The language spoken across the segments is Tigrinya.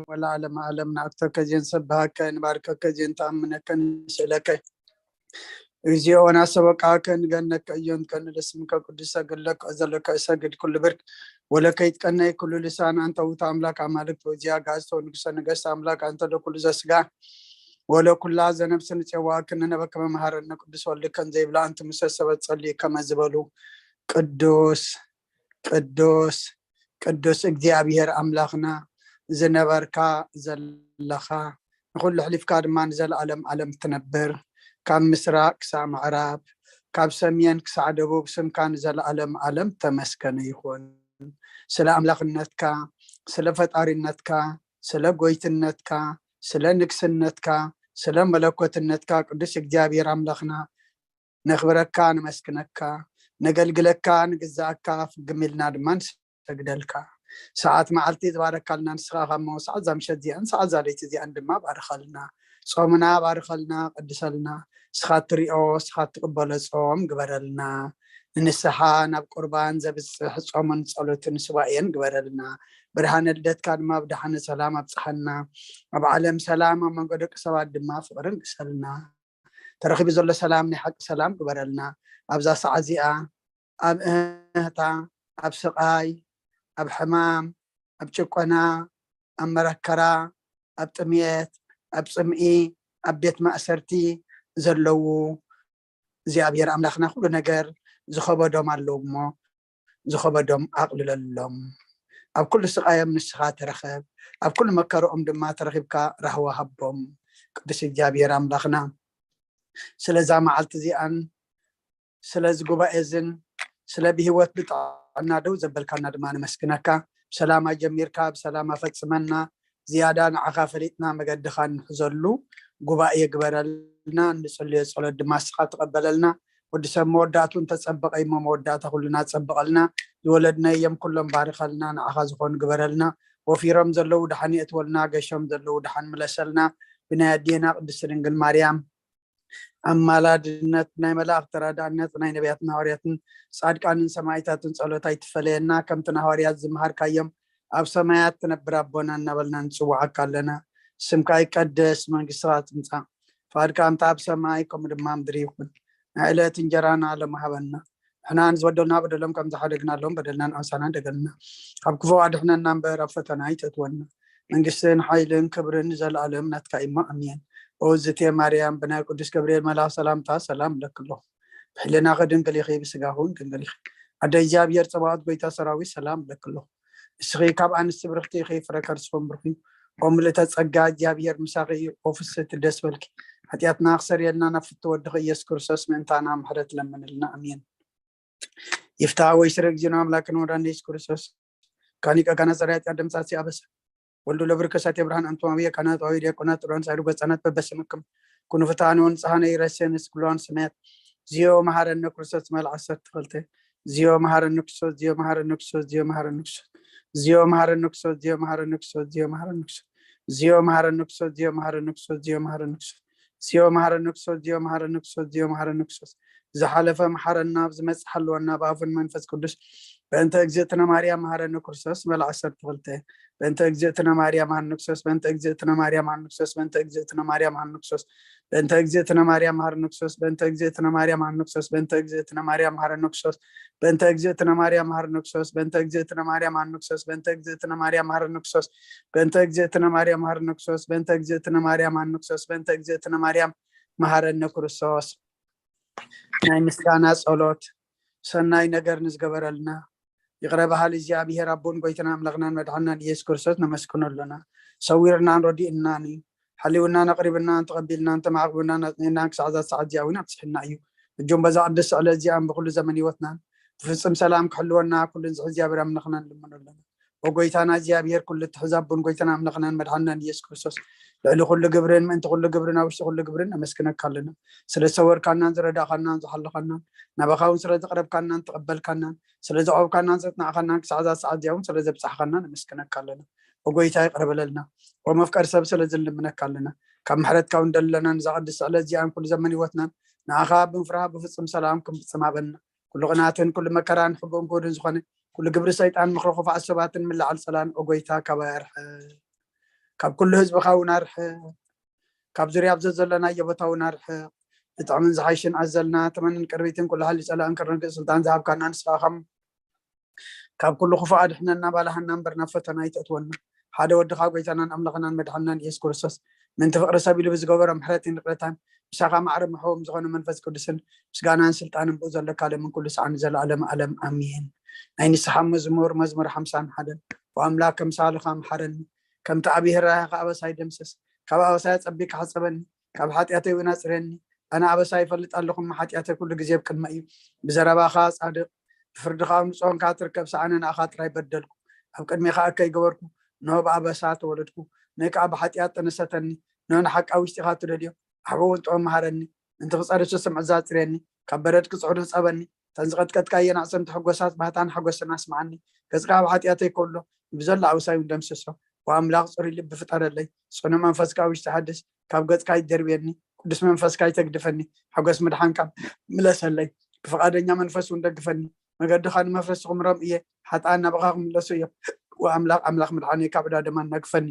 ወለዓለመ ዓለም። ንኣክብረከ ዜንሰብሐከ፣ ንባርከከ ዜንተኣምነከ፣ ንስእለከ። እግዚኦ ወናሰበቃከ፣ ንገነከ እዮን ከንለስምከ ቅዱስ ሰግድ ለከ ዘለከ እሰግድ ኩሉ ብርክ ወለከ ይትቀነይ ኩሉ ልሳን። አንተ ውእቱ አምላክ አማልክት ወእግዚአ አጋእዝት ወንጉሰ ነገስት አምላክ አንተ ለኩሉ ዘስጋ ወለኩላ ዘነብስ ንጽዋዕክን ነበከ መምሃረነ ቅዱስ ወልድከን ዘይብላ ኣንቲ ሙሰ ሰበት ጸልዩ ከመ ዝበሉ ቅዱስ ቅዱስ ቅዱስ እግዚኣብሔር ኣምላኽና ዝነበርካ ዘለኻ ንኹሉ ኣሕሊፍካ ድማ ንዘለኣለም ዓለም ትነብር ካብ ምስራቅ ክሳዕ ምዕራብ ካብ ሰሜን ክሳዕ ደቡብ ስምካ ንዘለኣለም ዓለም ተመስገነ ይኹን። ስለ ኣምላኽነትካ ስለ ፈጣሪነትካ ስለ ጎይትነትካ ስለ ንግስነትካ ስለ መለኮትነትካ ቅዱስ እግዚኣብሔር ኣምላኽና ነኽብረካ ነመስግነካ ነገልግለካ ንግዛእካ ፍግም ኢልና ድማ ንሰግደልካ። ሰዓት መዓልቲ ዝባረካልና ንስኻ ካብ መወ ሰዓት እዛ ምሸት እዚኣን ሰዓት እዛ ለይቲ እዚኣን ድማ ባርኸልና። ጾምና ባርኸልና ቀድሰልና። ንስኻ ትሪኦ ንስኻ ትቅበሎ ጾም ግበረልና። ንንስሓ ናብ ቁርባን ዘብፅሕ ጾምን ጸሎትን ስዋኤን ግበረልና። ብርሃነ ልደትካ ድማ ብደሓነ ሰላም ኣብፅሓና። ኣብ ዓለም ሰላም ኣብ መንጎ ደቂ ሰባት ድማ ፍቅርን ግሰልና። ተረኺቡ ዘሎ ሰላም ናይ ሓቂ ሰላም ግበረልና። ኣብዛ ሰዓት እዚኣ ኣብ እህታ ኣብ ስቃይ ኣብ ሕማም ኣብ ጭቆና ኣብ መረከራ ኣብ ጥምየት ኣብ ፅምኢ ኣብ ቤት ማእሰርቲ ዘለዉ እግዚኣብሔር ኣምላኽና ኩሉ ነገር ዝኸበዶም ኣለዉ እሞ ዝኸበዶም ኣቕልለሎም። ኣብ ኩሉ ስቓዮም ንስኻ ተረኸብ፣ ኣብ ኩሉ መከረኦም ድማ ተረኺብካ ራህዋ ሃቦም። ቅዱስ እግዚኣብሔር ኣምላኽና ስለዛ መዓልቲ እዚኣን ስለዚ ጉባኤ እዝን ስለ ብህይወት ብጥዕና ደው ዘበልካና ድማ ነመስግነካ። ብሰላም ኣጀሚርካ ብሰላም ኣፈፅመና። ዝያዳ ንዓኻ ፈሊጥና መገድኻ እንሕዘሉ ጉባኤ ግበረልና። እንፅልዮ ፀሎት ድማ ንስኻ ተቐበለልና። ወዲ ሰብ መወዳእቱ እንተፀበቐ እሞ መወዳእታ ኩልና ፀብቐልና። ዝወለድናዮም ኩሎም ባርኸልና፣ ንዓኻ ዝኾኑ ግበረልና። ወፊሮም ዘለዉ ደሓን የእትወልና፣ ገሾም ዘለዉ ደሓን ምለሰልና። ብናይ ኣዴና ቅድስቲ ድንግል ማርያም ኣማላድነት፣ ናይ መላእኽቲ ተራዳእነት፣ ናይ ነቢያትን ሃዋርያትን ፃድቃንን ሰማዕታትን ፀሎት ኣይትፈለየና። ከምቲ ንሃዋርያት ዝመሃርካዮም ኣብ ሰማያት ትነብር ኣቦና እናበልና ንፅውዓካ ኣለና። ስምካ ይቀደስ፣ መንግስትኻ ትምፃእ፣ ፍቓድካ እንተ ኣብ ሰማይ ከምኡ ድማ ምድሪ ይኹን። ናይ ዕለት እንጀራና ሎሚ ሃበና። ንሕና ንዝበደሉና በደሎም ከም ዝሓደግናሎም በደልና ንኣምሳና ደገልና። ካብ ክፉ ኣድሕነና እምበር ኣብ ፈተና ኣይተእትወና። መንግስትን ሓይልን ክብርን ንዘለኣለም ናትካ እሞ ኣሜን። ኦዝቴ ማርያም ብናይ ቅዱስ ገብርኤል መልኣኽ ሰላምታ ሰላም እብለኪ ኣለኹ። ብሕልናኺ ድንግል ኢኺ፣ ብስጋኺ እውን ድንግል ኢኺ። ኣደ እግዚኣብሔር ጸባኦት ጎይታ ሰራዊት ሰላም እብለኪ ኣለኹ። እስኺ ካብ ኣንስቲ ብርኽቲ ኢኺ፣ ፍረ ከርስኹም ብሩኽ እዩ። ኦ ምልእተ ጸጋ እግዚኣብሔር ምሳኺ እዩ። ኦ ፍስህቲ ደስ በልኪ። ሓጢኣትና ክሰርየልና ናብ ፍትወ ወድኺ ኢየሱስ ክርስቶስ ምእንታና ምሕረት ለምንልና። ኣሜን። ይፍታ ወይ ስረ እግዚእነ ኣምላክን ወዳን ኢየሱስ ክርስቶስ ካሊቀ ካህናት ጸራይ ኃጢአት ደምጻሴ አበሰ ወልዱ ለብርከ ሳቴ ብርሃን አንቱም አብየ ካህናት አዊ ዲያቆናት ጥሩያን ሳይሉ ገጻናት በበስምክም ኩኑ ፍትሐነ ወንጽሐነ ይረሴን ስግሏን ስሜት ዚዮ መሐረነ ክርስቶስ መልዓ ሰርት ፈልተ ዚዮ መሐረነ ክርስቶስ ዚዮ መሐረነ ክርስቶስ ዚዮ መሐረነ ክርስቶስ ዚዮ መሐረነ ክርስቶስ ዚዮ መሐረነ ክርስቶስ ዚዮ መሐረነ ክርስቶስ ዚዮ መሐረነ ክርስቶስ ዚዮ መሐረነ ክርስቶስ ዚዮ መሐረነ ክርስቶስ ዚዮ መሐረነ ክርስቶስ ዚዮ መሐረነ ክርስቶስ ዝሓለፈ መሓረና፣ ኣብ ዝመጽእ ሓልወና ብኣፉን መንፈስ ቅዱስ። በእንተ እግዝእትነ ማርያም መሃረነ ክርስቶስ። መልኣ ዓሰርተ ክልተ በእንተ እግዝእትነ ማርያም መሃረነ ክርስቶስ። በእንተ እግዝእትነ ማርያም መሃረነ ክርስቶስ። በእንተ እግዝእትነ ማርያም መሃረነ ክርስቶስ። በእንተ እግዝእትነ ማርያም መሃረነ ክርስቶስ። በእንተ እግዝእትነ ማርያም መሃረነ ክርስቶስ። በእንተ እግዝእትነ ማርያም መሃረነ ክርስቶስ። በእንተ እግዝእትነ ማርያም መሃረነ ክርስቶስ። በእንተ እግዝእትነ ማርያም መሃረነ ክርስቶስ። በእንተ እግዝእትነ ማርያም መሃረነ ክርስቶስ። በእንተ እግዝእትነ ማርያም መሃረነ ክርስቶስ። በእንተ እግዝእትነ ማርያም መሃረነ ክርስቶስ። በእንተ እግዝእትነ ማርያም መሃረነ ክርስቶስ። ናይ ምስጋና ጸሎት። ሰናይ ነገር ንዝገበረልና ይቕረ በሃሊ እግዚኣብሔር ኣቦን ጎይታና ኣምላኽናን መድሓንናን ኢየሱስ ክርስቶስ ነመስግኖ ኣሎና። ሰዊርናን ረዲእናን እዩ። ሓልውናን ኣቕሪብናን ተቐቢልናን ተማዕቕቡናን ኣጽኒዕናን ክሳዕ እዛ ሰዓት እዚኣ እውን ኣብጽሕና እዩ። እጆም በዛ ቅድስቲ ዕለት እዚኣን ብኩሉ ዘመን ህይወትናን ብፍጽም ሰላም ክሕልወና ኩሉ ንዝሒ እግዚኣብሔር ኣምላኽና ንልምኖ ኣሎና። ኦ ጎይታና እግዚኣብሔር ኩሉ እትሕዝ ኣቦን ጎይታና ኣምላኽናን መድሓንናን ኢየሱስ ክርስቶስ ልዕሊ ኩሉ ግብርን ምእንቲ ኩሉ ግብርን ኣብ ውሽጢ ኩሉ ግብርን ነመስግነካ ኣለና። ስለ ዝሰወርካናን ዝረዳእካናን ዝሓለኻናን ናባኻ እውን ስለ ዝቕረብካናን ተቐበልካናን ስለ ዘቕረብካናን ዘጽናዕካናን ክሳዕ እዛ ሰዓት እዚኣ እውን ስለ ዘብጻሕካና ነመስግነካ ኣለና። ኦ ጎይታ ይቕረ በለልና። ኦ መፍቀሪ ሰብ ስለ ዝንልምነካ ኣለና። ካብ ምሕረትካ እውን ደለና ንዛ ቅድስቲ ዕለት እዚኣን ኩሉ ዘመን ህይወትናን ንኣኻ ብምፍራህ ብፍጹም ሰላም ክንፍጽም ሃበና። ኩሉ ቅናትን ኩሉ መከራን ሕቡእን ክቡርን ዝኾነ ኩሉ ግብሪ ሰይጣን ምኽሪ ክፉኣት ሰባትን ምልዓል ጸላን ኦ ጎይታ ካባይ ኣርሕቕ። ካብ ኩሉ ህዝብኻ እውን ኣርሕቕ። ካብ ዙርያ ኣብዚ ዘለናዮ ቦታ እውን ኣርሕቕ። ንጥዕምን ዝሓይሽን ኣዘልና ተመንን ቅርቢትን ኩሉ ሓሊ ጸላእን ክርንግእ ስልጣን ዝሃብካና ንስኻ ኢኻ። ካብ ኩሉ ክፉእ ኣድሕነና፣ ባልሃና እምበር ናብ ፈተና ኣይተእትወና። ሓደ ወድኻ ጎይታናን ኣምላኽናን መድሓንናን ኢየሱስ ክርስቶስ ምእንቲ ፍቕሪ ሰብ ኢሉ ብዝገበሮ ምሕረትን ይቕረታን ምሳኻ ማዕረ ምሕዎም ዝኾነ መንፈስ ቅዱስን ምስጋናን ስልጣንን ብኡ ዘለካ ሎምን ኩሉ ሰዓን ንዘለኣለም ኣለም ኣሜን። ናይ ንስሓ መዝሙር፣ መዝሙር ሓምሳን ሓደን። ወኣምላክ ከምሳልኻ ምሓረኒ፣ ከምቲ ኣብ ይህራይኻ ኣበሳይ ደምስስ። ካብ ኣበሳይ ኣጸቢካ ሕጸበኒ፣ ካብ ሓጢኣተይ እውን ኣጽርየኒ። ኣነ ኣበሳይ ይፈልጥ ኣለኹ፣ እሞ ሓጢኣተይ ኩሉ ግዜ ኣብ ቅድመይ እዩ። ብዘረባኻ ጻድቕ፣ ብፍርድኻ ንጹህ ኮንካ ትርከብ ሰኣነ ንኣኻ ጥራይ በደልኩ። ኣብ ቅድሜኻ እከይ ገበርኩ፣ እንሆ ብኣበሳ ተወለድኩ። ንእካ ብሓጢኣት ጠነሰተኒ፣ እንሆ ንሓቂ ኣብ ውሽጢኻ ትደልዮ። ኣሕቦ እውን ጥበብ መሃረኒ፣ ምእንቲ ክጸሪ ስስም ዕዛ ኣጽርየኒ፣ ካብ በረድ ክጽዕሩ ሕጸበኒ። እተን ዝቐጥቀጥካየን ኣዕጽምቲ ሕጎሳት ባህታን ሓጎስን ኣስምዓኒ። ገጽካ ኣብ ሓጢኣተይ ከሎ፣ ብዘሎ ኣውሳይ እውን ደምስሶ። ወኣምላኽ ጽሩይ ልቢ ፍጠረለይ፣ ጽኑዕ መንፈስካ ኣብ ውሽጢ ሓድስ። ካብ ገጽካ ኣይትደርብየኒ፣ ቅዱስ መንፈስካ ኣይተግድፈኒ። ሓጎስ ምድሓንካ ምለሰለይ፣ ብፍቓደኛ መንፈስ እውን ደግፈኒ። መገድኻ ንመፍረሲ ክምሮም እየ፣ ሓጥኣን ናባኻ ክምለሱ እዮም። ወኣምላኽ፣ ኣምላኽ ምድሓነይ ካብ ዕዳ ደም ኣናግፈኒ።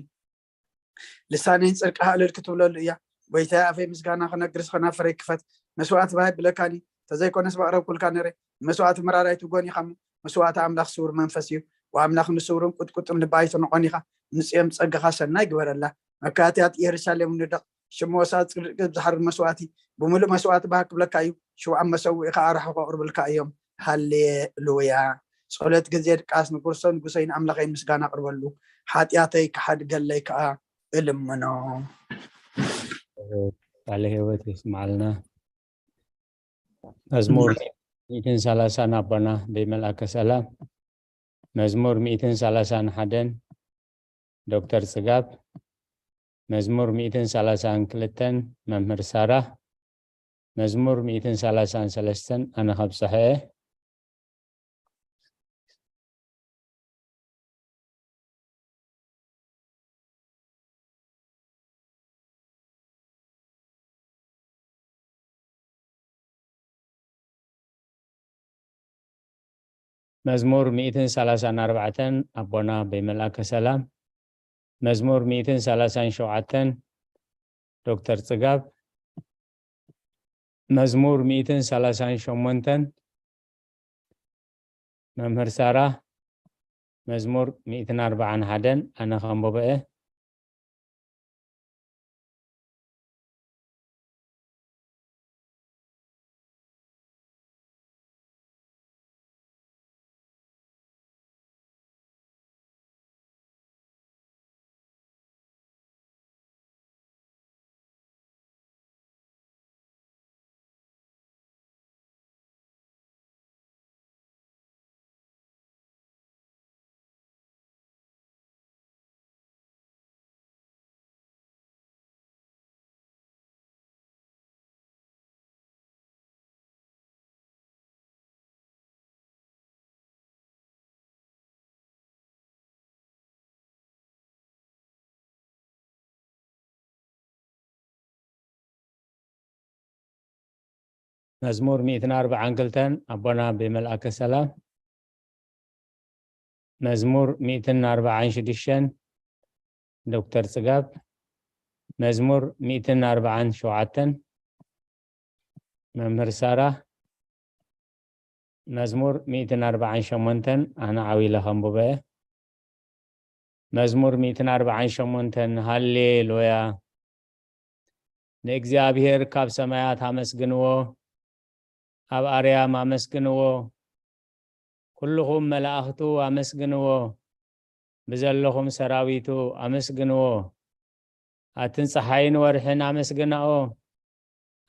ልሳነይ ንጽድቅኻ እልል ክትብለሉ እያ። ጎይታየ፣ ኣፈይ ምስጋና ክነግር፣ ስኸና ፍረይ ክፈት። መስዋእቲ ባህ ብለካኒ፣ ተዘይኮነስ ባቕረብኩልካ ነረ። መስዋእቲ መራራይ ትጎን ኢኻ እሞ፣ መስዋእቲ ኣምላኽ ስውር መንፈስ እዩ። ወኣምላኽ ንስውርን ቁጥቁጥን ልቢ ኣይትንቆን ኢኻ። ንጽዮን ጸጋኻ ሰናይ ግበረላ። መካትያት ኢየሩሳሌም ንደቕ። ሽም ወሳ ጽድቂ ዝሓርድ መስዋእቲ፣ ብምሉእ መስዋእቲ ባህ ክብለካ እዩ። ሽውዓን መሰውኢ ኸኣ ኣራሑ ከቕርብልካ እዮም። ሃሌሉያ። ጸሎት ግዜ ድቃስ ንጉርሶ ንጉሰይ ንኣምላኸይ ምስጋና ኣቕርበሉ። ሓጢኣተይ ክሓድገለይ ከኣ እልምኖ። ቃለ ህይወት የስምዓልና። መዝሙር ሚእትን ሰላሳን ኣቦና ብመልኣከ ሰላም። መዝሙር ሚእትን ሰላሳን ሓደን ዶክተር ጽጋብ። መዝሙር ሚእትን ሰላሳን ክልተን መምህር ሳራ። መዝሙር ሚእትን ሰላሳን ሰለስተን ኣነ ከብጽሐ እየ። መዝሙር ሚእትን ሰላሳን ኣርባዕተን ኣቦና ብመልኣከ ሰላም። መዝሙር ሚእትን ሰላሳን ሸውዓተን ዶክተር ጽጋብ። መዝሙር ሚእትን ሰላሳን ሸሞንተን መምህር ሳራ። መዝሙር ሚእትን ኣርባዓን ሓደን ኣነ ከንብቦ እየ። መዝሙር ሚእትን ኣርባዓን ክልተን ኣቦና ብመልኣከ ሰላም። መዝሙር ሚእትን ኣርባዓን ሽዱሽተን ዶክተር ጽጋብ። መዝሙር ሚእትን ኣርባዓን ሸውዓተን መምህር ሳራ። መዝሙር ሚእትን ኣርባዓን ሸሞንተን ኣነ ዓው ኢለ ከንብቦ እየ። መዝሙር ሚእትን ኣርባዓን ሸሞንተን። ሃሌሉያ። ንእግዚኣብሔር ካብ ሰማያት ኣመስግንዎ፣ ኣብ ኣርያም ኣመስግንዎ፣ ኩልኹም መላእኽቱ ኣመስግንዎ፣ ብዘለኹም ሰራዊቱ ኣመስግንዎ። ኣትን ጸሓይን ወርሕን ኣመስግናኦ፣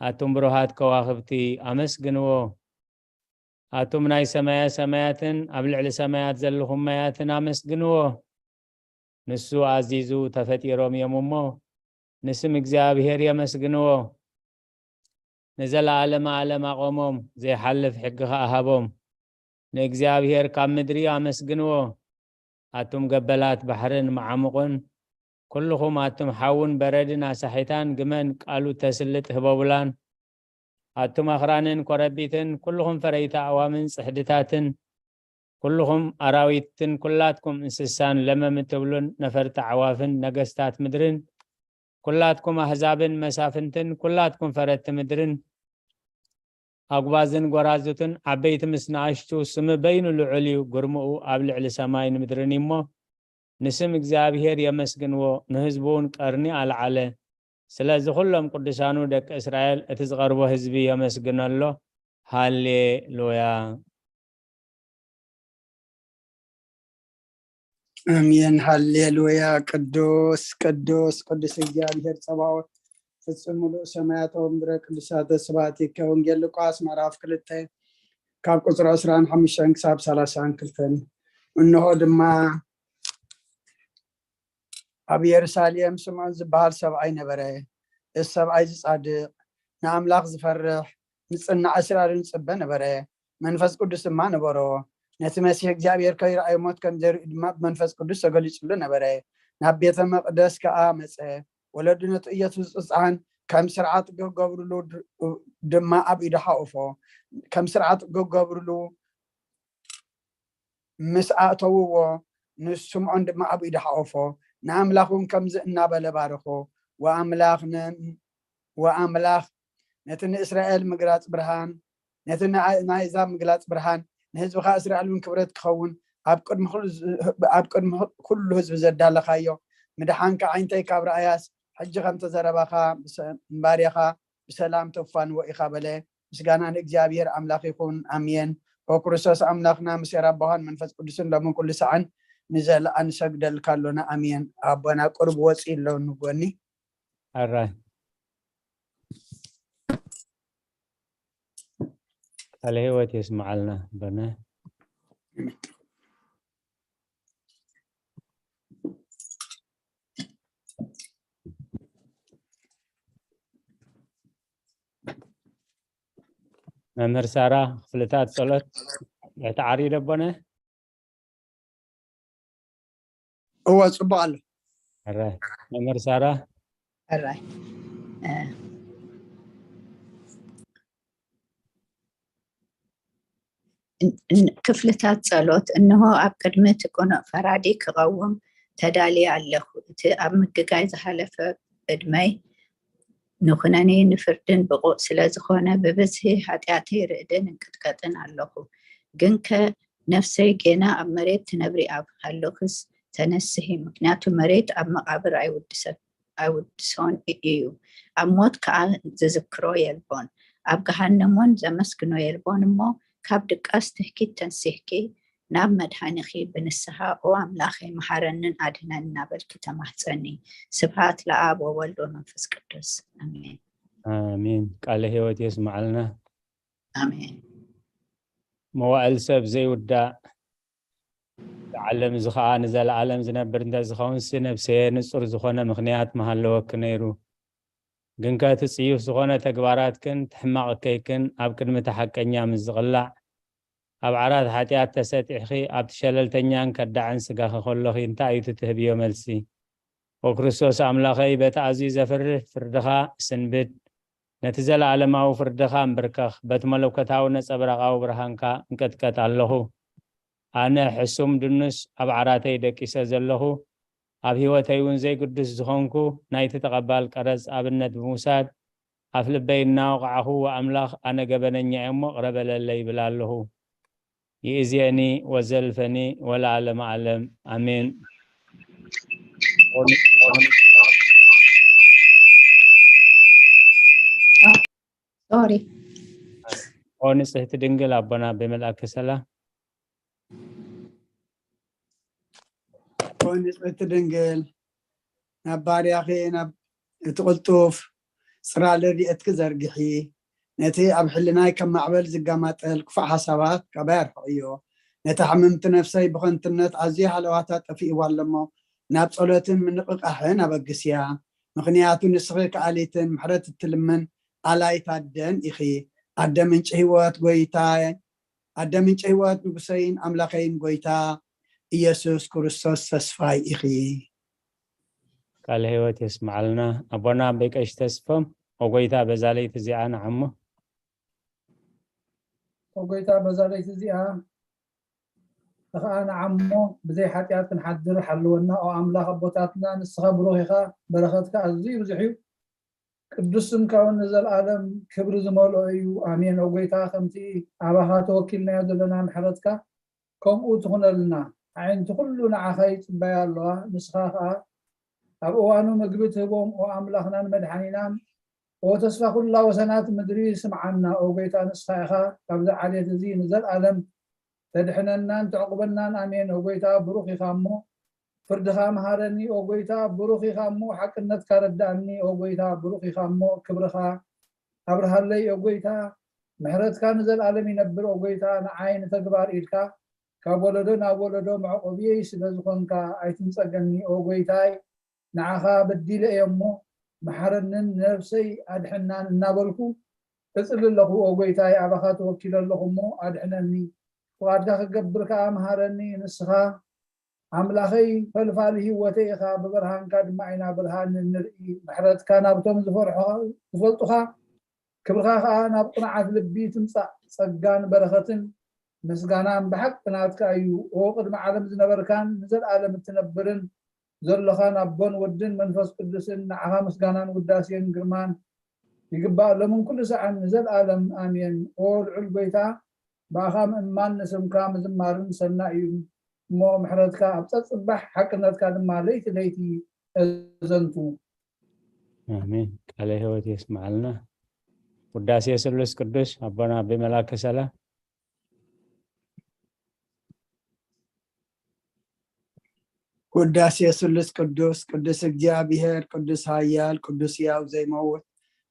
ኣቱም ብሩሃት ከዋኽብቲ ኣመስግንዎ። ኣቱም ናይ ሰማያ ሰማያትን ኣብ ልዕሊ ሰማያት ዘለኹም ማያትን ኣመስግንዎ። ንሱ ኣዚዙ ተፈጢሮም እዮም እሞ፣ ንስም እግዚኣብሔር የመስግንዎ። ንዘለዓለመ ዓለም ኣቖሞም፣ ዘይሓልፍ ሕጊ ኸኣ ሃቦም። ንእግዚኣብሔር ካብ ምድሪ ኣመስግንዎ። ኣቱም ገበላት ባሕርን መዓሙቕን፣ ኩልኹም ኣቱም ሓውን በረድን ኣሳሒታን ግመን ቃሉ ተስልጥ ህበቡላን። ኣቱም ኣኽራንን ኮረቢትን፣ ኩልኹም ፈረይቲ ኣዕዋምን ጽሕድታትን፣ ኩልኹም ኣራዊትን ኩላትኩም እንስሳን ለመም እትብሉን ነፈርቲ ኣዕዋፍን ነገስታት ምድርን ኩላትኩም ኣህዛብን መሳፍንትን ኩላትኩም ፈረድቲ ምድርን ኣጉባዝን ጎራዙትን ዓበይቲ ምስ ንኣሽቱ ስሚ በይኑ ልዑል እዩ፣ ግርምኡ ኣብ ልዕሊ ሰማይን ምድርን እዩ እሞ ንስም እግዚኣብሔር የመስግንዎ፣ ንህዝቡ እውን ቀርኒ ኣልዓለ። ስለዚ ኩሎም ቅዱሳኑ ደቂ እስራኤል እቲ ዝቐርቦ ህዝቢ የመስግነሎ። ሃሌሉያ። ኣሜን ሃሌሉያ። ቅዱስ ቅዱስ ቅዱስ እግዚኣብሔር ጸባኦት ፍጹም ምሉእ ሰማያት ወምድረ ቅዱሳተ ስብሐት ይከ። ወንጌል ሉቃስ ምዕራፍ ክልተ ካብ ቁጽሪ ዕስራን ሓሙሽተን ክሳብ ሰላሳን ክልተን። እንሆ ድማ ኣብ ኢየሩሳሌም ስምዖን ዝበሃል ሰብኣይ ነበረ። እዚ ሰብኣይ እዚ ጻድቕ፣ ንኣምላኽ ዝፈርሕ፣ ንጽናዕ እስራኤልን ዝጽበ ነበረ። መንፈስ ቅዱስ ድማ ነበሮ። ነቲ መሲሕ እግዚኣብሔር ከይረኣዮ ሞት ከም ዘይርኢ ድማ ብመንፈስ ቅዱስ ተገሊጹሉ ነበረ። ናብ ቤተ መቕደስ ከኣ መጸ። ወለዱ ነቲ ኢየሱስ ሕጻን ከም ስርዓት ክገብርሉ ድማ ኣብ ኢዱ ሓቑፎ። ከም ስርዓት ክገብርሉ ምስ ኣእተውዎ ንስምዖን ድማ ኣብ ኢዱ ሓቆፎ። ንኣምላኽ እውን ከምዚ እናበለ ባረኾ። ወኣምላኽ ን- ወኣምላኽ ነቲ ንእስራኤል ምግላጽ ብርሃን ነቲ ንኣህዛብ ምግላጽ ብርሃን ንህዝብኻ እስራኤል እውን ክብረት ክኸውን ኣብ ቅድሚ ኩሉ ዝ- ኣብ ቅድሚ ኩሉ ህዝቢ ዘዳለኻዮ ምድሓንካ ዓይንተይ ካብ ረኣያስ ሕጂ ከም ተዘረባኻ ብሰ- ንባርያኻ ብሰላም ተፋንዎ ኢኻ በለ። ምስጋና ንእግዚኣብሔር ኣምላኽ ይኹን። ኣሜን። ኦ ክርስቶስ ኣምላኽና ምስ ኣቦኻን መንፈስ ቅዱስን ሎምን ኩሉ ሰዓን ንዘለኣን ንሰግደልካ ኣሎና። ኣሜን። ኣቦና ቁሩብ ወፂ ኣሎ ንጎኒ። ኣራይ ቃለ ህይወት የስምዓልና ኣቦና። መምህር ሳራ ክፍልታት ጸሎት ትዕሪ ዶ ኣቦነ? እወ፣ ጽቡቕ ኣሎ። ሕራይ መምህር ሳራ። ሕራይ እ፣ ን- ን- ክፍልታት ጸሎት። እንሆ ኣብ ቅድሚ እቲ ቅኑዕ ፈራዲ ክቐውም ተዳልየ ኣለኹ። እቲ ኣብ ምግጋይ ዝሓለፈ ዕድመይ ንኹነኔ ንፍርድን ብቑዕ ስለ ዝኾነ ብብዝሒ ሓጢኣተይ ርእድን እንቅጥቀጥን ኣለኹ። ግንከ ነፍሰይ ጌና ኣብ መሬት ትነብሪ ኣብ ሃለኽስ ተነስሂ፣ ምክንያቱ መሬት ኣብ መቓብር ኣይውድሰት ኣይውድሶን እዩ፣ ኣብ ሞት ከኣ ዝዝክሮ የልቦን፣ ኣብ ገሃነሞን ዘመስግኖ የልቦን። እሞ ካብ ድቃስ ትህኪት ተንሲህኪ ናብ መድሃኒኺ ብንስሃ ኦ ኣምላኸይ መሓረንን ኣድህነን እናበልኪ ተማህፀኒ። ስብሃት ለኣብ ወወልድ ወመንፈስ ቅዱስ ኣሜን። ኣሜን። ቃለ ህይወት የስምዓልና። ኣሜን። መዋእል ሰብ ዘይውዳእ፣ እዚ ዓለም እዚ ኸዓ ንዘለዓለም ዝነብር እንተ ዝኸውንሲ፣ ነብሰየ ንጹር ዝኾነ ምኽንያት ምሃለወኪ ነይሩ። ግንከ እቲ ጽዩፍ ዝኾነ ተግባራትክን እቲ ሕማቕ እከይክን ኣብ ቅድሚ እቲ ሓቀኛ ምስ ዝቕላዕ፣ ኣብ ዓራት ሓጢኣት ተሰጢሕኺ ኣብቲ ሸለልተኛን ከዳዕን ስጋኺ ከሎኺ እንታይ እዩ እቲ ትህብዮ መልሲ? ኦ ክርስቶስ ኣምላኸይ፣ በቲ ኣዝዩ ዘፍርህ ፍርድኻ ስንብድ፣ ነቲ ዘለኣለማዊ ፍርድኻ እምብርከኽ፣ በቲ መለኮታዊ ነጸብራቓዊ ብርሃንካ እንቅጥቀጥ ኣለኹ። ኣነ ሕሱም ድኑስ ኣብ ዓራተይ ደቂሰ ዘለኹ፣ ኣብ ህይወተይ እውን ዘይግዱስ ዝኾንኩ፣ ናይቲ ተቐባል ቀረጽ ኣብነት ብምውሳድ፣ ኣፍ ልበይ እናወቕዓኹ፣ ኣምላኽ ኣነ ገበነኛ እየ እሞ ቅረ በለለይ ይብል ኣለኹ። ይእዜኒ ወዘልፈኒ ወለዓለመ ዓለም ኣሜን። ሶሪ ኦ ንጽህቲ ድንግል ኣቦና ብመልኣከ ሰላም ኦ ንጽህቲ ድንግል ናብ ባርያኺ ናብ እቲ ቅልጡፍ ጽላል ረድኤትኪ ዘርግሒ። ነቲ ኣብ ሕልናይ ከም ማዕበል ዝጋማጠል ክፉእ ሓሳባት ካባይ ኣርሕቕዮ። ነታ ሕምምቲ ነፍሰይ ብኸንቱነት ኣዝዩ ሃለዋታ ጠፊእዋ ኣሎ እሞ ናብ ጸሎትን ምንቕቓሕን ኣበግስያ። ምኽንያቱ ንስኺ ከኣሊትን ምሕረት እትልምን ኣላይት ኣደን ኢኺ። ኣደ ምንጪ ህይወት ጎይታየ ኣደ ምንጪ ህይወት ንጉሰይን ኣምላኸይን ጎይታ ኢየሱስ ክርስቶስ ተስፋይ ኢኺ። ቃለ ህይወት የስምዓልና ኣቦና ኣቦይ ቀሺ ተስፎም። ኦ ጎይታ በዛ ለይቲ እዚኣ ንዓሞ ኦ ጎይታ በዛ ለይቲ እዚኣ ኸኣ ንዓሞ ብዘይ ሓጢኣት ክንሓድር ሓልወና። ኦ ኣምላኽ ኣቦታትና፣ ንስኻ ብሩኽ ኢኻ፣ በረኸትካ ኣዝዩ ብዙሕ እዩ። ቅዱስ ስምካ እውን ንዘለኣለም ክብሪ ዝመልኦ እዩ። ኣሜን። ኦ ጎይታ፣ ከምቲ ኣባኻ ተወኪልናዮ ዘለና ምሕረትካ ከምኡ ትኹነልና። ኣዒንቲ ኩሉ ንዓኻ ይጽበያ ኣለዋ። ንስኻ ኸኣ ኣብ እዋኑ ምግቢ ትህቦም። ኦ ኣምላኽናን መድሓኒናን፣ ኦ ተስፋ ኩላ ወሰናት ምድሪ፣ ስምዓና። ኦ ጎይታ፣ ንስኻ ኢኻ ካብዚ ዓሌት እዚ ንዘለኣለም ተድሕነናን ተዕቁበናን። ኣሜን። ኦ ጎይታ፣ ብሩኽ ኢኻ እሞ ፍርድኻ መሃረኒ። ኦ ጎይታ፣ ብሩኽ ኢኻ እሞ ሓቅነትካ ረዳእኒ። ኦ ጎይታ፣ ብሩኽ ኢኻ እሞ ክብርኻ ኣብርሃለይ። ኦ ጎይታ፣ ምሕረትካ ንዘለኣለም ይነብር። ኦ ጎይታ፣ ንዓይ ንተግባር ኢድካ ካብ ወለዶ ናብ ወለዶ መዕቆብየይ ስለ ዝኾንካ ኣይትንጸገኒ። ኦ ጎይታይ፣ ንዓኻ በዲለ እየ እሞ መሓረንን ንነብሰይ ኣድሕናን እናበልኩ እጽሊ ኣለኹ። ኦ ጎይታይ፣ ኣባኻ ተወኪለ ኣለኹ እሞ ኣድሕነኒ። ፍቓድካ ክገብር ከኣ መሃረኒ። ንስኻ ኣምላኸይ ፈልፋሊ ህይወተይ ኢኻ፣ ብብርሃንካ ድማ ኢና ብርሃን እንርኢ። ምሕረትካ ናብቶም ዝፈርሑኻ፣ ዝፈልጡኻ፣ ክብርኻ ኸኣ ናብ ቅኑዓት ልቢ ትምጻእ። ጸጋን በረኸትን ምስጋናን ብሓቂ ናትካ እዩ። ኦ ቅድሚ ዓለም ዝነበርካን ንዘለኣለም እትነብርን ዘሎኻን ኣቦን ወድን መንፈስ ቅዱስን፣ ንዓኻ ምስጋናን ውዳሴን ግርማን ይግባእ፣ ሎምን ኩሉ ሰዓን ንዘለኣለም ኣሜን። ኦ ልዑል ጎይታ፣ ብኣኻ ምእማን ንስምካ ምዝማርን ሰናይ እዩ እሞ፣ ምሕረትካ ኣብ ጸጽባሕ፣ ሓቅነትካ ድማ ለይቲ ለይቲ ተዘንቱ። ኣሜን። ቃለ ህይወት የስምዓልና። ውዳሴ ስሉስ ቅዱስ ኣቦና ኣቤ መላከ ሰላም። ውዳሴ ስሉስ ቅዱስ። ቅዱስ እግዚኣብሔር፣ ቅዱስ ኃያል፣ ቅዱስ ሕያው ዘይመውት፣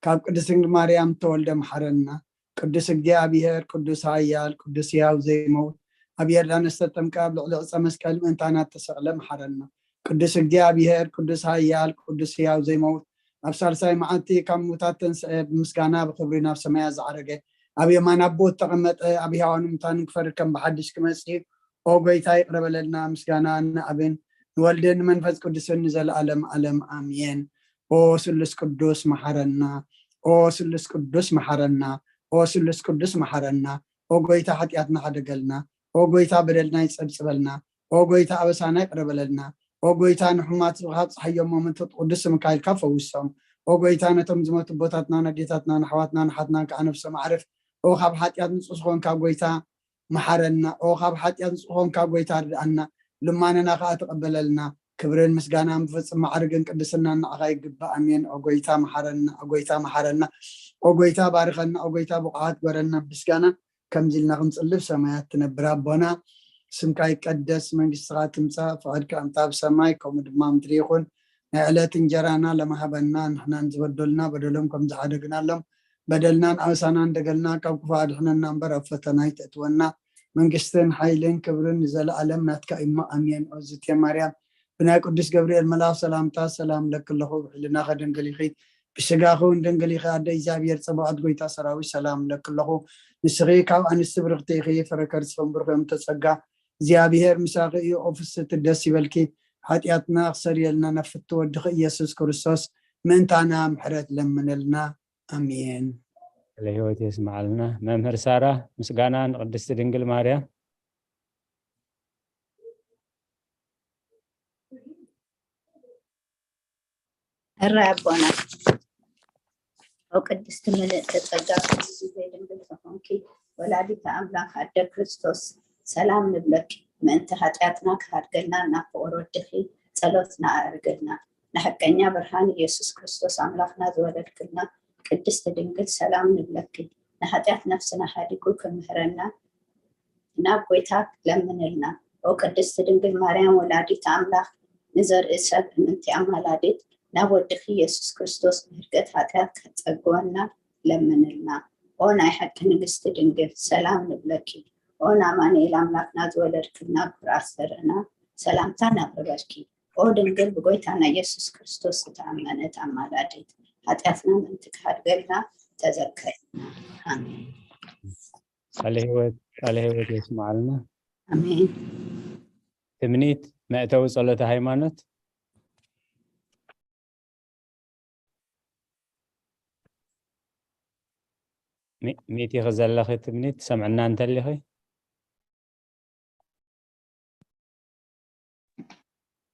ካብ ቅድስት ድንግል ማርያም ተወልደ መሓረና። ቅዱስ እግዚኣብሔር፣ ቅዱስ ኃያል፣ ቅዱስ ሕያው ዘይመውት፣ ኣብ ዮርዳኖስ ተጠምቀ፣ ኣብ ልዕሊ ዕፀ መስቀል ምእንታና ተሰቕለ መሓረና። ቅዱስ እግዚኣብሔር፣ ቅዱስ ኃያል፣ ቅዱስ ሕያው ዘይመውት፣ ኣብ ሳልሳይ መዓልቲ ካብ ምውታት ተንስአ፣ ብምስጋና ብኽብሪ ናብ ሰማያት ዝዓረገ፣ ኣብ የማን ኣቦ ዝተቐመጠ፣ ኣብ ሕያዋን ሙታንን ክፈርድ ከም ብሓድሽ ክመጽእ፣ ኦ ጎይታ ይቕረ በለልና። ምስጋና ንኣብን ንወልድን ንመንፈስ ቅዱስን ንዘለዓለም ዓለም ኣሜን። ኦ ስሉስ ቅዱስ መሓረና፣ ኦ ስሉስ ቅዱስ መሓረና፣ ኦ ስሉስ ቅዱስ መሓረና። ኦ ጎይታ ሓጢኣትና ሓደገልና፣ ኦ ጎይታ በደልና ይጸብጽበልና፣ ኦ ጎይታ ኣበሳና ይቕረ በለልና። ኦ ጎይታ ንሕሙማት ህዝብኻ ኣብጽሓዮም፣ እሞ መንፈስ ቅዱስ ስምካ ኢልካ ፈውሶም። ኦ ጎይታ ነቶም ዝሞቱ ኣቦታትናን ኣዴታትናን ኣሕዋትናን ኣሓትናን ከዓ ነብሶም ኣዕርፍ። ኦ ካብ ሓጢኣት ንጹህ ዝኾንካ ጎይታ መሓረና። ኦ ካብ ሓጢኣት ንጹህ ዝኾንካ ጎይታ ርድኣና፣ ልማነና ከዓ ተቐበለልና። ክብርን ምስጋናን ብፍጹም ማዕርግን ቅድስናን ንዓኻ ይግባእ። ኣሜን። ኦ ጎይታ መሓረና፣ ኦ ጎይታ መሓረና፣ ኦ ጎይታ ባርኸና፣ ኦ ጎይታ ብቑዓት ግበረና። ምስጋና ከምዚ ኢልና ክንጽልብ ሰማያት ትነብር ኣቦና፣ ስምካ ይቀደስ፣ መንግስትኻ ትምጻእ፣ ፍቓድካ ከምታ ኣብ ሰማይ ከምኡ ድማ ምድሪ ይኹን። ናይ ዕለት እንጀራና ለማሃበና፣ ንሕናን ዝበደሉና በደሎም ከም ዝሓደግናሎም በደልናን ኣበሳናን ደገልና ካብ ክፉእ ኣድሕነና እምበር ኣብ ፈተና ኣይተእትወና። መንግስትን ሓይልን ክብርን ንዘለኣለም ናትካ እዩ እሞ ኣሜን። ኦዝቴ ማርያም ብናይ ቅዱስ ገብርኤል መልኣኽ ሰላምታ ሰላም ለኪ ኣለኹ፣ ብሕልናኺ ድንግል ኢኺ፣ ብስጋኺ እውን ድንግል ኢኺ፣ ኣደ እግዚኣብሔር ጸባኦት ጎይታ ሰራዊት ሰላም ለኪ ኣለኹ። ንስኺ ካብ ኣንስቲ ብርኽቲ ኢኺ፣ ፍረ ከርስኺ እውን ብሩኽ እዩ። እምተ ጸጋ እግዚኣብሔር ምሳኺ እዩ፣ ኦ ፍስቲ ደስ ይበልኪ፣ ሓጢኣትና ክሰርየልና ነፍቲ ወድኺ ኢየሱስ ክርስቶስ ምእንታና ምሕረት ለምነልና። ኣሜን። ስለ ህይወት የስምዓልና። መምህር ሳራ፣ ምስጋና ንቅድስቲ ድንግል ማርያም። ሕራይ ኣቦና፣ ኦ ቅድስቲ ምልእተ ጸጋ፣ ኩሉ ግዜ ድንግል ዝኾንኪ ወላዲተ ኣምላኽ ኣደ ክርስቶስ፣ ሰላም ንብለኪ። ምእንቲ ሓጢኣትና ክሃድገልና ናብ ፍቑር ወድኺ ጸሎትና ኣዕርግልና። ንሓቀኛ ብርሃን ኢየሱስ ክርስቶስ ኣምላኽና ዝወለድክልና ቅድስቲ ድንግል፣ ሰላም ንብለኪ። ንሓጢኣት ነፍስና ሃዲጉ ክምህረና ናብ ጎይታ ለምንልና። ኦ ቅድስቲ ድንግል ማርያም ወላዲት ኣምላኽ፣ ንዘርኢ ሰብ እምንቲ ኣማላዲት፣ ናብ ወድኺ ኢየሱስ ክርስቶስ ብህድገት ሓጢኣት ክትጸግወና ለምንልና። ኦ ናይ ሓቂ ንግስቲ ድንግል፣ ሰላም ንብለኪ። ኦ ንኣማኑኤል ኣምላኽና ዝወለድክልና ክቡር ኣስተርእና፣ ሰላምታ ነቕርበልኪ። ኦ ድንግል ብጎይታና ኢየሱስ ክርስቶስ ዝተኣመነት ኣማላዲት፣ ሓጢኣትና ምእንቲ ክሃድገልና ተዘከርና። ኣሜን። ቃለ ህይወት፣ ቃለ ህይወት የስምዓልና። ኣሜን። ትምኒት መእተዊ ጸሎተ ሃይማኖት። ሚ-፣ ሚእቲ ዘለኺ ትምኒት ትሰምዕና እንተሊኺ?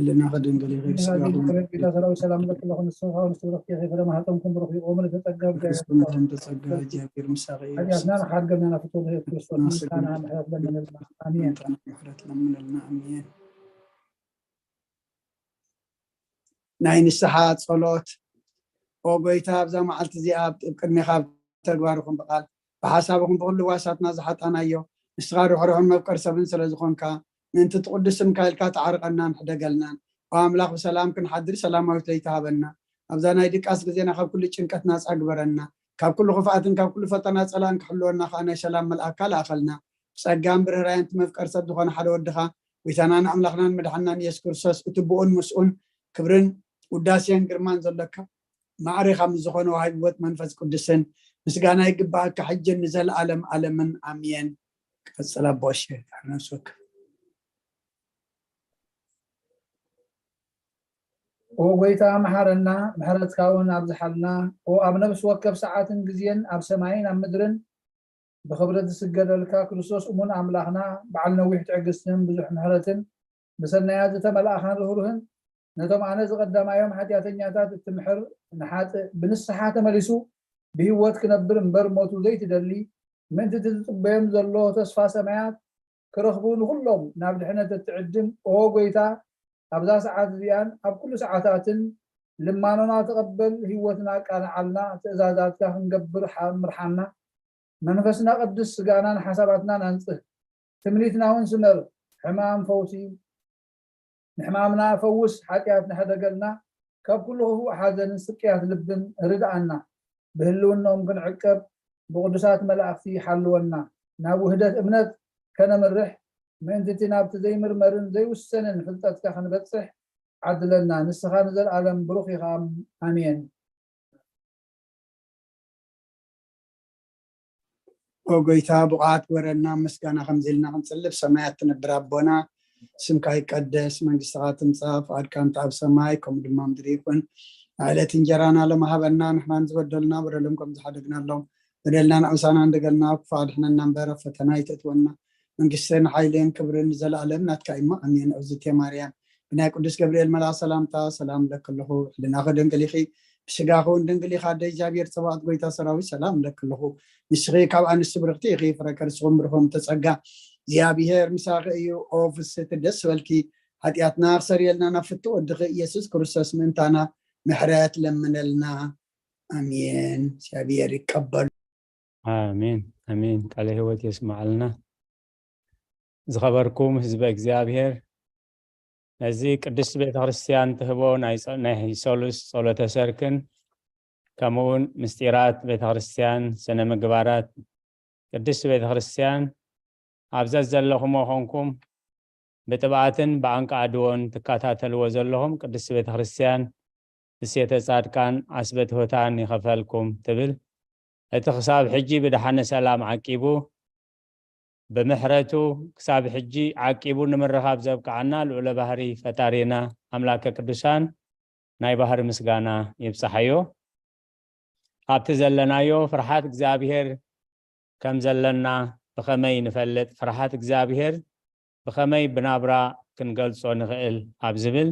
ልዕልና ከድንግል ይኽእል ስጋኹም ጌታ ሰራዊት ሰላም ለክለኹም ንስኻ ንስብረክ ጌታ ፍረ ማህፀንኩም ብሩክ ይቆሙ ለተጸጋ ክርስቶስ ተጸጋ እግዚኣብሔር ምሳኺ እዩ። ሓጢኣትና ንሓድገና ናብ ፍትወት ክርስቶስ ምስጋና ምሕረት ለምንልና። ኣሜን። ምሕረት ለምንልና። ኣሜን። ናይ ንስሓ ጸሎት። ኦ ጎይታ፣ ኣብዛ መዓልቲ እዚኣ ኣብ ቅድሜኻ ተግባርኹም ብቓል ብሓሳብኹም ብኹሉ ዋሳትና ዝሓጣናዮ ንስኻ ርሕሩሕን መፍቀር ሰብን ስለ ዝኾንካ ምእንቲ ትቕዱስ ስምካ ኢልካ ተዓርቐናን ሕደገልናን። ኦ ኣምላኽ፣ ብሰላም ክንሓድር ሰላማዊት ለይቲ ሃበና። ኣብዛ ናይ ድቃስ ግዜና ካብ ኩሉ ጭንቀት ናጻ ግበረና። ካብ ኩሉ ክፍኣትን ካብ ኩሉ ፈተና ጸላእን ክሕልወና ከኣ ናይ ሰላም መልኣካ ለኣኸልና። ብጸጋን ብርህራየን እቲ መፍቀር ሰብ ዝኾነ ሓደ ወድኻ ጎይታናን ኣምላኽናን መድሓናን የሱስ ክርስቶስ እቲ ብኡን ምስኡን ክብርን ውዳሴን ግርማን ዘለካ ማዕሬኻ ምስ ዝኾነ ወሃቢ ህይወት መንፈስ ቅዱስን ምስጋና ይግባኣካ ሕጅን ንዘለኣለም ኣለምን ኣሜን። ቀጽል ኣቦ እሺ። ነፍሲ ወከፍ ኦ ጎይታ መሓረና፣ ምሕረትካ እውን ኣብዝሓልና። ኦ ኣብ ነፍሲ ወከፍ ሰዓትን ግዜን ኣብ ሰማይን ኣብ ምድርን ብኽብረት ዝስገደልካ ክርስቶስ እሙን ኣምላኽና፣ በዓል ነዊሕ ትዕግስትን ብዙሕ ምሕረትን ብሰናያት ዝተመልኣኻን ርህሩህን፣ ነቶም ኣነ ዝቐዳማዮም ሓጢኣተኛታት እትምሕር ንሓጥእ ብንስሓ ተመሊሱ ብህይወት ክነብር እምበር ሞቱ ዘይትደሊ፣ ምእንቲ እቲ ዝጽበዮም ዘሎ ተስፋ ሰማያት ክረኽቡ ንኹሎም ናብ ድሕነት እትዕድም፣ ኦ ጎይታ፣ ኣብዛ ሰዓት እዚኣን ኣብ ኩሉ ሰዓታትን ልማኖና ተቐበል፣ ህይወትና ኣቃንዓልና፣ ትእዛዛትካ ክንገብር ሓ- ምርሓና፣ መንፈስና ቅድስ፣ ስጋናን ሓሳባትናን ኣንጽህ፣ ትምኒትና እውን ስመር፣ ሕማም ፈውሲ ንሕማምና ፈውስ፣ ሓጢኣት ንሕደገልና፣ ካብ ኩሉ ክፉእ ሓዘንን ስቅያት ልብን ርድኣና። ብህልውናኦም ክንዕቀብ ብቅዱሳት መላእኽቲ ሓልወና። ናብ ውህደት እምነት ከነምርሕ ምእንቲ እቲ ናብቲ ዘይምርመርን ዘይውሰንን ፍልጠትካ ክንበጽሕ ዓድለና። ንስኻ ንዘለኣለም ብሩኽ ኢኻ። ኣሜን። ኦ ጎይታ፣ ብቕዓት ግበረና፣ ምስጋና ከምዚ ኢልና ክንጽልብ። ሰማያት ትነብር ኣቦና፣ ስምካ ይቀደስ፣ መንግስትኻ ትምጻእ፣ ፍቓድካ እንተ ኣብ ሰማይ ከምኡ ድማ ምድሪ ይኹን። ዕለት እንጀራና ሎሚ ሃበና፣ ንሕና ዝበደሉና በደሎም ከም ዝሓደግናሎም በደልና ንዕውሳና እንደገልና ክፉእ ኣድሕነና እምበር ኣብ ፈተና ኣይተእትወና። መንግስትን ሓይልን ክብርን ንዘለኣለም ናትካ እዩ። ኣሜን። እግዝእትየ ማርያም ብናይ ቅዱስ ገብርኤል መልኣኽ ሰላምታ ሰላም እብለኪ ኣለኹ። ሕልናኺ ድንግል ኢኺ፣ ብስጋኺ እውን ድንግል ኢኻ። ኣደ እግዚኣብሔር ጸባኦት ጎይታ ሰራዊት ሰላም እብለኪ ኣለኹ። ንስኺ ካብ ኣንስቲ ብርኽቲ ኢኺ፣ ፍረ ከርስኺ እውን ብሩኽ እዩ። ተጸጋ እግዚኣብሔር ምሳኺ እዩ። ኦ ፍስሕቲ ደስ በልኪ፣ ሓጢኣትና ክሰርየልና ናብ ፍትው ወድኺ ኢየሱስ ክርስቶስ ምእንታና ምሕረት ለምነልና። ኣሜን። እግዚኣብሔር ይቀበሉ። ኣሜን ኣሜን። ቃለ ህይወት የስማዓልና። ዝኸበርኩም ህዝበ እግዚኣብሔር፣ ነዚ ቅድስት ቤተ ክርስቲያን ትህቦ ናይ ጸ- ናይ ሰሉስ ጸሎተ ሰርክን ከምኡውን ምስጢራት ቤተ ክርስቲያን፣ ስነ ምግባራት ቅድስት ቤተ ክርስቲያን ኣብ ዘዘለኹሞ ኾንኩም ብጥብኣትን ብኣንቃዕድዎን ትከታተልዎ ዘለኹም ቅድስት ቤተ ክርስቲያን እሴተ ጻድቃን ኣስበትሆታን ይኸፈልኩም ትብል። እቲ ክሳብ ሕጂ ብደሓነ ሰላም ዓቂቡ ብምሕረቱ ክሳብ ሕጂ ዓቂቡ ንምርኻብ ዘብቅዓና ልዑለ ባህሪ ፈጣሪና ኣምላከ ቅዱሳን ናይ ባህሪ ምስጋና ይብጻሓዮ። ኣብቲ ዘለናዮ ፍርሓት እግዚኣብሔር ከም ዘለና ብኸመይ ንፈልጥ? ፍርሓት እግዚኣብሔር ብኸመይ ብናብራ ክንገልጾ ንኽእል? ኣብ ዝብል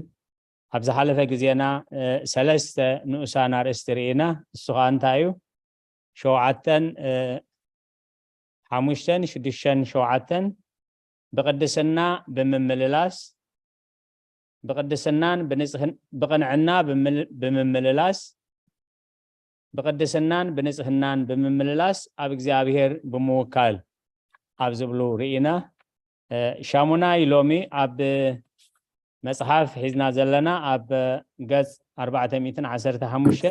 ኣብ ዝሓለፈ ግዜና ሰለስተ ንኡሳን ኣርእስቲ ርኢና። እሱ ከዓ እንታይ እዩ? ሸውዓተን ሓሙሽተን ሽዱሽተን ሸውዓተን ብቅድስና ብምምልላስ ብቅድስናን ብንጽህን ብቅንዕና ብምምልላስ ብቅድስናን ብንጽህናን ብምምልላስ ኣብ እግዚኣብሔር ብምውካል ኣብ ዝብሉ ርኢና። ሻሙናይ ሎሚ ኣብ መጽሓፍ ሒዝና ዘለና ኣብ ገጽ ኣርባዕተ ሚእትን ዓሰርተ ሓሙሽተ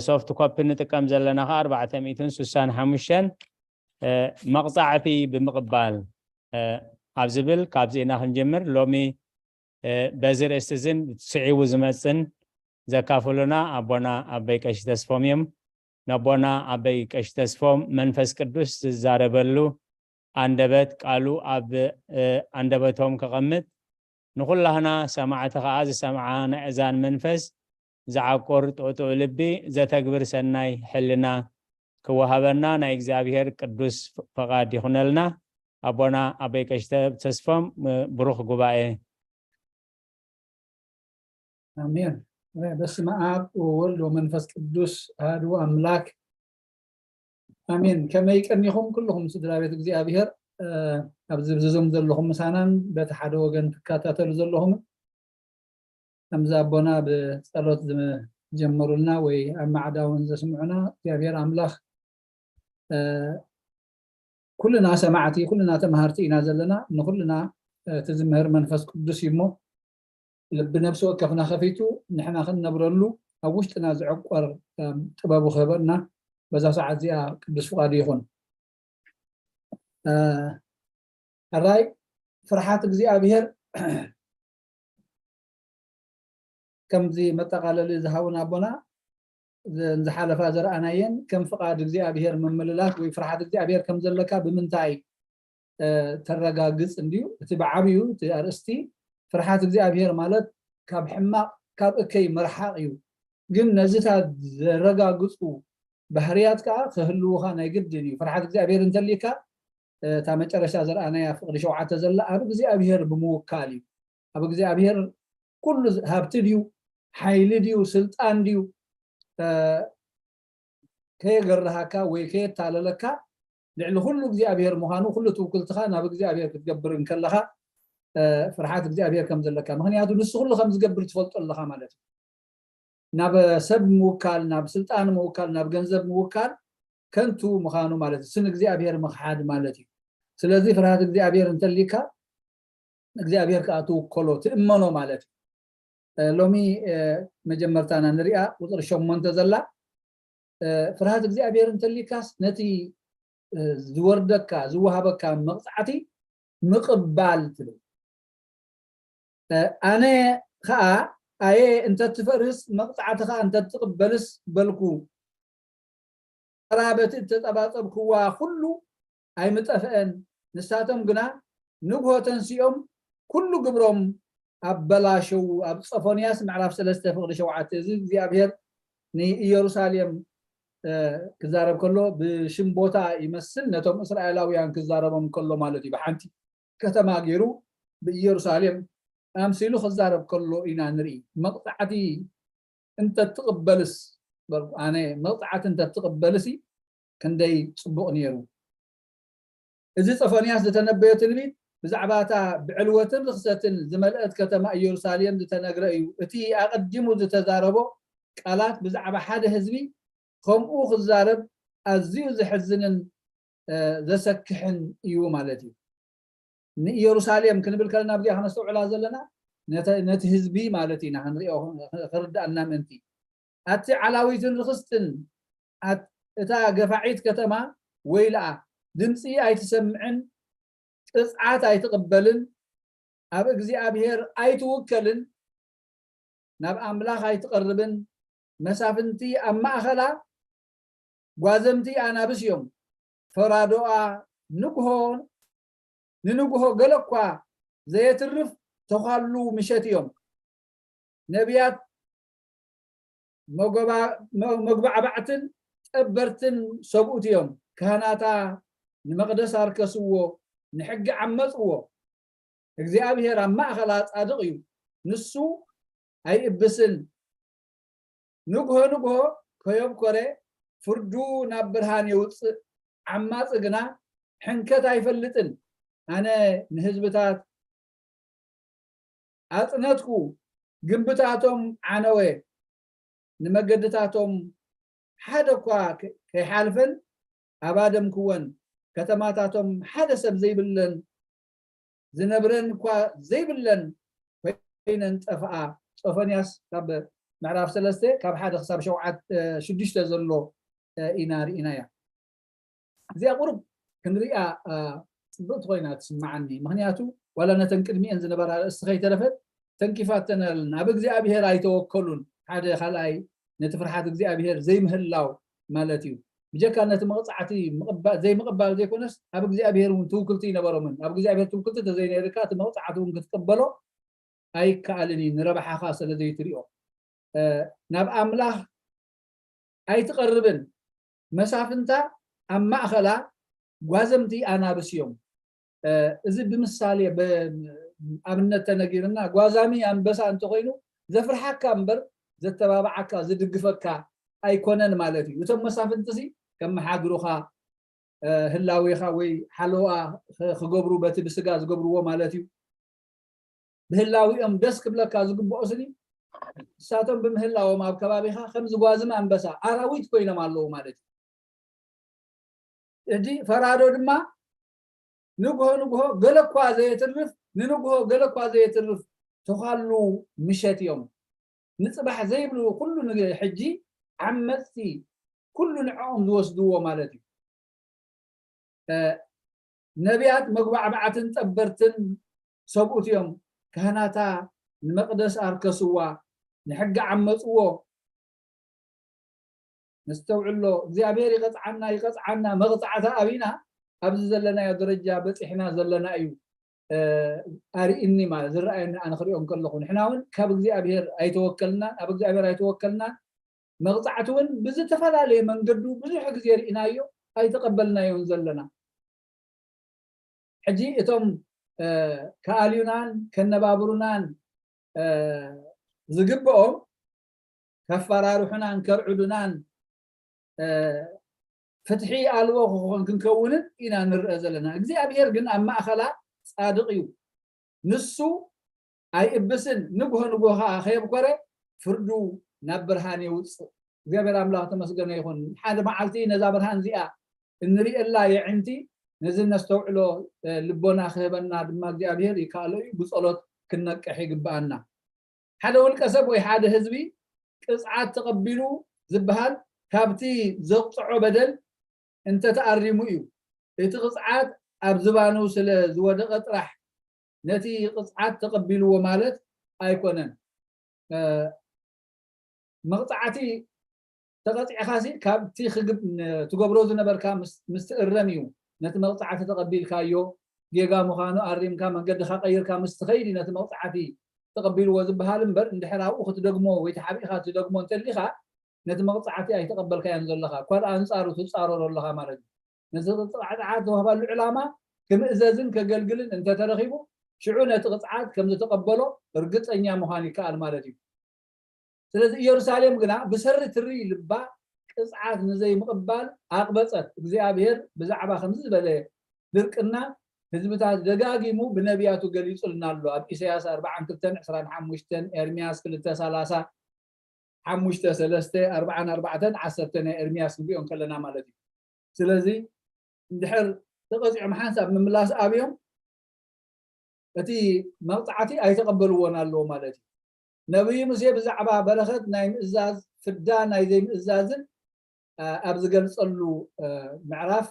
ሶፍት ኮፒ ንጥቀም ዘለና ከዓ ኣርባዕተ ሚእትን ስሳን ሓሙሽተን መቕጻዕቲ ብምቕባል ኣብ ዝብል ካብዚ ኢና ክንጅምር። ሎሚ በዚ ርእስቲ እዝን ስዒቡ ዝመፅን ዘካፍሉና ኣቦና ኣበይ ቀሺ ተስፎም እዮም። ነቦና ኣበይ ቀሺ ተስፎም መንፈስ ቅዱስ ዝዛረበሉ ኣንደበት ቃሉ ኣብ ኣንደበቶም ከቐምጥ ንኹላህና ሰማዕቲ ከዓ ዝሰምዓ ናይ እዛን መንፈስ ዝዓቁር ጥዑጥዑ ልቢ ዘተግብር ሰናይ ሕልና ክወሃበና ናይ እግዚኣብሔር ቅዱስ ፈቓድ ይኹነልና። ኣቦና ኣበይ ቀሺ ተስፎም ብሩኽ ጉባኤ። ኣሜን። በስመ ኣብ ወወልድ ወመንፈስ ቅዱስ ኣሐዱ ኣምላክ ኣሜን። ከመይ ቀኒኹም ኩልኹም ስድራ ቤት እግዚኣብሔር? ኣብዚ ዝዞም ዘለኹም ምሳናን በቲ ሓደ ወገን ትከታተሉ ዘለኹም ከምዚ ኣቦና ብጸሎት ዝጀመሩልና ወይ ኣብ ማዕዳውን ዘስምዑና እግዚኣብሔር ኣምላኽ ኩልና ሰማዕቲ ኩልና ተማሃርቲ ኢና ዘለና። ንኩልና እቲ ዝምህር መንፈስ ቅዱስ እዩ እሞ ልቢ ነብሲ ወከፍና ከፊቱ ንሕና ክንነብረሉ ኣብ ውሽጥና ዝዕቆር ጥበቡ ክህበና በዛ ሰዓት እዚኣ ቅዱስ ፍቓዱ ይኹን። ሕራይ ፍርሓት እግዚኣብሔር ከምዚ መጠቓለሊ ዝሃቡን ኣቦና ዝሓለፋ ዘርኣናየን ከም ፍቓድ እግዚኣብሔር ምምልላስ ወይ ፍርሓት እግዚኣብሔር ከም ዘለካ ብምንታይ ተረጋግፅ እንድዩ? እቲ ብዓብዩ እቲ ኣርእስቲ ፍርሓት እግዚኣብሔር ማለት ካብ ሕማቕ ካብ እከይ ምርሓቕ እዩ። ግን ነዚታት ዘረጋግፁ ባህርያት ከዓ ክህልውኻ ናይ ግድን እዩ። ፍርሓት እግዚኣብሔር እንተሊካ እታ መጨረሻ ዘርኣናያ ፍቕዲ ሸውዓተ ዘላ ኣብ እግዚኣብሔር ብምውካል እዩ። ኣብ እግዚኣብሔር ኩሉ ሃብቲ ድዩ ሓይሊ ድዩ ስልጣን ድዩ ከየገርሃካ ወይ ከየታለለካ ልዕሊ ኩሉ እግዚኣብሔር ምዃኑ ኩሉ ትውክልትኻ ናብ እግዚኣብሔር ክትገብር እንከለኻ ፍርሓት እግዚኣብሔር ከም ዘለካ ምክንያቱ ንሱ ኩሉ ከም ዝገብር ትፈልጦ ኣለኻ ማለት እዩ። ናብ ሰብ ምውካል ናብ ስልጣን ምውካል ናብ ገንዘብ ምውካል ከንቱ ምዃኑ ማለት እዩ። ስም እግዚኣብሔር ምኽሓድ ማለት እዩ። ስለዚ ፍርሃት እግዚኣብሔር እንተሊካ እግዚኣብሔር ከዓ ትውከሎ ትእመኖ ማለት እዩ። ሎሚ መጀመርታና ንሪኣ ቁፅሪ ሸሞንተ ዘላ ፍርሃት እግዚኣብሔር እንተሊካስ ነቲ ዝወርደካ ዝወሃበካ መቕፃዕቲ ምቕባል ትብል። ኣነ ከዓ ኣየ እንተትፈርስ መቕፃዕቲ ከዓ እንተትቕበልስ በልኩ። ተራ በቲ እተጸባጸብክዋ ኩሉ ኣይምጠፍአን። ንሳቶም ግና ንግሆ ተንሲኦም ኩሉ ግብሮም ኣበላሸዉ። ኣብ ጸፎንያስ ምዕራፍ ሰለስተ ፍቕዲ ሸውዓተ እዚ እግዚኣብሔር ንኢየሩሳሌም ክዛረብ ከሎ ብሽም ቦታ ይመስል ነቶም እስራኤላውያን ክዛረቦም ከሎ ማለት እዩ። ብሓንቲ ከተማ ገይሩ ብኢየሩሳሌም ኣምሲሉ ክዛረብ ከሎ ኢና ንርኢ። መቕጻዕቲ እንተትቕበልስ በልኩ ኣነ መቕጻዕቲ እንተትቕበልሲ ክንደይ ጽቡቕ ነይሩ። እዚ ጸፈንያስ ዝተነበዮ ትንቢት ብዛዕባ እታ ብዕልወትን ርኽሰትን ዝመልአት ከተማ ኢየሩሳሌም ዝተነግረ እዩ። እቲ ኣቐዲሙ ዝተዛረቦ ቃላት ብዛዕባ ሓደ ህዝቢ ከምኡ ክዛረብ ኣዝዩ ዘሕዝንን ዘሰክሕን እዩ ማለት እዩ። ንኢየሩሳሌም ክንብል ከለና ኣብዚኣ ከነስተውዕላ ዘለና ነቲ ህዝቢ ማለት ኢና ክንሪኦ ክርዳእና ምእንቲ ኣቲ ዓላዊትን ርኽስትን እታ ገፋዒት ከተማ ወይልኣ ድምፂ ኣይትሰምዕን ቅፅዓት ኣይትቕበልን ኣብ እግዚኣብሔር ኣይትውከልን ናብ ኣምላኽ ኣይትቐርብን መሳፍንቲ ኣብ ማእኸላ ጓዘምቲ ኣናብስ እዮም። ፈራዶኣ ንግሆ ንንግሆ ገለ እኳ ዘየትርፍ ተዃሉ ምሸት እዮም። ነቢያት መጓዕባዕትን ጠበርትን ሰብኡት እዮም። ካህናታ ንመቕደስ ኣርከስዎ፣ ንሕጊ ዓመፅዎ። እግዚኣብሔር ኣብ ማእኸላ ፃድቕ እዩ፣ ንሱ ኣይእብስን። ንግሆ ንግሆ ከየብኮረ ፍርዱ ናብ ብርሃን የውፅእ፣ ዓማፂ ግና ሕንከት ኣይፈልጥን። ኣነ ንህዝብታት ኣፅነትኩ፣ ግንብታቶም ዓነወ፣ ንመገድታቶም ሓደ እኳ ከይሓልፈን ኣባደምክወን፣ ከተማታቶም ሓደ ሰብ ዘይብለን ዝነብረን እኳ ዘይብለን ኮይነን ጠፍኣ። ሶፎንያስ ካብ ምዕራፍ ሰለስተ ካብ ሓደ ክሳብ ሸውዓተ ሽዱሽተ ዘሎ ኢና ርኢናያ። እዚኣ ቁሩብ ክንሪኣ ፅብቕቲ ኮይና ትስምዓኒ። ምክንያቱ ዋላ ነተን ቅድሚኤን ዝነበራ ኣርእስቲ ከይተረፈት ተንኪፋተን ኣለና። ኣብ እግዚኣብሔር ኣይተወከሉን። ሓደ ካልኣይ ነቲ ፍርሓት እግዚኣብሔር ዘይምህላው ማለት እዩ። ብጀካ ነቲ መቕፃዕቲ ዘይምቕባል ዘይኮነስ ኣብ እግዚኣብሔር እውን ትውክልቲ ይነበሮምን ኣብ እግዚኣብሔር ትውክልቲ ተዘይነይርካ እቲ መቕፃዕቲ እውን ክትቅበሎ ኣይከኣልን እዩ ንረብሓኻ ስለ ዘይትሪኦ ናብ ኣምላኽ ኣይትቐርብን። መሳፍንታ ኣብ ማእኸላ ጓዘምቲ ኣናብስ እዮም። እዚ ብምሳሌ ኣብነት ተነጊርና ጓዛሚ ኣንበሳ እንተኮይኑ ዘፍርሓካ እምበር ዘተባብዓካ ዝድግፈካ ኣይኮነን ማለት እዩ። እቶም መሳፍንትሲ ከመሓድሩኻ፣ ህላዌኻ ወይ ሓለዋ ክገብሩ በቲ ብስጋ ዝገብርዎ ማለት እዩ። ብህላዊኦም ደስ ክብለካ ዝግብኦ ስኒ ንሳቶም ብምህላዎም ኣብ ከባቢኻ ከም ዝጓዝም ኣንበሳ ኣራዊት ኮይኖም ኣለዉ ማለት እዩ። ሕጂ ፈራዶ ድማ ንግሆ ንግሆ ገለ እኳ ዘየትርፍ ንንግሆ ገለ እኳ ዘየትርፍ ተዃሉ ምሸት እዮም። ንፅባሕ ዘይብሉ ኩሉ ሕጂ ዓመፅቲ ኩሉ ንዕኦም ዝወስድዎ ማለት እዩ። ነቢያት መጉባዕባዕትን ጠበርትን ሰብኡት እዮም። ካህናታ ንመቕደስ ኣርከስዋ፣ ንሕጊ ዓመፅዎ። ነስተውዕሎ እግዚኣብሔር ይቐፅዓና ይቐፅዓና። መቕፃዕታ ኣብና ኣብዚ ዘለናዮ ደረጃ በፂሕና ዘለና እዩ ኣርእኒ ማለት ዝረኣየኒ ኣነ ክሪኦ ከለኹ ንሕና እውን ካብ እግዚኣብሔር ኣይተወከልናን ኣብ እግዚኣብሔር ኣይተወከልናን። መቕፃዕቲ እውን ብዝተፈላለየ መንገዱ ብዙሕ ግዜ ርኢናዮ ኣይተቐበልናዮን ዘለና። ሕጂ እቶም ከኣልዩናን ከነባብሩናን ዝግብኦም ከፈራርሑናን ከርዕዱናን ፍትሒ ኣልቦ ክኾን ክንከውንን ኢና ንርአ ዘለና። እግዚኣብሔር ግን ኣብ ማእኸላ ፃድቕ እዩ። ንሱ ኣይእብስን፣ ንግሆ ንግሆ ከዓ ከየብኮረ ፍርዱ ናብ ብርሃን የውፅእ። እግዚኣብሔር ኣምላኽ ተመስገነ ይኹን። ሓደ መዓልቲ ነዛ ብርሃን እዚኣ እንርእየላ የዕንቲ ነዚ ነስተውዕሎ ልቦና ክህበና ድማ እግዚኣብሔር ይከኣሎ እዩ። ብጸሎት ክንነቅሕ ይግብኣና። ሓደ ውልቀ ሰብ ወይ ሓደ ህዝቢ ቅጽዓት ተቐቢሉ ዝበሃል ካብቲ ዘቕጽዖ በደል እንተተኣሪሙ እዩ። እቲ ቅጽዓት ኣብ ዝባኑ ስለ ዝወደቐ ጥራሕ ነቲ ቅጽዓት ተቐቢልዎ ማለት ኣይኮነን። መቕጻዕቲ ተቐጺዕኻሲ ካብቲ ትገብሮ ዝነበርካ ምስ ትእረም እዩ። ነቲ መቕጻዕቲ ተቐቢልካዮ ጌጋ ምዃኑ ኣሪምካ መንገድኻ ቀይርካ ምስ ትኸይድ እዩ ነቲ መቕጻዕቲ ተቐቢልዎ ዝበሃል እምበር እንድሕር ኣብኡ ክትደግሞ ወይ ተሓቢእካ ትደግሞ እንተሊኻ ነቲ መቕጻዕቲ ኣይተቐበልካዮን ዘለኻ። እኳ ደኣ ኣንጻሩ ትጻረሮ ኣለኻ ማለት እዩ። ነዚ ቅጽዓት ዝወሃበሉ ዕላማ ክምእዘዝን ከገልግልን እንተተረኺቡ ሽዑ ነቲ ቅጽዓት ከም ዝተቐበሎ ርግጸኛ ምዃን ይከኣል ማለት እዩ። ስለዚ ኢየሩሳሌም ግና ብሰሪ ትሪ ልባ ቅጽዓት ንዘይምቕባል ኣቕበጸት። እግዚኣብሔር ብዛዕባ ከምዚ ዝበለ ድርቅና ህዝብታት ደጋጊሙ ብነቢያቱ ገሊጹልና ኣሎ። ኣብ ኢሳያስ ኣርባዓን ክልተን ዕስራን ሓሙሽተን፣ ኤርምያስ ክልተ ሰላሳ ሓሙሽተ ሰለስተ፣ ኣርባዓን ኣርባዕተን ዓሰርተ ናይ ኤርምያስ ንሪኦ ከለና ማለት እዩ። ስለዚ እንድሕር ተቐጺዖም ሓንሳብ ምምላስ ኣብዮም እቲ መቕጻዕቲ ኣይተቐበልዎን ኣለዎ ማለት እዩ። ነብዩ ሙሴ ብዛዕባ በረኸት ናይ ምእዛዝ ፍዳ ናይ ዘይምእዛዝን ኣብ ዝገልጸሉ ምዕራፍ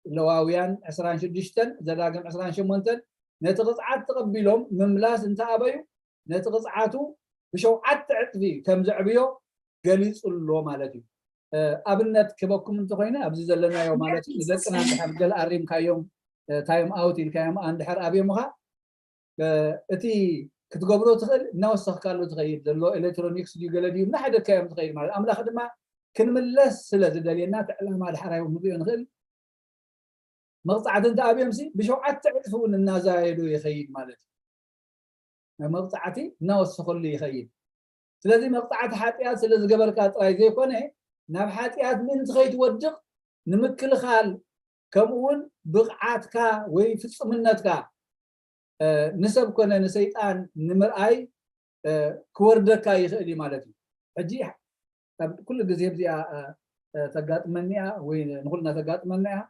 ለዋውያን ዕስራን ሽዱሽተን ዘዳግም ዕስራን ሸሞንተን ነቲ ቅጽዓት ተቐቢሎም ምምላስ እንተኣበዩ ነቲ ቅጽዓቱ ብሸውዓተ ዕጥፊ ከም ዘዕብዮ ገሊጹ ኣሎ ማለት እዩ። ኣብነት ክበኩም እንተኮይነ ኣብዚ ዘለናዮ ማለት እዩ ንደቅና እንድሕር ገለ ኣሪምካዮም ታይም ኣውት ኢልካዮም እንድሕር ኣብዮምኻ እቲ ክትገብሮ ትኽእል እናወሰኽካሉ ትኸይድ ዘሎ ኤሌክትሮኒክስ ድዩ ገለ ድዩ እናሓደግካዮም ትኸይድ ማለት ኣምላኽ ድማ ክንምለስ ስለ ዝደልየና እቲ ዕላማ ዳሕራይ ንሪኦ ንኽእል መቕፃዕቲ እንተ ኣብዮምሲ ብሸውዓተ ዕፅፊ እውን እናዛየዶ ይኸይድ ማለት እዩ። መቕፃዕቲ እናወሰኸሉ ይኸይድ። ስለዚ መቕፃዕቲ ሓጢኣት ስለ ዝገበርካ ጥራይ ዘይኮነ ናብ ሓጢኣት ምእንቲ ከይትወድቕ ንምክልኻል ከምኡ እውን ብቕዓትካ ወይ ፍፁምነትካ ንሰብ ኮነ ንሰይጣን ንምርኣይ ክወርደካ ይኽእል እዩ ማለት እዩ። ሕጂ ኩሉ ግዜ እዚኣ ተጋጥመኒ እያ ወይ ንኩልና ተጋጥመና እያ።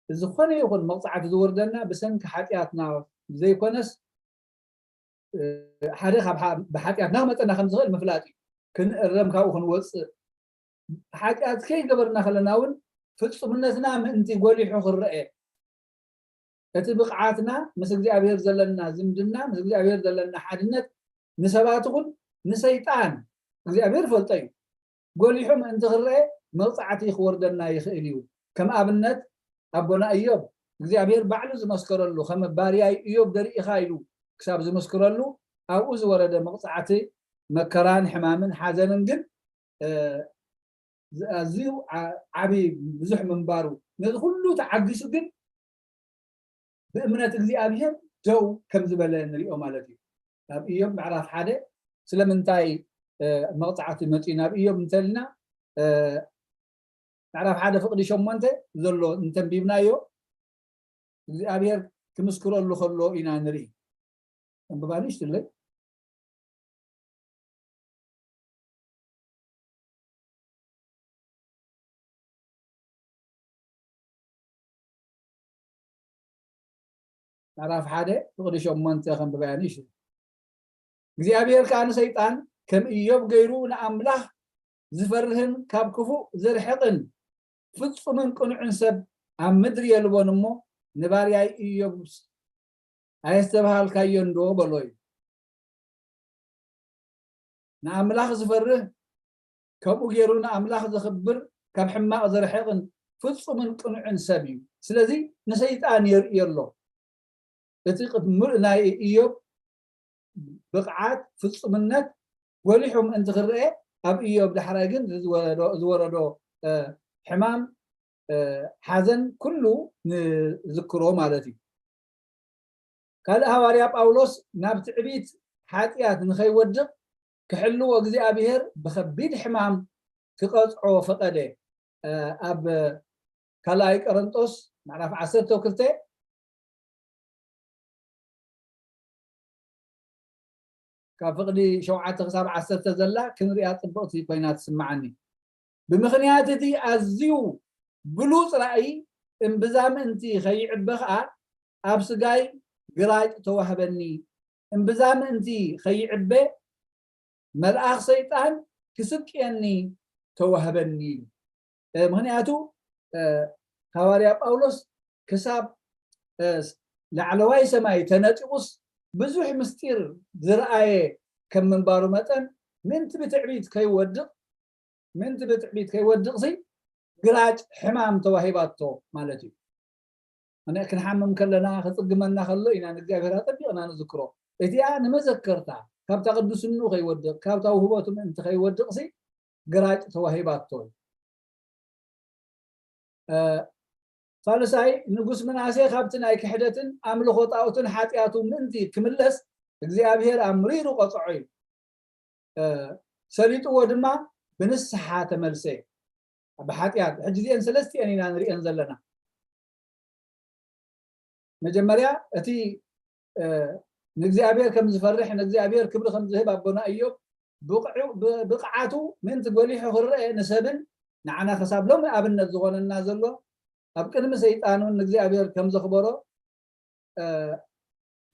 ዝኾነ ይኹን መቕፃዕቲ ዝወርደና ብሰንኪ ሓጢኣትና ዘይኮነስ ሓደ ካብ ብሓጢኣትና ክመፀና ከም ዝኽእል ምፍላጥ እዩ። ክንእረም ካብኡ ክንወፅእ ሓጢኣት ከይገበርና ከለና እውን ፍፁምነትና ምእንቲ ጎሊሑ ክረአ እቲ ብቕዓትና ምስ እግዚኣብሔር ዘለና ዝምድና ምስ እግዚኣብሔር ዘለና ሓድነት ንሰባት ይኹን ንሰይጣን እግዚኣብሔር ይፈልጦ እዩ። ጎሊሑ ምእንቲ ክረአ መቕፃዕቲ ክወርደና ይኽእል እዩ። ከም ኣብነት ኣቦና እዮብ እግዚኣብሔር ባዕሉ ዝመስከረሉ ከም ባርያይ እዮብ ደርኢኻ ኢሉ ክሳብ ዝምስክረሉ ኣብኡ ዝወረደ መቕፃዕቲ መከራን ሕማምን ሓዘንን ግን ኣዝዩ ዓብዪ ብዙሕ ምንባሩ ነዚ ኩሉ ተዓጊሱ ግን ብእምነት እግዚኣብሔር ደው ከም ዝበለ ንሪኦ ማለት እዩ። ኣብ ኢዮብ ምዕራፍ ሓደ ስለምንታይ መቕፃዕቲ መፅኡ ናብ እዮብ እንተልና፣ ምዕራፍ ሓደ ፍቕዲ ሸሞንተ ዘሎ እንተንቢብናዮ፣ እግዚኣብሔር ክምስክረሉ ከሎ ኢና ንርኢ። እንብባ ንሽትለይ። ምዕራፍ ሓደ ፍቕዲ ሸሞንተ ከንብባያ ንሽ። እግዚኣብሔር ከኣ ንሰይጣን፣ ከም እዮብ ገይሩ ንኣምላኽ ዝፈርህን ካብ ክፉእ ዝርሕቕን ፍጹምን ቅኑዕን ሰብ ኣብ ምድሪ የልቦን እሞ፣ ንባርያይ እዮብስ ኣየስተብሃልካዮን ዶ? በሎ እዩ። ንኣምላኽ ዝፈርህ፣ ከምኡ ገይሩ ንኣምላኽ ዘኽብር፣ ካብ ሕማቕ ዝርሕቕን ፍጹምን ቅኑዕን ሰብ እዩ። ስለዚ ንሰይጣን የርእዮ ኣሎ። እቲ ቅድሙር ናይ እዮብ ብቕዓት፣ ፍጹምነት ጎሊሑ ምእንቲ ክረአ፣ ኣብ እዮብ ዳሕራይ ግን ዝወረዶ ዝወረዶ ሕማም፣ ሓዘን ኩሉ ንዝክሮ ማለት እዩ። ካልእ ሃዋርያ ጳውሎስ ናብ ትዕቢት ሓጢኣት ንኸይወድቕ ክሕልዎ እግዚኣብሔር ብኸቢድ ሕማም ክቐጽዖ ፈቐደ። ኣብ ካልኣይ ቆሮንጦስ ምዕራፍ ዓሰርተ ክልተ ካብ ፍቕዲ ሸውዓተ ክሳብ ዓሰርተ ዘላ ክንሪኣ ጽብቕቲ ኮይና ትስምዓኒ። ብምኽንያት እቲ ኣዝዩ ብሉጽ ራእይ እምብዛ ምእንቲ ኸይዕበ ኸኣ ኣብ ስጋይ ግራጭ ተዋህበኒ። እምብዛ ምእንቲ ኸይዕበ መልኣኽ ሰይጣን ክስቅየኒ ተዋህበኒ። ምኽንያቱ ሃዋርያ ጳውሎስ ክሳብ ላዕለዋይ ሰማይ ተነጢቑስ ብዙሕ ምስጢር ዝረኣየ ከም ምንባሩ መጠን ምእንቲ ብትዕቢት ከይወድቕ ምእንቲ ብትዕቢት ከይወድቕሲ ግራጭ ሕማም ተዋሂባቶ ማለት እዩ። ክንሓምም ከለና ክፅግመና ከሎ ኢና ንእግዚኣብሔር ኣጠቢቕና ንዝክሮ። እቲኣ ንመዘከርታ ካብታ ቅዱስንኡ ከይወድቕ ካብታ ውህበቱ ምእንቲ ከይወድቕሲ ግራጭ ተዋሂባቶ እዩ። ሳልሳይ ንጉስ ምናሴ ካብቲ ናይ ክሕደትን ኣምልኾ ጣኦትን ሓጢኣቱ ምእንቲ ክምለስ እግዚኣብሔር ኣምሪሩ ቀፅዖ እዩ። ሰሊጥዎ ድማ ብንስሓ ተመልሰ። ብሓጢኣት ሕጂ እዚአን ሰለስቲአን ኢና ንሪአን ዘለና። መጀመርያ እቲ ንእግዚኣብሔር ከም ዝፈርሕ ንእግዚኣብሔር ክብሪ ከም ዝህብ ኣቦና እዮብ ብቕዓቱ ምእንቲ ጎሊሑ ክረአ ንሰብን ንዓና ክሳብ ሎሚ ኣብነት ዝኾነና ዘሎ ኣብ ቅድሚ ሰይጣን እውን ንእግዚኣብሔር ከም ዘኽበሮ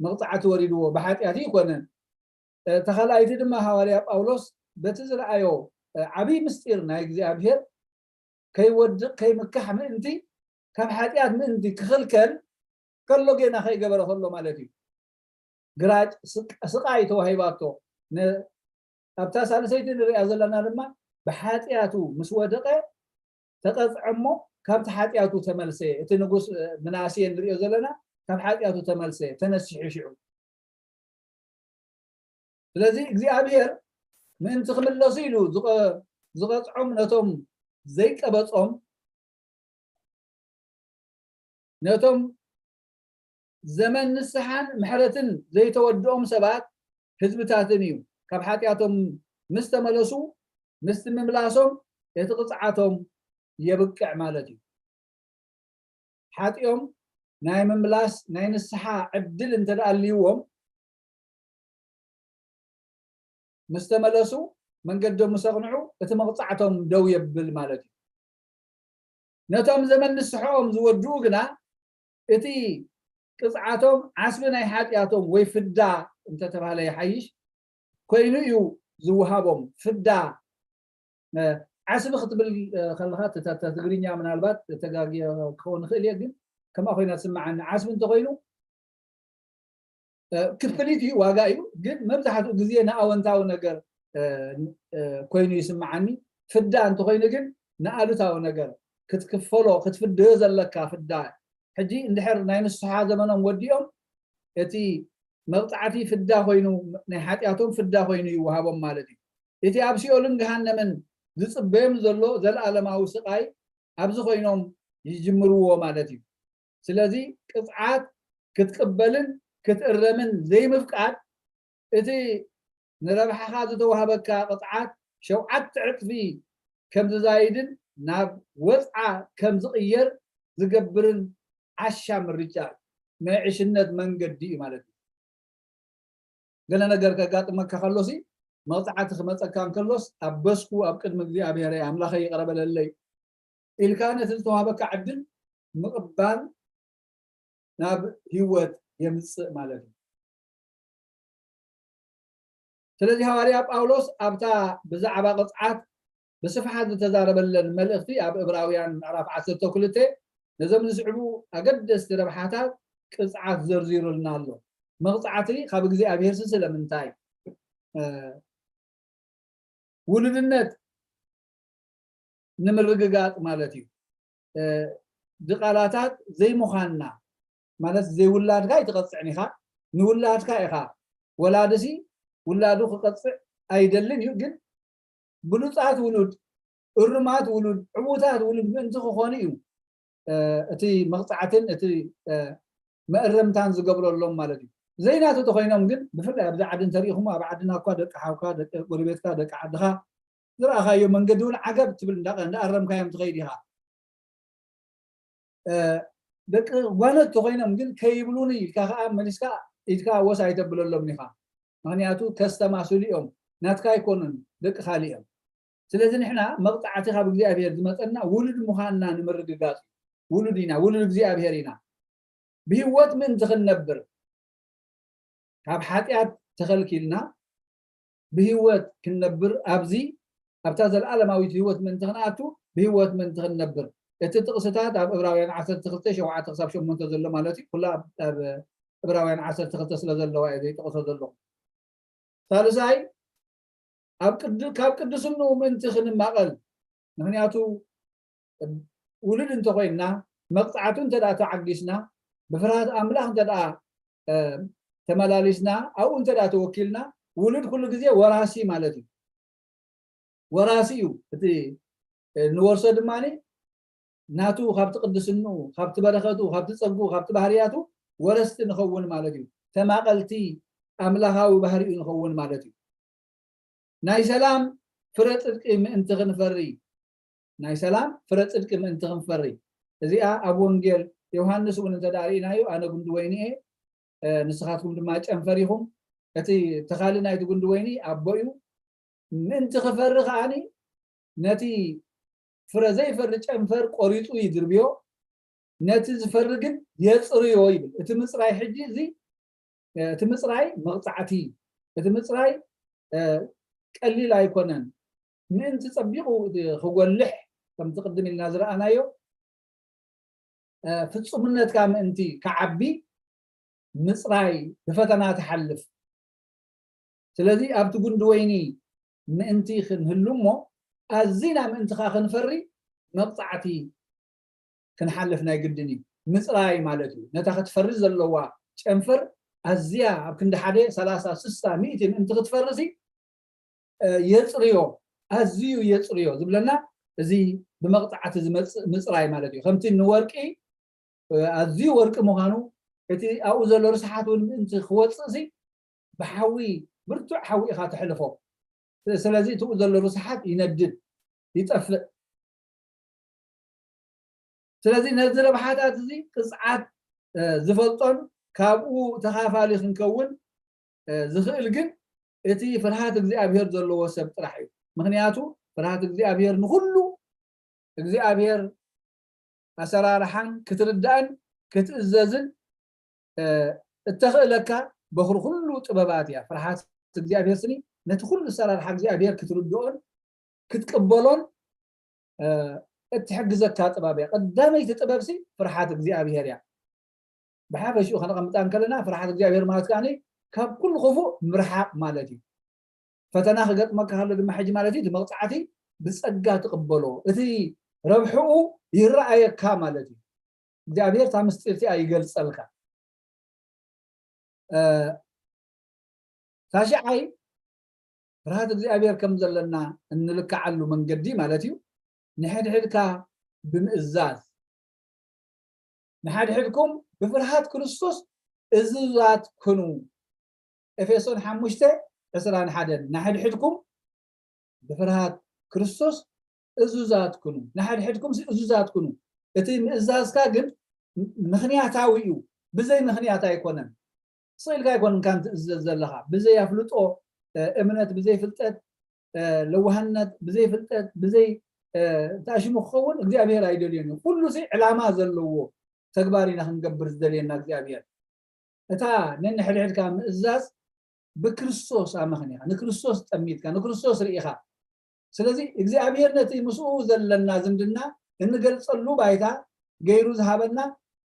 መቕፃዕቲ ወሪድዎ ብሓጢኣት ይኮነን። ተኻልኣይቲ ድማ ሃዋርያ ጳውሎስ በቲ ዝረኣዮ ዓብዪ ምስጢር ናይ እግዚኣብሔር ከይወድቕ ከይምካሕ ምእንቲ ካብ ሓጢኣት ምእንቲ ክኽልከል ከሎ ጌና ከይገበረ ከሎ ማለት እዩ። ግራጭ ስቃይ ተዋሂባቶ። ኣብታ ሳልሰይቲ ንሪኣ ዘለና ድማ ብሓጢኣቱ ምስ ወደቐ ተቐፅዐ እሞ ካብቲ ሓጢኣቱ ተመልሰ። እቲ ንጉስ ምናሴ ንሪኦ ዘለና ካብ ሓጢኣቱ ተመልሰ ተነሲሑ ሽዑ። ስለዚ እግዚኣብሔር ምእንቲ ክምለሱ ኢሉ ዝቐፅዖም ነቶም ዘይቀበፆም ነቶም ዘመን ንስሓን ምሕረትን ዘይተወድኦም ሰባት ህዝብታትን እዩ። ካብ ሓጢኣቶም ምስ ተመለሱ ምስቲ ምምላሶም እቲ ቅፅዓቶም የብቅዕ ማለት እዩ። ሓጢኦም ናይ ምምላስ ናይ ንስሓ ዕድል እንተደኣልይዎም ምስ ተመለሱ መንገዶም ምስ ኣቕንዑ እቲ መቕፃዕቶም ደው የብል ማለት እዩ። ነቶም ዘመን ንስሕኦም ዝወድኡ ግና እቲ ቅፅዓቶም ዓስቢ ናይ ሓጢኣቶም ወይ ፍዳ እንተተባህለ ይሓይሽ ኮይኑ እዩ ዝወሃቦም። ፍዳ ዓስቢ ክትብል ከለካ ትግርኛ ምናልባት ተጋጊ ክኸውን ይኽእል እየ ግን ከምኣ ኮይና ትስምዓኒ። ዓስቢ እንተኮይኑ ክፍሊት እዩ ዋጋ እዩ ግን መብዛሕትኡ ግዜ ንኣወንታዊ ነገር ኮይኑ ይስምዓኒ። ፍዳ እንተኮይኑ ግን ንኣሉታዊ ነገር ክትክፈሎ ክትፍደዮ ዘለካ ፍዳ። ሕጂ እንድሕር ናይ ንስሓ ዘመኖም ወዲኦም እቲ መቕፃዕቲ ፍዳ ኮይኑ ናይ ሓጢኣቶም ፍዳ ኮይኑ ይወሃቦም ማለት እዩ። እቲ ኣብ ሲኦልን ገሃነምን ዝፅበዮም ዘሎ ዘለኣለማዊ ስቃይ ኣብዚ ኮይኖም ይጅምርዎ ማለት እዩ። ስለዚ ቅፅዓት ክትቅበልን ክትእረምን ዘይምፍቃድ እቲ ንረብሓኻ ዝተዋህበካ ቅፅዓት ሸውዓተ ዕፅፊ ከም ዝዛይድን ናብ ወፅዓ ከም ዝቕየር ዝገብርን ዓሻ ምርጫ ናይ ዕሽነት መንገዲ እዩ ማለት እዩ። ገለ ነገር ከጋጥመካ ከሎሲ መቕፃዕቲ ክመፀካ እንከሎስ ኣበስኩ ኣብ ቅድሚ እግዚኣብሔር ኣምላኸይ ይቕረ በለለይ ኢልካ ነቲ ዝተዋህበካ ዕድል ምቕባል ናብ ህይወት የምፅእ ማለት እዩ። ስለዚ ሃዋርያ ጳውሎስ ኣብታ ብዛዕባ ቅፅዓት ብስፍሓት ዝተዛረበለን መልእኽቲ ኣብ እብራውያን ምዕራፍ ዓሰርተ ክልተ ነዞም ዝስዕቡ ኣገደስቲ ረብሓታት ቅፅዓት ዘርዚሩልና ኣሎ። መቕፃዕቲ ካብ እግዚኣብሔር ስለምንታይ ውሉድነት ንምርግጋፅ ማለት እዩ። ድቓላታት ዘይምዃንና ማለት ዘይውላድካ ኣይትቐፅዕን ኢኻ፣ ንውላድካ ኢኻ። ወላድሲ ውላዱ ክቐፅዕ ኣይደልን እዩ፣ ግን ብሉፃት ውሉድ፣ እሩማት ውሉድ፣ ዕዉታት ውሉድ ምእንቲ ክኾኑ እዩ እቲ መቕፃዕትን እቲ መእረምታን ዝገብረሎም ማለት እዩ። ዘይናቱ ተኮይኖም ግን ብፍላይ ኣብዚ ዓዲ እንተሪኢኹም ኣብ ዓድና እኳ ደቂ ሓውካ ደቂ ጎረቤትካ ደቂ ዓድኻ ዝረኣኻዮ መንገዲ እውን ዓገብ ትብል እንዳኣረምካዮም ትኸይድ ኢኻ። ደቂ ጓኖት ተኮይኖም ግን ከይብሉኒ ኢልካ ከዓ መሊስካ ኢድካ ወስ ኣይተብለሎም ኢኻ። ምክንያቱ ከስተማስሉ እዮም፣ ናትካ ኣይኮኑን፣ ደቂ ካሊ እዮም። ስለዚ ንሕና መቕፃዕቲ ካብ እግዚኣብሔር ዝመፀና ውሉድ ምዃንና ንምርግጋፅ ውሉድ ኢና፣ ውሉድ እግዚኣብሔር ኢና። ብህይወት ምእንቲ ክንነብር ካብ ሓጢኣት ተኸልኪልና ብህይወት ክንነብር ኣብዚ ኣብታ ዘለኣለማዊት ህይወት ምእንቲ ክንኣቱ ብህይወት ምእንቲ ክንነብር እቲ ጥቕስታት ኣብ እብራውያን ዓሰርተ ክልተ ሸውዓተ ክሳብ ሸሞንተ ዘሎ ማለት እዩ። ኩላ ኣብ እብራውያን ዓሰርተ ክልተ ስለ ዘለዋ እየ ዘይጠቕሶ ዘለኹ። ሳልሳይ ኣብ ቅድ- ካብ ቅድስንኡ ምእንቲ ክንማቐል፣ ምክንያቱ ውሉድ እንተኮይንና መቕፃዕቱ እንተ ተዓጊስና ብፍርሃት ኣምላኽ እንተ ተመላሊስና ኣብኡ እንተ ተወኪልና ውሉድ ኩሉ ግዜ ወራሲ ማለት እዩ። ወራሲ እዩ። እቲ ንወርሶ ድማ ናቱ ካብቲ ቅድስንኡ ካብቲ በረከቱ ካብቲ ፀጉ ካብቲ ባህርያቱ ወረስቲ ንኸውን ማለት እዩ። ተማቐልቲ ኣምላኻዊ ባህሪኡ ንኸውን ማለት እዩ። ናይ ሰላም ፍረ ፅድቂ ምእንቲ ክንፈሪ ናይ ሰላም ፍረ ፅድቂ ምእንቲ ክንፈሪ እዚኣ ኣብ ወንጌል ዮሃንስ እውን እንተ ርኢናዮ ኣነ ጉንዲ ወይኒ እየ ንስኻትኩም ድማ ጨንፈር ኢኹም። እቲ ተኻሊ ናይቲ ጉንዲ ወይኒ ኣቦ እዩ። ምእንቲ ክፈሪ ከዓኒ ነቲ ፍረ ዘይፈሪ ጨንፈር ቆሪፁ ይድርብዮ፣ ነቲ ዝፈሪ ግን የፅርዮ ይብል። እቲ ምፅራይ ሕጂ እዚ እቲ ምፅራይ መቕፃዕቲ፣ እቲ ምፅራይ ቀሊል ኣይኮነን። ምእንቲ ፀቢቑ ክጎልሕ ከምቲ ቅድም ኢልና ዝረኣናዮ ፍፁምነትካ ምእንቲ ክዓቢ ምፅራይ ብፈተና ትሓልፍ። ስለዚ ኣብቲ ጉንዲ ወይኒ ምእንቲ ክንህሉ እሞ ኣዚና ምእንቲ ከዓ ክንፈሪ መቕፃዕቲ ክንሓልፍ ናይ ግድን እዩ። ምፅራይ ማለት እዩ። ነታ ክትፈሪ ዘለዋ ጨንፈር ኣዝያ ኣብ ክንዲ ሓደ ሰላሳ ስሳ ሚእቲ ምእንቲ ክትፈርሲ የፅርዮ፣ ኣዝዩ የፅርዮ ዝብለና እዚ ብመቕፃዕቲ ዝመፅእ ምፅራይ ማለት እዩ። ከምቲ ንወርቂ ኣዝዩ ወርቂ ምዃኑ እቲ ኣብኡ ዘሎ ርስሓት እውን ምእንቲ ክወፅእ ሲ ብሓዊ ብርቱዕ ሓዊ ኢኻ ተሕልፎ። ስለዚ እቲ ዘሎ ርስሓት ይነድድ ይጠፍእ። ስለዚ ነዚ ረብሓታት እዚ ቅፅዓት ዝፈልጦን ካብኡ ተኻፋሊ ክንከውን ዝኽእል ግን እቲ ፍርሃት እግዚኣብሔር ዘለዎ ሰብ ጥራሕ እዩ። ምክንያቱ ፍርሃት እግዚኣብሔር ንኩሉ እግዚኣብሔር ኣሰራርሓን ክትርዳእን ክትእዘዝን እተኽእለካ በክሪ ኩሉ ጥበባት እያ። ፍርሃት እግዚኣብሔር ስኒ ነቲ ኩሉ ኣሰራርሓ እግዚኣብሔር ክትርድኦን ክትቅበሎን እትሕግዘካ ጥበብ እያ። ቀዳመይቲ ጥበብሲ ፍርሃት እግዚኣብሔር እያ። ብሓፈሽኡ ከነቐምጣ እንከለና ፍርሃት እግዚኣብሔር ማለት ከዓኒ ካብ ኩሉ ክፉእ ምርሓቕ ማለት እዩ። ፈተና ክገጥመካ ከሎ ድማ ሕጂ ማለት እዩ እቲ መቕፃዕቲ ብፀጋ ትቕበሎ፣ እቲ ረብሕኡ ይረኣየካ ማለት እዩ። እግዚኣብሔር እታ ምስጢር እቲኣ ይገልፀልካ። ታሽዓይ ፍርሃት እግዚኣብሔር ከም ዘለና እንልክዓሉ መንገዲ ማለት እዩ ንሕድሕድካ ብምእዛዝ ንሓድሕድኩም ብፍርሃት ክርስቶስ እዙዛት ኩኑ። ኤፌሶን ሓሙሽተ ዕስራን ሓደን፣ ንሓድሕድኩም ብፍርሃት ክርስቶስ እዙዛት ኩኑ። ንሓድሕድኩም እዙዛት ኩኑ። እቲ ምእዛዝካ ግን ምኽንያታዊ እዩ፣ ብዘይ ምኽንያት ኣይኮነን። ስቕ ኢልካ ኣይኮነን ካን ትእዘዝ ዘለኻ። ብዘይ ኣፍልጦ፣ እምነት ብዘይ ፍልጠት፣ ለዋህነት ብዘይ ፍልጠት፣ ብዘይ ተኣሽሙ ክኸውን እግዚኣብሔር ኣይደልዮን እዩ። ኩሉ ዕላማ ዘለዎ ተግባር ኢና ክንገብር ዝደልየና እግዚኣብሔር። እታ ነንሕድሕድካ ምእዛዝ ብክርስቶስ ኣመኽኒኻ፣ ንክርስቶስ ጠሚትካ፣ ንክርስቶስ ርኢኻ። ስለዚ እግዚኣብሔር ነቲ ምስኡ ዘለና ዝምድና እንገልጸሉ ባይታ ገይሩ ዝሃበና፣